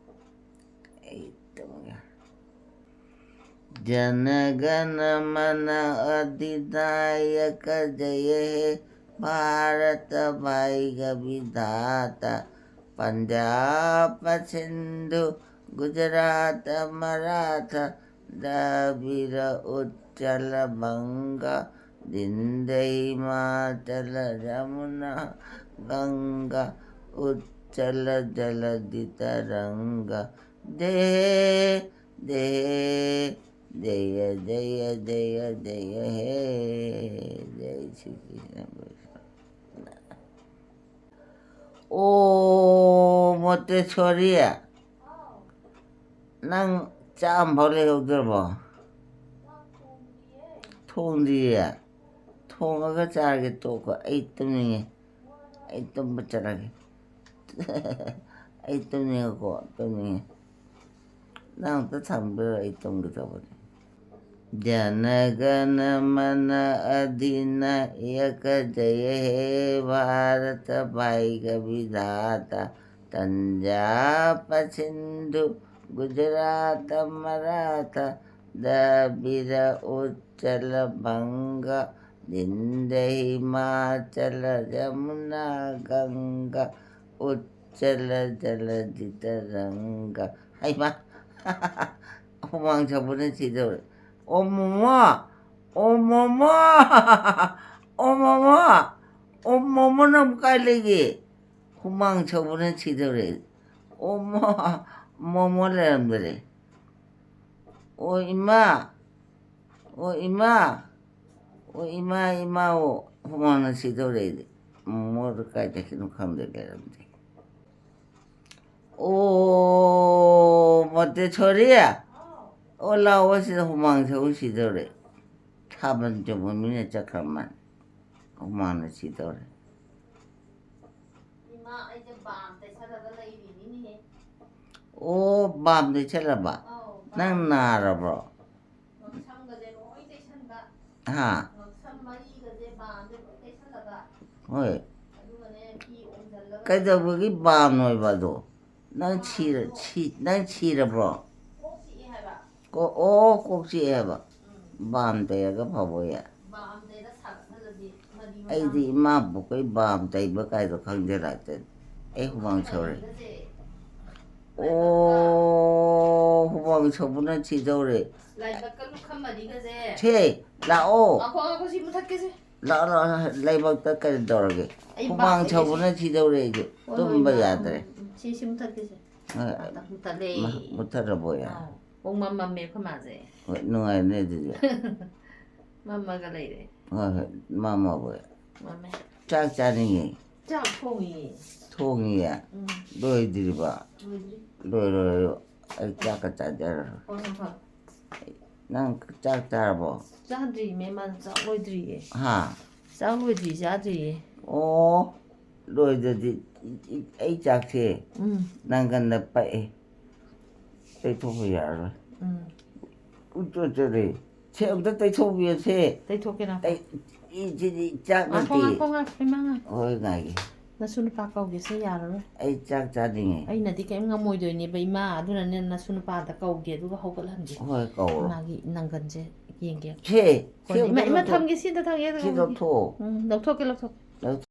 ꯑꯩ ꯇꯧꯒꯦ꯫ ꯖꯅ ꯒꯅ ꯃꯅ ꯑꯙꯤꯅꯥꯌꯀ ꯖꯌꯍꯦ ꯚꯥꯔꯇ ꯚꯥꯏꯒ ꯚꯤꯙꯥꯇ ꯄꯟꯖꯥꯕ ꯁꯤꯟꯙꯨ ꯒꯨꯖꯔꯥꯇ ꯃꯔꯥꯊ ꯗ꯭ꯔꯥꯕꯤꯔ ꯎꯠꯀꯂ ꯕꯪꯒ ꯗꯤꯟꯗ ꯍꯤꯃꯥꯆꯂ ꯖꯃꯨꯅꯥ ꯒꯪꯒꯥ ꯎꯠꯀꯂ ꯖꯂꯙꯤ ꯇꯔꯪꯒ ꯗꯦ ꯗꯦ ꯖꯌ ꯖꯌ ꯖꯌ ꯖꯌ ꯍꯦ ꯖꯌ ꯁ꯭ꯔꯤ ꯀ꯭ꯔꯤꯁꯅ꯫ ꯑꯣ, ꯃꯣꯇꯦꯁꯣꯔꯤ, ꯅꯪ ꯆꯥꯛ ꯑꯝꯐꯥꯎ ꯂꯩꯍꯧꯗ꯭ꯔꯕꯣ? ꯊꯣꯡꯗ꯭ꯔꯤꯌꯦ? ꯊꯣꯡꯉꯒ ꯆꯥꯔꯒꯦ, ꯇꯣꯛꯈꯣ꯫ ꯑꯩ ꯇꯨꯝꯅꯤꯡꯉꯦ꯫ ꯑꯩ ꯇꯨꯝꯕ ꯆꯠꯂꯒꯦ꯫ ꯑꯩ ꯇꯨꯝꯅꯤꯡꯉꯦꯀꯣ, ꯇꯨꯝꯅꯤꯡꯉꯦ꯫ ꯅꯪ ꯑꯝꯇ ꯊꯝꯕꯤꯔꯣ, ꯑꯩ ꯇꯨꯝꯒꯦ ꯇꯧꯕꯅꯦ꯫ ꯖꯅ ꯒꯅ ꯃꯅ ꯑꯗꯤꯅꯥꯌꯀ ꯖꯌꯍꯦ ꯚꯥꯔꯇ ꯚꯥꯒ꯭ꯌ ꯕꯤꯙꯥꯇꯥ ꯇꯟꯖꯥ ꯄꯁꯤꯟꯙꯨ ꯒꯨꯖꯔꯥꯇ ꯃꯔꯥꯊ ꯗꯕꯤꯔ ꯎꯠꯆꯂ ꯚꯪꯒ ꯗꯤꯟꯗ ꯍꯤꯃꯥꯆꯂ ꯖꯃꯨꯅꯥ ꯒꯪꯒ ꯎꯠꯆꯂ ꯖꯂꯙꯤꯇ ꯔꯪꯒ꯫ ꯍꯩꯃꯥ! ꯍꯨꯃꯥꯡ ꯁꯧꯕꯅ ꯁꯤꯗꯧꯔꯦ꯫ ꯑꯣ ꯃꯣꯃꯣ! ꯑꯣ ꯃꯣꯃꯣ! ꯑꯣ ꯃꯣꯃꯣ! ꯑꯣ ꯃꯣꯃꯣ, ꯅꯪ ꯀꯥꯏ ꯂꯩꯒꯦ? ꯍꯨꯃꯥꯡ ꯁꯧꯕꯅ ꯁꯤꯗꯧꯔꯦ꯫ ꯑꯣ ꯃꯣ-, ꯃꯣꯃꯣ ꯂꯩꯔꯝꯗꯔꯦ꯫ ꯑꯣ ꯏꯃꯥ! ꯑꯣ ꯏꯃꯥ! ꯑꯣ ꯏꯃꯥ, ꯏꯃꯥ, ꯑꯣ ꯍꯨꯃꯥꯡꯅ ꯁꯤꯗꯧꯔꯦ ꯑꯩꯗꯤ꯫ ꯃꯣꯃꯣꯗꯣ ꯀꯥꯏ ꯆꯠꯈꯤꯅꯣ ꯈꯪꯗꯦ, ꯂꯩꯔꯝꯗꯦ꯫ ꯑꯣ ꯃꯣꯇꯦꯁꯣꯔꯤ! ꯑꯣ ꯂꯥꯛꯑꯣ ꯁꯤꯗ, ꯍꯨꯃꯥꯡ ꯁꯧ ꯁꯤꯗꯧꯔꯦ꯫ ꯊꯥꯕꯜ ꯆꯣꯡꯕ ꯃꯤꯅ ꯆꯠꯈ꯭ꯔ ꯃꯥꯜꯂꯦ꯫ ꯍꯨꯃꯥꯡꯅ ꯁꯤꯗꯧꯔꯦ꯫ ꯏꯃꯥ, ꯑꯩꯁꯦ ꯕꯥꯝ ꯇꯩꯁꯜꯂꯒ ꯂꯩꯔꯤꯅꯤꯅꯦꯍꯦ꯫ ꯑꯣ, ꯕꯥꯝ ꯇꯩꯁꯜꯂꯕ? ꯑꯧ, ꯕꯥꯝ꯫ ꯅꯪ ꯅꯥꯔꯕ꯭ꯔꯣ? ꯉꯛꯁꯝꯒꯁꯦ ꯂꯣꯏ ꯇꯩꯁꯟꯕ꯫ ꯍꯥ? ꯉꯛꯁꯝ ꯃꯔꯤꯒꯁꯦ ꯕꯥꯝꯁꯦ ꯂꯣꯏ ꯇꯩꯁꯜꯂꯕ꯫ ꯍꯣꯏ꯫ ꯑꯗꯨꯒꯅꯦ, ꯐꯤ ꯑꯣꯝꯖꯜꯂꯒ ꯀꯩꯗꯧꯕꯒꯤ ꯕꯥꯝ ꯑꯣꯏꯕ ꯑꯗꯣ? ꯅꯪ ꯁꯤꯔ-, ꯁꯤ-, ꯅꯪ ꯁꯤꯔꯕ꯭ꯔꯣ? ꯀꯣꯛ ꯆꯤꯛꯑꯦ ꯍꯥꯏꯕ꯫ ꯀꯣ-, ꯑꯣ, ꯀꯣꯛ ꯆꯤꯛꯑꯦ ꯍꯥꯏꯕ꯫ ꯎꯝ꯫ ꯕꯥꯝ ꯇꯩꯔꯒ ꯐꯕ ꯑꯣꯏꯌꯦ꯫ ꯕꯥꯝ ꯇꯩꯔꯒ ꯁꯥꯒꯠꯍꯜꯂꯗꯤ ꯃꯔꯤ ꯃꯇꯥ ꯑꯩꯗꯤ ꯏꯃꯥꯕꯣꯛ ꯀꯩ ꯕꯥꯝ ꯇꯩꯕ ꯀꯥꯏꯗꯣ ꯈꯪꯖꯔꯛꯇꯦ꯫ ꯑꯩ ꯍꯨꯃꯥꯡ ꯁꯧꯔꯦ꯫ ꯃꯔꯤꯒꯁꯦ ꯑꯣ, ꯍꯨꯃꯥꯡ ꯁꯧꯕꯅ ꯁꯤꯗꯧꯔꯦ꯫ ꯂꯥꯏꯕꯛꯀ ꯂꯨꯈꯝ ꯃꯔꯤꯒꯁꯦ꯫ ꯁꯦ, ꯂꯥꯛꯑꯣ꯫ ꯉꯥꯏꯈꯣ, ꯉꯥꯏꯈꯣ, ꯁꯤ ꯃꯨꯊꯠꯀꯦꯁꯦ꯫ ꯂꯥꯛꯑꯣ, ꯂꯥꯛꯑꯣ, ꯂꯥꯏꯕꯛꯇ ꯀꯔꯤ ꯇꯧꯔꯒꯦ? ꯑꯩ ꯍꯨꯃꯥꯡ ꯕꯥꯞ ꯁꯧꯕꯅ ꯁꯤꯗꯧꯔꯦ ꯑꯩꯁꯨ꯫ ꯍꯣꯏ, ꯍꯣꯏ, ꯇꯨꯝꯕ ꯏꯃꯥ, ꯌꯥꯗ꯭ꯔꯦ꯫ ꯎꯝ, ꯎꯝ, ꯁꯤ, ꯁꯤ ꯃꯨꯊꯠꯀꯦꯁꯦ꯫ ꯍꯣꯏ꯫ ꯃꯨꯊꯠꯂꯦ꯫ ꯃ-, ꯃꯨꯊꯠꯂꯕꯣ, ꯌꯥ? ꯑꯥꯎ꯫ ꯄꯨꯡ ꯃꯝ ꯃꯝꯃꯦ ꯑꯩꯈꯣꯏ ꯃꯥꯁꯦ꯫ ꯍꯣꯏ, ꯅꯨꯡꯉꯥꯏꯔꯦꯅꯦ ꯑꯗꯨꯗꯤ꯫ ꯃꯝꯃꯒ ꯂꯩꯔꯦ꯫ ꯍꯣꯏ, ꯍꯣꯏ, ꯃꯝꯃꯕꯣ꯫ ꯃꯝꯃꯦ꯫ ꯆꯥꯛ ꯆꯥꯅꯤꯡꯉꯦ꯫ ꯆꯥꯛ ꯊꯣꯡꯉꯤꯌꯦ꯫ ꯊꯣꯡꯉꯤꯌꯦ? ꯎꯝ꯫ ꯂꯣꯏꯗ꯭ꯔꯤꯕ? ꯂꯣꯏꯗ꯭ꯔꯤ꯫ ꯂꯣꯏꯔꯣꯏ, ꯂꯣꯏꯔꯣꯏ꯫ ꯑꯩ ꯆꯥꯛꯀ ꯆꯥꯖꯔꯔꯣꯏ꯫ ꯍꯣꯏ, ꯍꯣꯏ, ꯍꯣꯏ꯫ ꯅꯪ ꯆꯥꯛ ꯆꯥꯔꯕꯣ? ꯆꯥꯗ꯭ꯔꯤꯃꯦ, ꯃꯥꯅ ꯆꯥꯛ ꯂꯣꯏꯗ꯭ꯔꯤꯌꯦ꯫ ꯍꯥ? ꯆꯥꯛ ꯂꯣꯏꯗ꯭ꯔꯤ, ꯆꯥꯗ꯭ꯔꯤꯌꯦ꯫ ꯑꯣ, ꯂꯣꯏꯗ꯭ꯔꯗꯤ ꯑꯩ ꯆꯥꯛꯁꯦ ꯎꯝ, ꯅꯪꯒꯟꯗ ꯄꯛꯑꯦ꯫ ꯇꯩꯊꯣꯛꯄ ꯌꯥꯔꯔꯣꯏ꯫ ꯎꯝ꯫ ꯎꯠꯆꯣꯠ ꯆꯣꯠꯂꯦ꯫ ꯁꯦ, ꯑꯝꯇ ꯇꯩꯊꯣꯛꯄꯤꯌꯣꯁꯦ꯫ ꯇꯩꯊꯣꯛꯀꯦ, ꯉꯥꯏꯈꯣ꯫ ꯑꯩ, ꯏꯁꯤꯗꯤ ꯆꯥꯛ ꯉꯥꯏꯈꯣ, ꯅꯠꯇꯦ꯫ ꯉꯥꯏꯈꯣ, ꯉꯥꯏꯈꯣ, ꯏꯃꯥ, ꯉꯥꯏꯈꯣ꯫ ꯍꯣꯏ, ꯉꯥꯏꯒꯦ꯫ ꯅꯁꯨ ꯅꯨꯄꯥ ꯀꯧꯒꯦꯁꯦ, ꯌꯥꯔꯔꯣꯏ꯫ ꯑꯩ ꯆꯥꯛ ꯆꯥꯅꯤꯡꯉꯦ꯫ ꯑꯩꯅꯗꯤ ꯀꯩꯝ ꯉꯝꯃꯣꯏꯗꯣꯏꯅꯦꯕ, ꯏꯃꯥ꯫ ꯑꯗꯨꯅꯅꯦ, ꯅꯁꯨ ꯅꯨꯄꯥꯗ ꯀꯧꯒꯦ, ꯑꯗꯨꯒ ꯍꯧꯒꯠꯍꯟꯒꯦ꯫ ꯍꯣꯏ, ꯀꯧꯔꯣ꯫ ꯃꯥꯒꯤ ꯅꯪꯒꯟꯁꯦ ꯌꯦꯡꯒꯦ꯫ ꯁꯦ, ꯁꯦ ꯍꯣꯏ, ꯏꯃꯥ, ꯑꯝꯇ ꯏꯃꯥ, ꯂꯧꯊꯣꯛ-, ꯊꯝꯒꯦ, ꯁꯤꯗ ꯊꯝꯒꯦ, ꯁꯤ ꯊꯝꯒꯦ꯫ ꯂꯧꯊꯣꯛꯑꯣ꯫ ꯎꯝ, ꯂꯧꯊꯣꯛꯀꯦ, ꯂꯧꯊꯣꯛꯀꯦ꯫